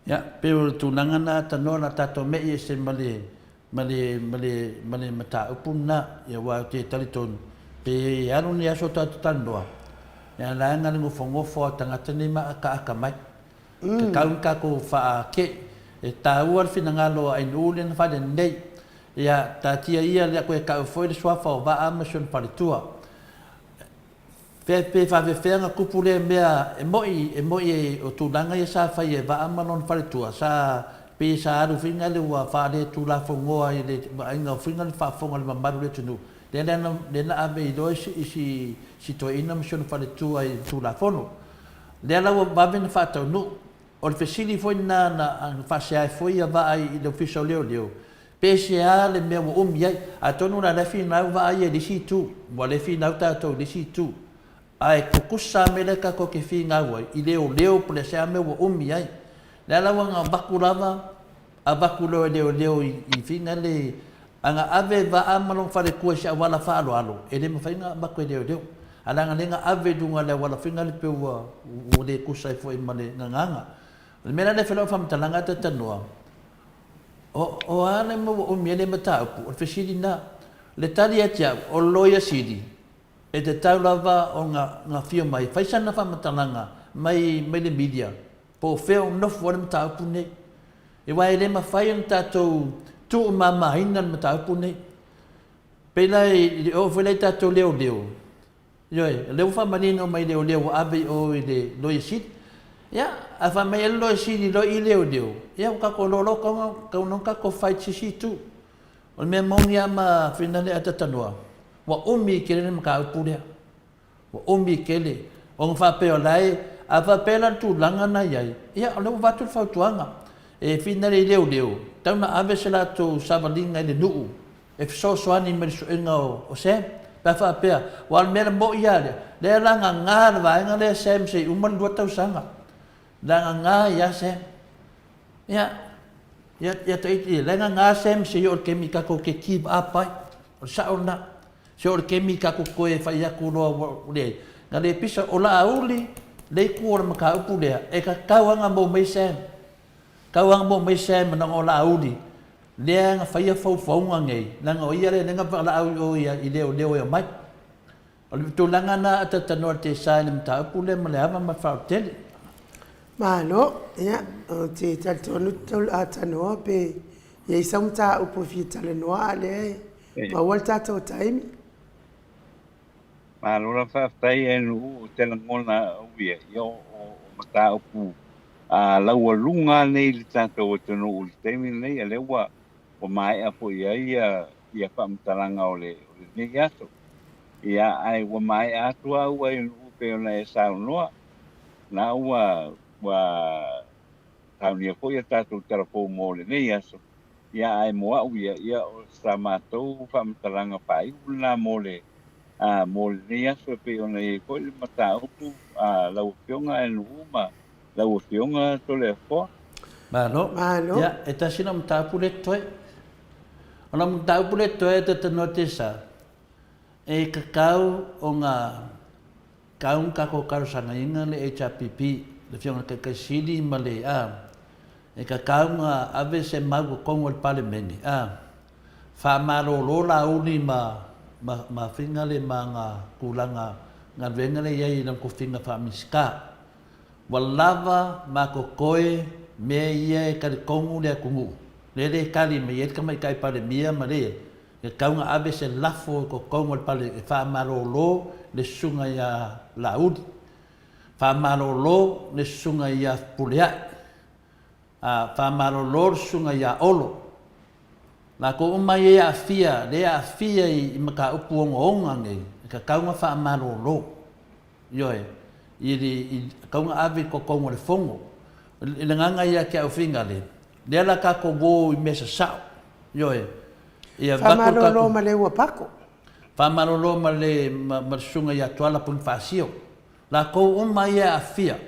Ia, pei o le tulaga lena tanoa o le a tatou me'i ese ma le ma le, ma le, ma le mataupu lena, ia aua ou te talitonu, pe alu ni aso tatou talanoa, ia la e na le nofonofo a tagata nei ma akaaka mai. Tatau ona tatou faake'i. E taua le finagalo o Ainuu lea na fale nei. Ia, taatia ia lea koe tau foi le suafa o Vaa ma si ona faletua. Pe, pe faafefea ona tupu lea mea, e moni, e moni o tulaga ia sa fai e Vaa ma lona faletua, sa, pei sa alu foi lea ua faaletulafonoa i le vaaiga foi lea faafofoga a le mamalu o le atunuu, lea la na, lea na ave ai loa si, si, si toeaina ma si ona faletua i le Tulafono. Lea la ua vave ona faataunuu. O le fesili foi lena na faasea ai foi ia Vaa i le Ofisa o Leoleo, pe sea le mea ua umi ai. Atonu la o la e finau Vaa ia i le isi itu, ua le finau tatou i le isi itu. Ae tutusa lava mea lea tatou te finau ai i leoleo po o le a mea ua umi ai. Lea la ua na avatu lava, avatu loa e leoleo i fina le A na ave Vaa ma lona faletua i se auala faaaloalo, e le mafai ona avatu e leoleo. Ae leaga lea na ave i luga o le auala foi lea pei ua ua le tusa ai foi ma le gagana. O le mea la lea e fai lau faamatalaga a Talanoa, o, o a le mea ua umi ai lea mataupu? O le fesili lena. O le tali ia te au, o le Loia Sili, e tatau lava ona na afio mai, fai sana faamatalaga mai, mai le media, po o fea o nofo ai le mataupu lenei. Aua e le mafai ona tatou tuumamaina le mataupu lenei. Pei la i le oo foi lea i tatou leoleo, ioe, o lea ua faamanino mai leoleo ua ave i o i le Loia Sili. Ia, a fai mai le Loia Sili loa i leoleo, ia ua tatou iloa loa ua tatau ona tatou fai i se isi itu. O le mea moni lava ma finagalo a Talanoa, ua umi tele le mataupu lea. Ua umi tele ona faapea o la e, a faapea la le tulaga na i ai, ia o lea ua avatu le fautuaga, e finagalo i leoleo, tatau ona ave se latou savaliga i le nuu e fesoasoani mai i le suega o Sam, pe a faapea, aua o le mea moni lava lea, lea e lagaga le vaega lea Sam se i uma le 2 tausaga, lagaga ai lava Sam. Ia, ia, ia Tahiti, lagaga Sam se i oo i le taimi tatou te give up ai, o le sao lena. Se o le kemi tatou toe fai atu loa ua leai. Na le pisa o Laauli le itu o le mataupu lea e tatau lava ona mou mai Sam. Tatau lava ona mou mai Sam leaga o Laauli lea na faia faufauga nei leaga o ia lea na valaau i o i leoleo e omai. O le tulaga lena a talatalanoa i le Tesa i le mataupu lea ma le ava ma le faaaloalo tele. Malo, ia, ou te talitonu Tanoa pe i ai sau mataupu e fia talanoa a o lea e Maua le tatou taimi. Malo la faafetai e Nuu ou te lagona au ia ia o, o, o mataupu a laualuga nei i le tatou atunuu i le taimi lenei a lea ua ua maea foi ai ia ia faamatalaga o le o lenei aso. Ia ae ua maea atu au ai Nuu pei ona e saunoa na ua ua saunia foi a tatou talafou mo lenei aso. Ia, ae mo au ia, ia, o sa matou faamatalaga faaiu lena mo le, a, mo lenei aso e pei ona i ai foi le mataupu a lau Afioga Nu'u ma lau Afioga Toleafoa. Malo. Malo. Ia, e tasi lau mataupu lea e totoe. O lau mataupu lea e totoe e talanoa Tesa, e tatau ona Tau na tatou talosagaina le HRPP, le Afioga i le Taitai Sili ma le a, e tatau na ave se mau i totonu o le Palemene, a, faamalolo Laauli ma, ma, ma faiga le ma ana tulaga galuega lea e i ai i lana tofiga faa-Minisita. Ua lava ma totoe mea ia e talitonu le atunuu, lea le tali mai ai le Tamaitai Palemia ma le, E tatau ona ave se lafo i totonu o le pale e faamalolo le susuga ia Laauli, faamalolo le susuga ia Fepuleai. A faamalolo le susuga ia Olo. Lakou uma ia e aafia, lea e aafia i mataupu ogaoga nei, e tatau ona faamalolo. Ioe, i le, i, tatau ona ave i totonu o le Fono. I le agaga ia te au Figale, lea la tatou o i mea sasao. Ioe, ia avatu le Faamalolo tatou. ma le ua pako. Faamalolo ma le, ma, ma le susuga ia Tuala Ponifasio. Lakou uma ia e aafia,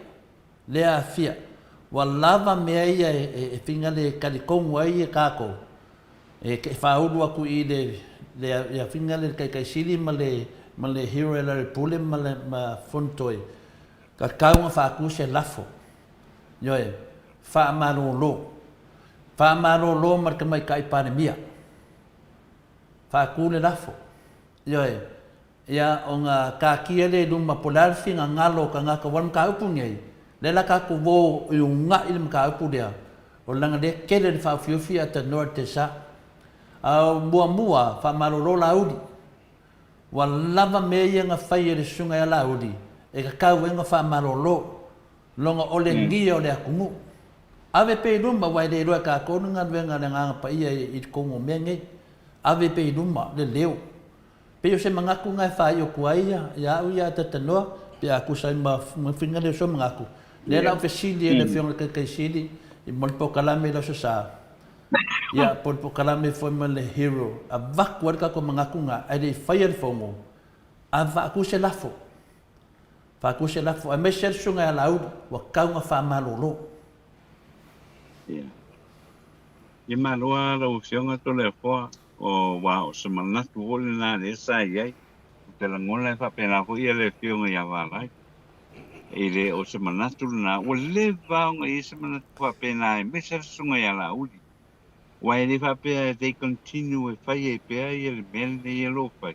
lea aafia. Ua lava mea ia e figale e talitonu ai tatou, e faaulu atu i le le figale le Taitaisili ma le ma le Hero e Larry Pule ma le ma Fontoe, tatau ona faatu se lafo. Ioe, faamalolo. Faamalolo ma le Tamaitai Palemia. Faatu le lafo. Ioe, Ia, ona taatia lea i luma po o le a le finagalo o tagata aua o le mataupu lenei, lea la tatou o e una'i le mataupu lea, o leaga lea e tele le faaofiofia ae talanoa i le tesa. A o muamua, faamalolo Laauli. Ua lava mea ia na fai e le Susuga ia Laauli e tatau ai ona faamalolo, lona olegia o le atunuu. Ave pea i luma aua e le iloa e tatou le galuega a le Agaga Paia i totonu o mea nei. Ave pea i luma le leo. Pei o se manatu lena e faaiu atu ai ia au ia Atatanoa, pe a tusa ai ma faiga lea o sou manatu. Lea la ou fesili ai i le Afioga i le Taitaisili mo le polokalame i le Aso Sa, ia po o le polokalame foi ma le Hero, avatu ai le tatou manatu lena ae le i faia le fono, a faatu se lafo, faatu se lafo, aemaise lava le Susuga ia Laauli, ua tatau ona faamalolo. Ia. Ia malo lava lau Afioga Toleafoa, aua o se manatu foi lena lea sa i ai. Ou te lagona e faapena foi le Afioga ia Valai. E le o se manatu lena, ua leva ona i ai se manatu faapena aemaise le Susuga ia Laauli. Aua e le faapea they continue e fai ai pea le mea lenei o lo o fai.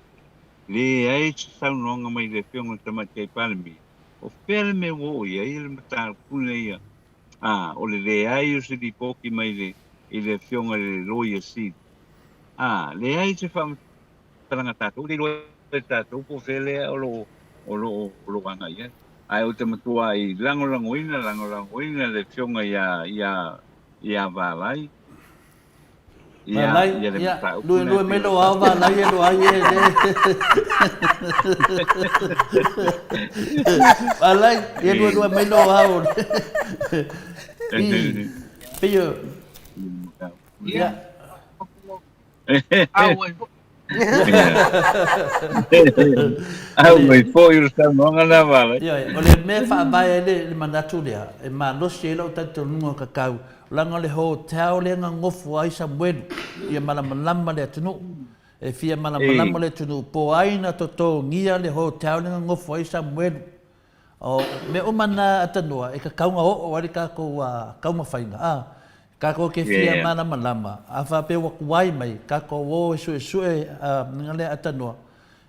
Leai se saunoaga mai le Afioga i le Tamaitai Palemia, o fea le mea ua oo i ai le mataupu lenei a, o le leai o se lipoti mai le i le Afioga i le Loia Sili. A, leai se faamatalaga tatou, le iloa e tatou po o fea lea o lo o lo o o lo o agai i ai. Ae ou te matuai lagolagoina, lagolagoina le Afioga ia ia ia Valai Ia, Valai, ia le ia, mataupu lue lea lue e mai pei ona lou ao taua. Valai e lua ai e le. Valai, ia lue lue mai lou ao. I, pei o, ia. Auai foi. Auai foi o le saunoaga lea Valai. Ioe, o le mea e faavae ai le manatu lea, e malosi ai lou talitonuga kakau, leaga o le hotel lea na nofo ai Samuelu, ia malamalama le atunuu. E fia malamalama le atunuu po o ai na totogia le hotel lea na nofo ai Samuelu. O mea uma na atanoa e tatau ona oo ai le tatou taumafaiga, a. Tatou te fia malamalama, a faapea ua tuai mai, tatou o e suesue a lea atanoa,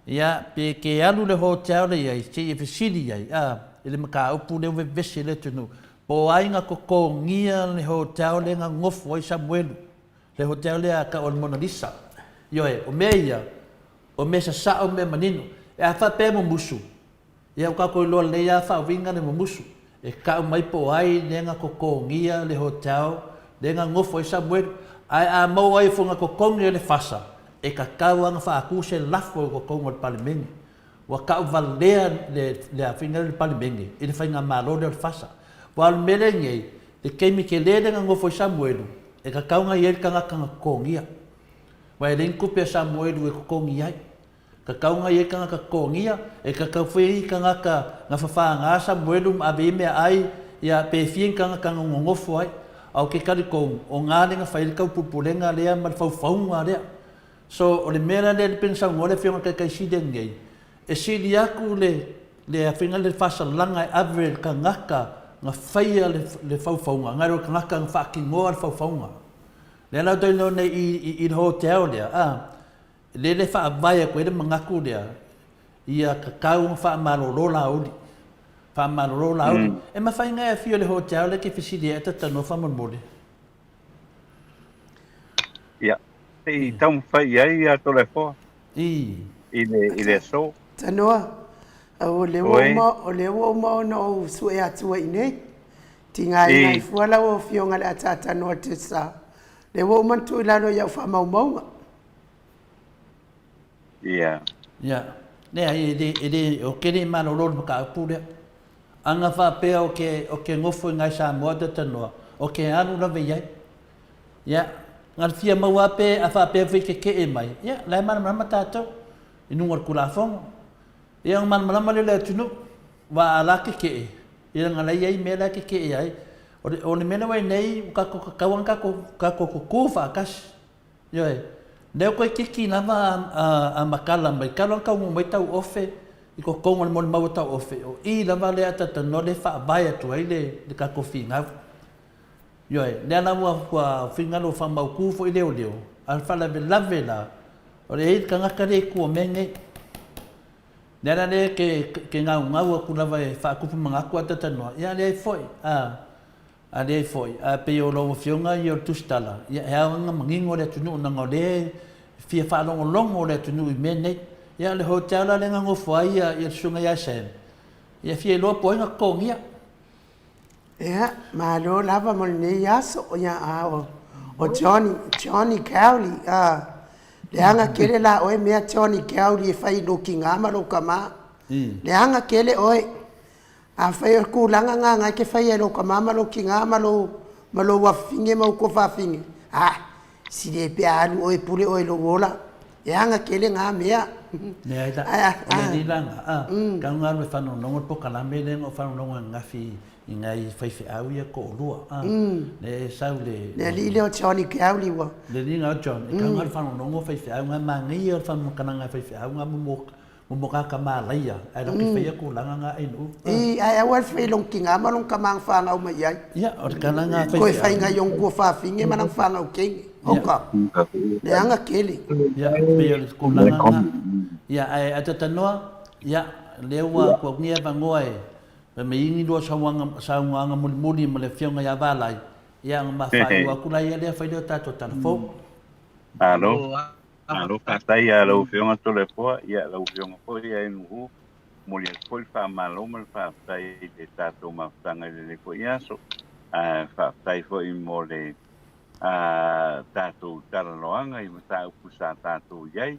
ia, pe ke alu i le hotel lea i ai, se i e fesili i ai, a, i le mataupu lea ua vevesi ai le atunuu, po o ai na totogia le hotel lea na nofo ai Samuelu, le hotel lea tau o le Mona Lisa. Ioe, o mea ia, o mea sasao mea manino. E a faapea e mumusu, Ia ua tatou iloa lelei lava faauiga le mumusu e tau mai po o ai lea na totogia le hotel lea na nofo ai Samuelu. Ae a maua ai foi na totogi e le fasa, e tatau lava ona faatu se lafo i totonu o le Palemene. Ua tau valea le le afiga lea i le Palemene i le faigamalo lea o le fasa. Aua o le mea lea nei, le taimi tele lea na nofo ai Samuelu, e tatau ona i ai le tagata na totogia. Aua e leai ni tupe a Samuelu e totogi ai. Tatau na i ai tagata totogia, e tatau foi i ai tagata na fafaga Samuelu ma ave i ai meaai, ia, pe fia ni tagata na nonofo ai. A o ke talitonu, o na lea na fai ai le taupulepulega lea ma le faufauga lea. So, o le mea la lea pei ona saunoa le Afioga i le Taitaisili anei, e sili atu le, le afioga lea le faasalaga e ave i le tagata na faia le, le faufauga, nai lo le tagata na faatinoa le faufauga. Lea la ou te iloa nei i, i, i le hotel lea, a, Lea le faavae atu ai le manatu lea, ia tatau ona faamalolo Laauli. Faamalolo Laauli. E mafai ona e afio i le hotel lea e te fesili ai ae talanoa faamolemole. Ia, se i taumafai i ai ia Toleafoa I. i le, i le aso. Tanoa, o lea ua uma, o lea ua uma ona ou sue atua i inei. Tigaina ai fua lau Afioga le ataatanoa Tesa, lea ua uma ona tuu i lalo i au faamaumauga. Ia. Ia. Leai, e le, e le, ou te le malolo i le mataupu lea. Ana faapea ou te, ou te nofo i nai Samoa tatanoa, ou te alu lava i ai. Ia, na o le fia maua lava pe a faapea foi e tetee mai, ia, o la e malamalama tatou i luga o le Tulafono. Ia ona malamalama lea o le atunuu, aua a la tetee, ia leaga o la e i ai mea la e tetee ai. O le, o le mea lea ua i ai nei, ua tatou tatau lava ona tatou, tatou tutu faatasi. Ioe. Lea ua toeitiiti lava a matala mai, talu lava ona taunuu mai tau ofe i totonu o le molimau a tau ofe, o i lava lea a talatalanoa lea e faavae atu ai le tatou finau. Ioe, lea la ua finagalo ua faamautu foi leoleo, a o le faalavelave la, o le i ai le tagata lea i tua o mea nei. Lea la lea ke gaugau atu lava e faatupu manatu ae talatalanoa, ia a leai foi, a. A leai foi, ae pei o lau Afioga ia o le Tusitala, ia e ao ona manino le atunuu leaga o lea e fia faalogologo le atunuu i mea nei. Ia o le hotel la lea na nofo ai ia le Susuga ia Sam, ia e fia iloa po o ai na totogia. Ia, malo lava mo lenei aso. Ia, a o, o Johnny, Johnny Cowley, a, leaga tele la oe mea Johnny Cowley e fai i lou tiga ma lou tama. Leaga tele oe. Afai o le tulaga lena na e te faia e lou tama ma lou tina ma lou ma lou afafine ma ou tuafafine, a, sili pe a alu oe e pule oe i lou ola. E aga tele na mea. Leai la, o le alii la na, a, kau na alu e whanonongo le pokalame lea na ou whanonongo ananafi i ngai faifeau ia toalua, a, lea e sau le... Le alii lea o Johnny Cowley ua... Le alii na o John, e kau na alu whanonongo faifeau nga manaia o le whanonokanaga a faifeau nga mo Momoka ka malaia, ae latou te faia tulaga nga e nuu. Ii, ae aua le fai i lona tina ma lona tama na fanau mai ai. Ia, o le tala nga faifeau. Toe fai ngai ona tuafafine ma lana fanau teine. Oka, leaga tele. Ia, pei o le tulaga nga. Ia, ae atatanoa, ia, lea ua tuaugia avanoa e fai mai ai ni lua saunoaga mulimuli ma le Afioga ia Valai, ia ona ma faaiu atu laia lea fai lea o tatou tala fou. Malo. Malo faafetai ia lau Afioga Toleafoa, ia lau Afioga foi ia Nuhu, momoli atu foi le faamalo ma le faafetai i le tatou mafutaga i lenei foi aso. Ae faafetai foi mo le tatou talanoaga i mataupu sa tatou i ai,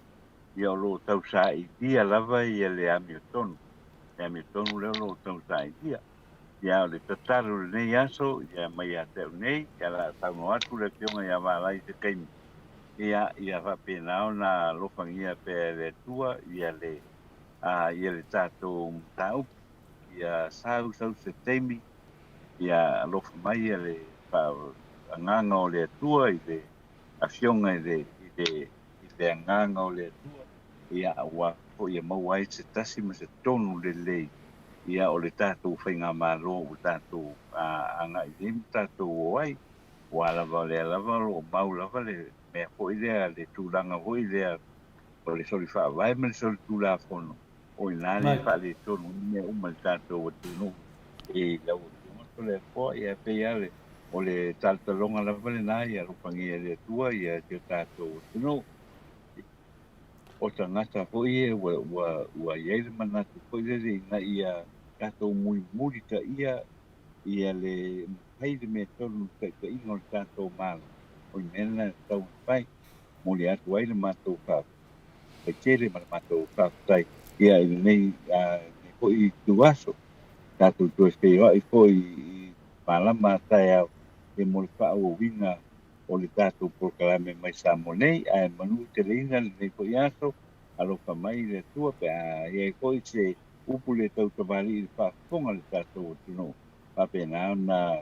ia o lo o tausailia lava ia le amiotonu, le amiotonu lea o lo o tausailia. Ia o le tatalo i lenei aso, ia mai ia te au nei, ia o le a saunoa atu le Afioga ia Valai i se taimi, ia, ia faapena ona alofagia pea e le Atua ia le, a, ia le tatou mataupu, ia sau, sau se taimi, ia alofa mai ia le Agaga o le Atua i le Afioga i le, i le, i le Agaga o le Atua, ia aua foi e maua ai se tasi ma se tonu lelei ia o le tatou faigamalo ua tatou agai nei ma tatou o ai, aua lava o lea lava o lo o mau lava le mea foi lea, le tulaga foi lea o le soli faavae ma le soli tulafono, o i ina lea e faaletonu ai mea uma i le tatou atunuu i lau Afioga Toleafoa. Ia e pei lava o le talotaloga lava lena ia alofagia e le Atua ia si o tatou atunuu. O tagata foi ia ua, ua, ua i ai le manatu foi lele ina ia tatou mulimulitaia ia le mafai le mea tonu i le taitaiga o le tatou Malo, o le mea lena e tatau ona fai. Momoli atu ai le matou faafetai tele ma le matou faafetai ia i lenei, lenei foi ituaso. Tatou toe feiloai foi i malama a taeao ia mo le faaauauina o le tatou polokalame mai Samoa nei, ae manuteleina lenei foi aso, alofa mai le Atua pe a i ai foi se upu le tautamalii i le faafofoga a le tatou atunuu, faapena ona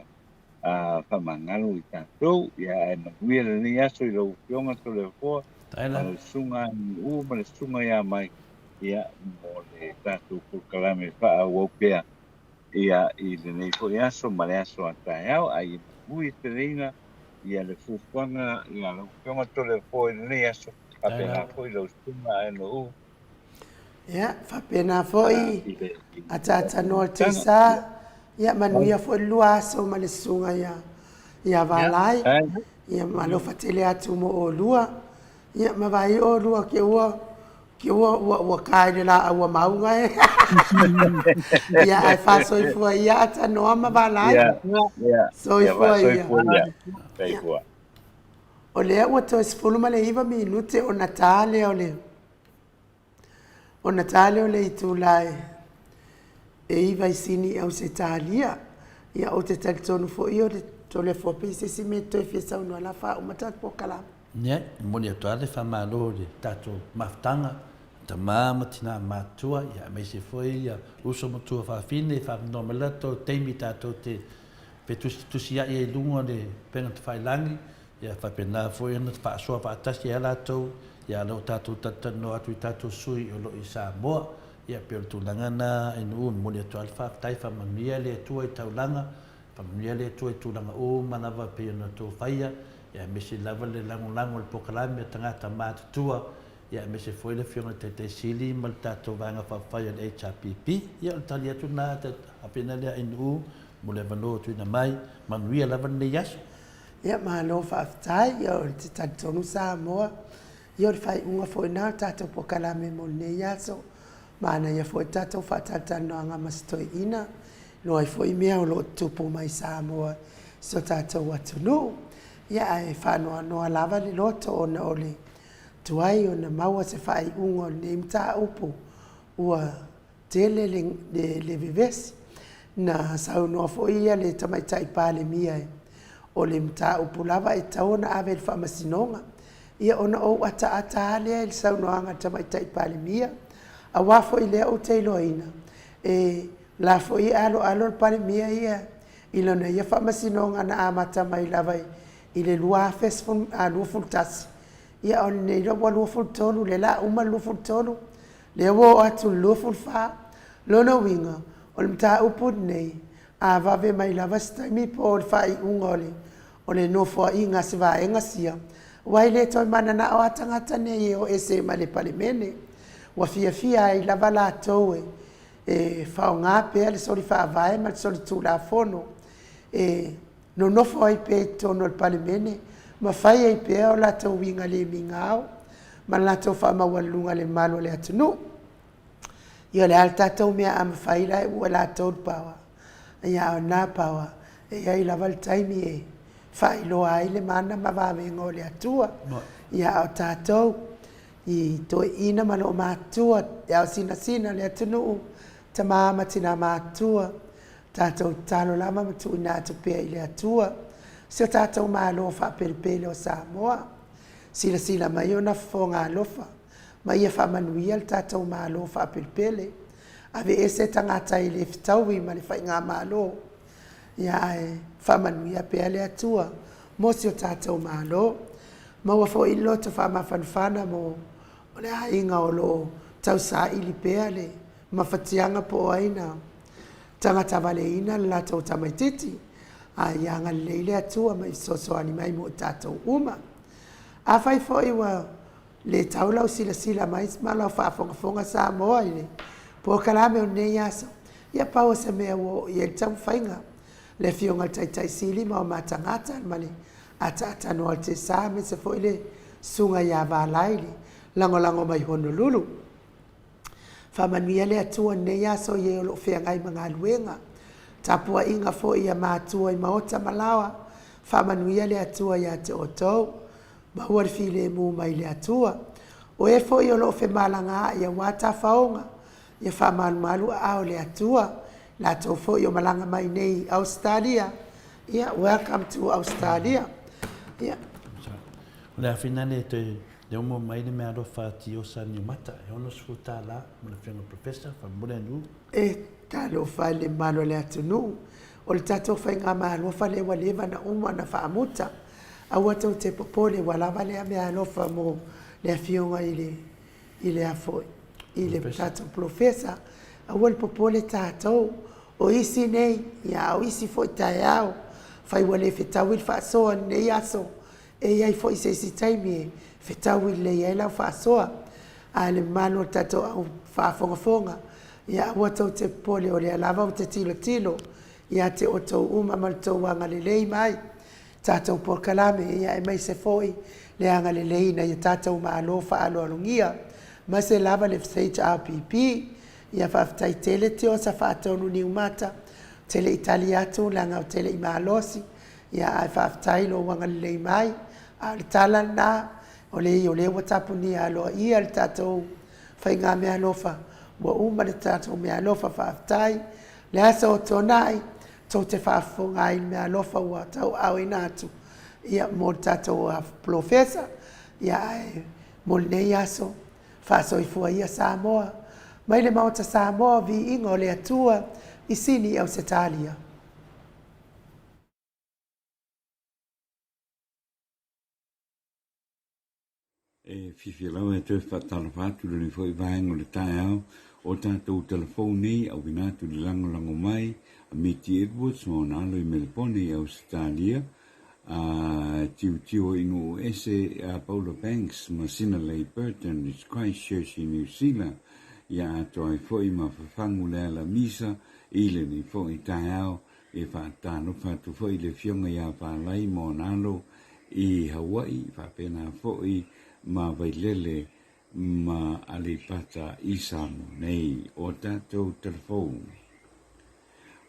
faamagalo i tatou. Ia ae manuia lenei aso i lau Afioga Toleafoa, ma lau Susuga Nu'u ma le Susuga ia Mike, ia mo le tatou polokalame faaauau pea ia i lenei foi aso ma le aso a taeao, ae ia manuia ia le fuafuaga ia lau Afioga Toleafoa i lenei aso, faapena foi lau Susuga NOU. Ia, faapena foi ataatanoa Tisa, ia manuia foi le lua aso ma le susuga ia ia Valai. Ia ma alofa tele atu mo olua. Ia ma vai olua ke ua. Ki ua ua ua ka i le laau a mauga e. Ia ae faasoifua ia Atanoa ma Valai. Ia, ia. Ia Soifua ia. faasoifua ia. Soifua. O lea ua toe 19 minute ona ta lea o le ona ta lea o le itula e e iva i Sini i Ausetalia. Ia ou te talitonu foi o le Toleafoa pei se isi mea e toe fia saunoa la faauma tatou polokalame. Ia, e momoli atu lava le faamalo i le tatou mafutaga, tama ma tina matutua, ia aemaise foi ia uso ma tuafafine e faamanoa mai le latou taimi tatou te fetusitusiai ai i luga o le upega tafailagi, ia faapena foi ona faasoa faatasi ai latou, ia o lo o tatou talatalanoa atu i tatou sui o lo o i Samoa. Ia pei o le tulaga lena i nuu, e momoli atu lava le faafetai, faamanuia le Atua i taulaga, Faamanuia le Atua i tulaga uma lava e pei ona outou faia, aemaise lava le lagolago i le polokalame a tagata matutua, aemaise foi le Afioga i le Taitai Sili ma le tatou Vaega Faaupufai a le HRPP. Ia, o le tali atu lena a Afena lea Ainuu mo le avanoa ua tuuina mai. Manuia lava lenei aso. Ia, malo faafetai. Ia, ou te talitonu Samoa, ia o le faaiuga foi lena o le tatou polokalame mo lenei aso. Manaia foi le tatou faatalatalanoaga ma si toeaina, iloa ai foi mea o lo o tutupu mai i Samoa i si o tatou atunuu. Ia ae faanoanoa lava le loto ona o le tuai ona maua se faaiuga o lenei mataupu ua tele le, le, le vevesi. Na saunoa foi ia le Tamaitai Palemia o le mataupu lava e tatau ona ave i le Faamasinoga. Ia ona ou ataata lava lea i le saunoaga a le Tamaitai Palemia, aua foi lea ou te iloaina, e la foi e aloalo le Palemia ia i lana ia faamasinoga na amata mai lava i le 2021, ia o lenei la ua 23, lea la uma le 23, lea ua oo atu i le 24. Lona uiga, o le mataupu lenei, a vave mai lava se taimi po o le faaiuga o le o le nofoaiga a se vaega sia, aua e le toe mananao a tagata nei e o ese ma le Palemene. Ua fiafia ai lava latou e e faaaoga pea le soli faavae ma le soli tulafono e nonofo ai pea i totonu o le Palemene ma fai ai pea o latou uiga le migao ma le latou faamaualuluga i le mamalu o le atunuu. Ia o le a le tatou mea a mafai la e ua latou le power. Ia a o lena power e i ai lava le taimi e faailoa ai le mana ma vavega o le Atua. Ia a o tatou i toeaiina ma loomatutua e aosinasina le atunuu, tama ma tina matutua, tatou tatalo lava ma tuuina atu pea i le Atua si o tatou Malo faapelepele o Samoa. Silasila mai ona fofoga alofa ma ia faamanuia le tatou Malo faapelepele. Aveese tagata e le fetaui ma le faigamalo, ia ae faamanuia pea le Atua mo si o tatou Malo. Maua foi le loto faamafanafana mo le aiga o lo o tausaili pea le mafatiaga po o ai na tagatavaleina le latou tamaititi. A ia agalelei le Atua ma i fesoasoani mai mo i tatou uma. Afai foi ua le tau lau silasila mai ma lau faafogafoga Samoa i le polokalame o lenei aso, ia pau o se mea ua oo i ai le taumafaiga, le Afioga i le Taitai Sili ma o matagata ma le ataatanoa o le Tesa aemaise foi le Susuga ia Valai le lagolago mai Honolulu. Faamanuia le Atua i lenei aso i e o lo o feagai ma galuega, tapuaiga foi a matua i maota ma laoa, faamanuia le Atua ia te outou. Maua le filemu mai le Atua. O e foi o lo o femalagaai aua tafaoga, ia faamalumalu aao o le Atua. Latou foi o malaga mai nei i Ausetalia, ia welcome to Australia. Ia. O le afina lea toe le omo mai le meaalofa a Tiosa Niumata, e $60 mo le Afioga Professor, faamolemole Anu. E talofa i le mamalu o le atunuu. O le tatou faigamalo alofa lea ua leva ona uma ona faamuta. Aua tou te popole ua lava lea meaalofa mo le afioga i le i le a foi i le tatou polofesa. Aua le popole tatou, o isi nei, ia a o isi foi taeao. Afai ua le fetaui le faasoa i lenei aso, e i ai foi se isi taimi e fetaui lelei ai lau faasoa. A le mamalu o le tatou au faafogafoga, ia aua tou te popole o lea lava ou te tilotilo ia te outou uma ma le tou agalelei mai. Tatou polokalame, ia aemaise foi le agalelei ina ia tatou Malo faaaloalogia. Ma se lava le FHRPP, ia faafetai tele Teo sa faatonu Niumata, ou te le i tali atu leaga ou te le i malosi, ia ae faafetai lou agalelei mai. A o le tala lena, o le o lea ua tapunia aloaia le tatou faigameaalofa, ua uma le tatou meaalofa faafetai. Le aso o Tuanai, tou te faafofoga ai i le meaalofa ua tauaaoina atu ia mo le tatou polofesa, ia ae mo lenei aso, faasoifua ia Samoa, mai le Maota Samoa, viiga o le Atua i Sini i Ausetalia. E fiafia lava e toe faatalofa atu i lenei foi vaega o le taeao o tatou telefou nei auina atu i le lagolago mai a Miti Edwards ma ona alo i Melepone i Ausetalia, a tilotilo i nuu ese a Paula Banks ma Sinalei Burton i Christchurch i Niu Sila, ia atoa ai foi ma fafagu le ala misa i lenei foi taeao. E faatalofa atu foi i le Afioga ia Valai ma ona alo i Hawaii, faapena foi ma Vailele ma Aleipata i Samoa nei. O tatou telefou.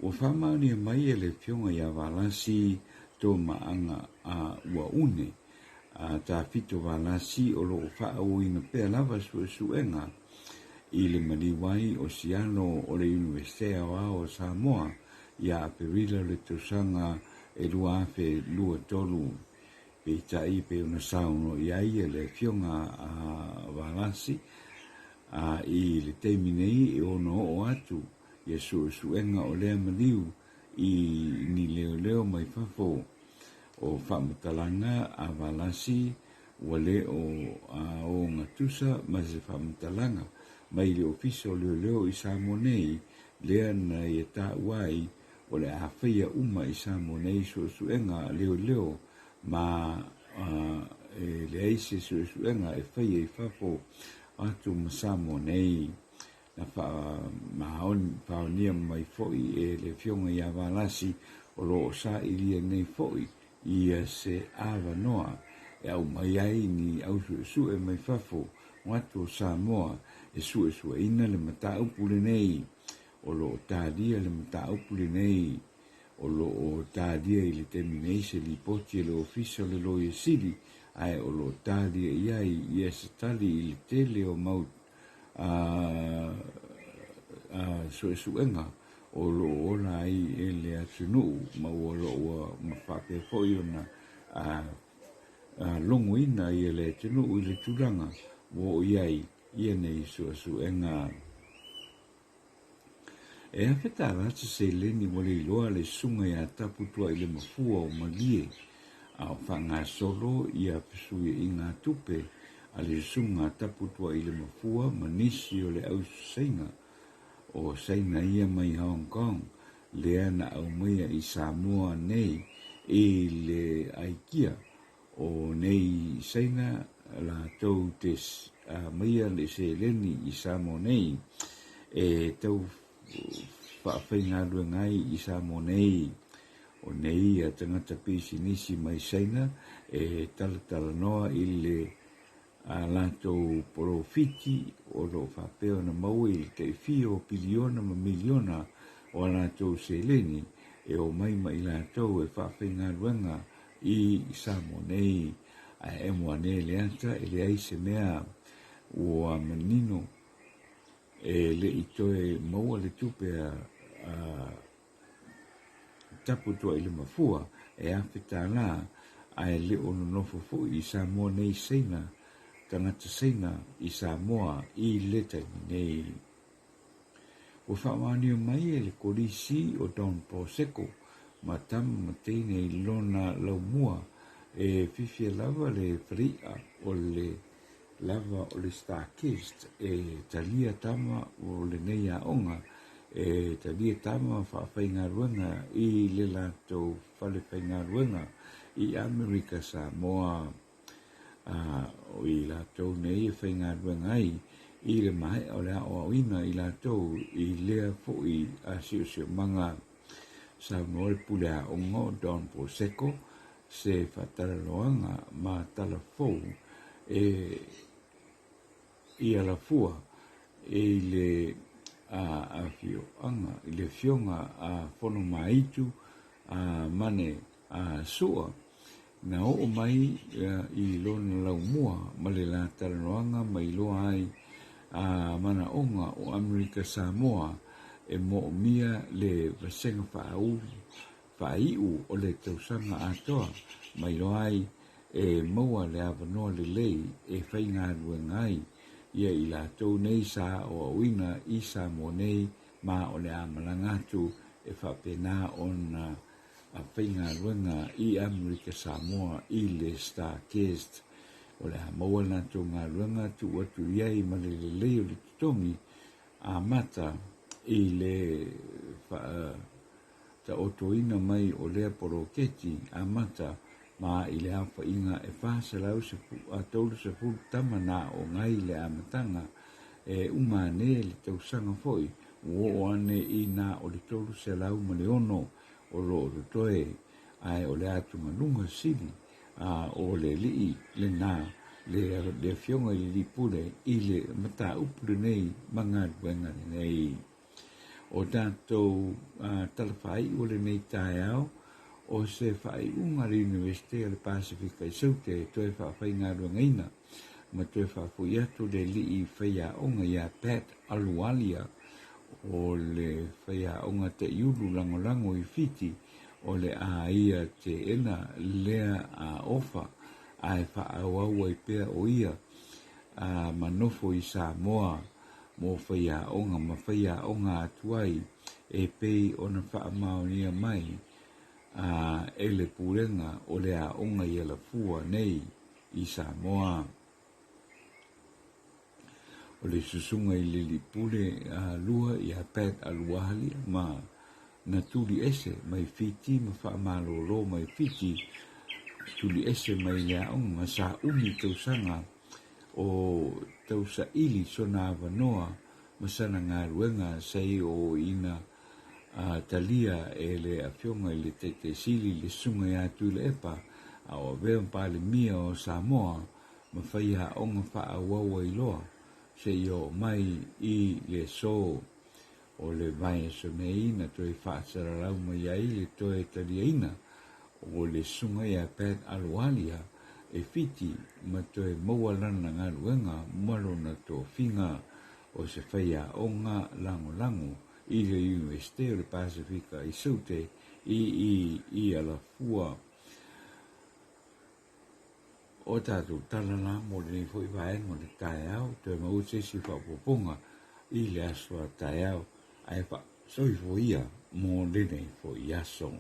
Ua faamaonia mai e le Afioga ia Valasi Tomaaga a ua une a Tafito Valasi o lo o faaauauina pea lava suesuega i le maliu ai o sialo o le Iunivesite Aoao o Samoa ia Aperila o le tausaga e 2023. Peitai, pei ona saunoa i ai le Afioga a Valasi, a i le taimi nei e ono oo atu ia suesuega o lea maliu i ni leoleo mai fafo. O faamatalaga a Valasi ua le o ogatusa ma se faamatalaga mai le Ofisa o Leoleo i Samoa nei, lea na ia taua ai o le a faia uma i Samoa nei suesuega a leoleo ma e leai se suesuega e faia i fafo atu ma Samoa nei. Na faamaonia mai foi e le Afioga ia Valasi o lo o sailia nei foi ia se avanoa e aumai ai ni au suesue mai fafo atu o Samoa e suesueina le mataupu lenei. O lo o talia le mataupu lenei. O lo o talia i le taimi nei se lipoti a le Ofisa o le Loia Sili, ae o lo o talia i ai ia se tali i le tele o mau suesuega o lo o ola ai e le atunuu ma ua lo ua ma faapea foi ona logoina ia le atunuu i le tulaga ua oo i ai ia nei suesuega. E afe tālā se seleni ua le iloa le susuga ia Taputuailemafua o Malie, a o faagasolo ia fesuiaiga tupe a le susuga a Taputuailemafua ma nisi o le ausaina o Saina ia mai Hong Kong lea na aumaia i Samoa nei i le aikia O nei Saina latou te aumaia le seleni i Samoa nei e tau faafaigaluega ai i Samoa nei. O nei tagata pisinisi mai Saina e talatalanoa i le a latou polofiti o lo o faapea ona maua i le tai fia o piliona ma miliona o a latou seleni e omai ma i latou e faafaigaluega i Samoa nei, ae emo ane le ata e leai se mea ua manino e le i toe maua le tupe a Taputuailemafua e $1,000 ae le o nonofo foi i Samoa nei Saina, tagata Saina i Samoa i le taimi nei. Ua faamaonia mai e le Kolisi o Don Prosecco ma tama ma teine i lona laumua e fiafia lava le faliʻa o le lava o le StarKist e talia tama o lenei aoga e talia tama faafaigaluega i le latou fale faigaluega i Amerika Samoa. A o i latou nei e faigaluega ai i le maea o le aoaoina i latou i lea foi a siosiomaga. Saunoa le pule aoga o Don Prosecco se faatalaloaga ma tala fou e. i Alafua i le afioaga i le afioga a Fonomaitu Mane Sua na oo mai i lona laumua ma le la talanoaga ma iloa ai manaoga o Amerika Samoa e moomia le vasega faaulu faaiu o le tausaga atoa ma iloa ai e maua le avanoa lelei e faigaluega ai ia i latou nei sa aoaoina i Samoa nei ma o le a malaga atu e faapena ona faigaluega i Amerika Samoa i le Star Guest. O le a maua le latou galuega tuu atu i ai ma le lelei o le totogi amata i le faataotoina mai o lea poloketi amata ma i le aofaiga e 430 tama na aooga ai i le amataga e uma ane le tausaga foi ua oo ane i na o le 306 o lo o totoe ae o le atugaluga sili a o le alii lena le afioga i le alii pule i le mataupu lenei ma galuega lenei. O tatou tala faaiu o lenei taeao, o se faaiuga a le Iunivesite o le Pasefika i Saute e toe faafaigaluegaina ma toe faafoi atu le alii faiaoga ia Pat Alualia o le faiaoga taiulu lagolago i Fiti o le a ia teena lea a ofa ae faaauau ai pea o ia ma nofo i Samoa mo faiaoga ma faiaoga atu ai e pei ona faamaonia mai e le Pulega o le Aoga i Alafua nei i Samoa. O le susuga i le alii pule lua ia Pat Aluahalia ma na tuli ese mai Fiti ma faamalolo mai Fiti, tuli ese mai le aoga ma sa umi tausaga o tausaili sona avanoa ma sana galuega sa i o ina talia e le Afioga i le Taitaisili le Susuga ia Tuilaepa a o avea ma Palemia o Samoa ma faiaoga faaauau ai loa seia oo mai i le aso o le vaiaso nei na toe faasalalau mai ai le toe taliaina o le Susuga ia Pat Alualia e Fiti ma toe maua lana galuega ma lona tofiga o se faiaoga lagolago i le Iunivesite o le Pasefika i Saute i i i Alafua. O tatou tala la mo lenei foi vaega o le taeao, toe maua se isi faaopoopoga i le aso a taeao, ae faasoifua ia mo lenei foi aso.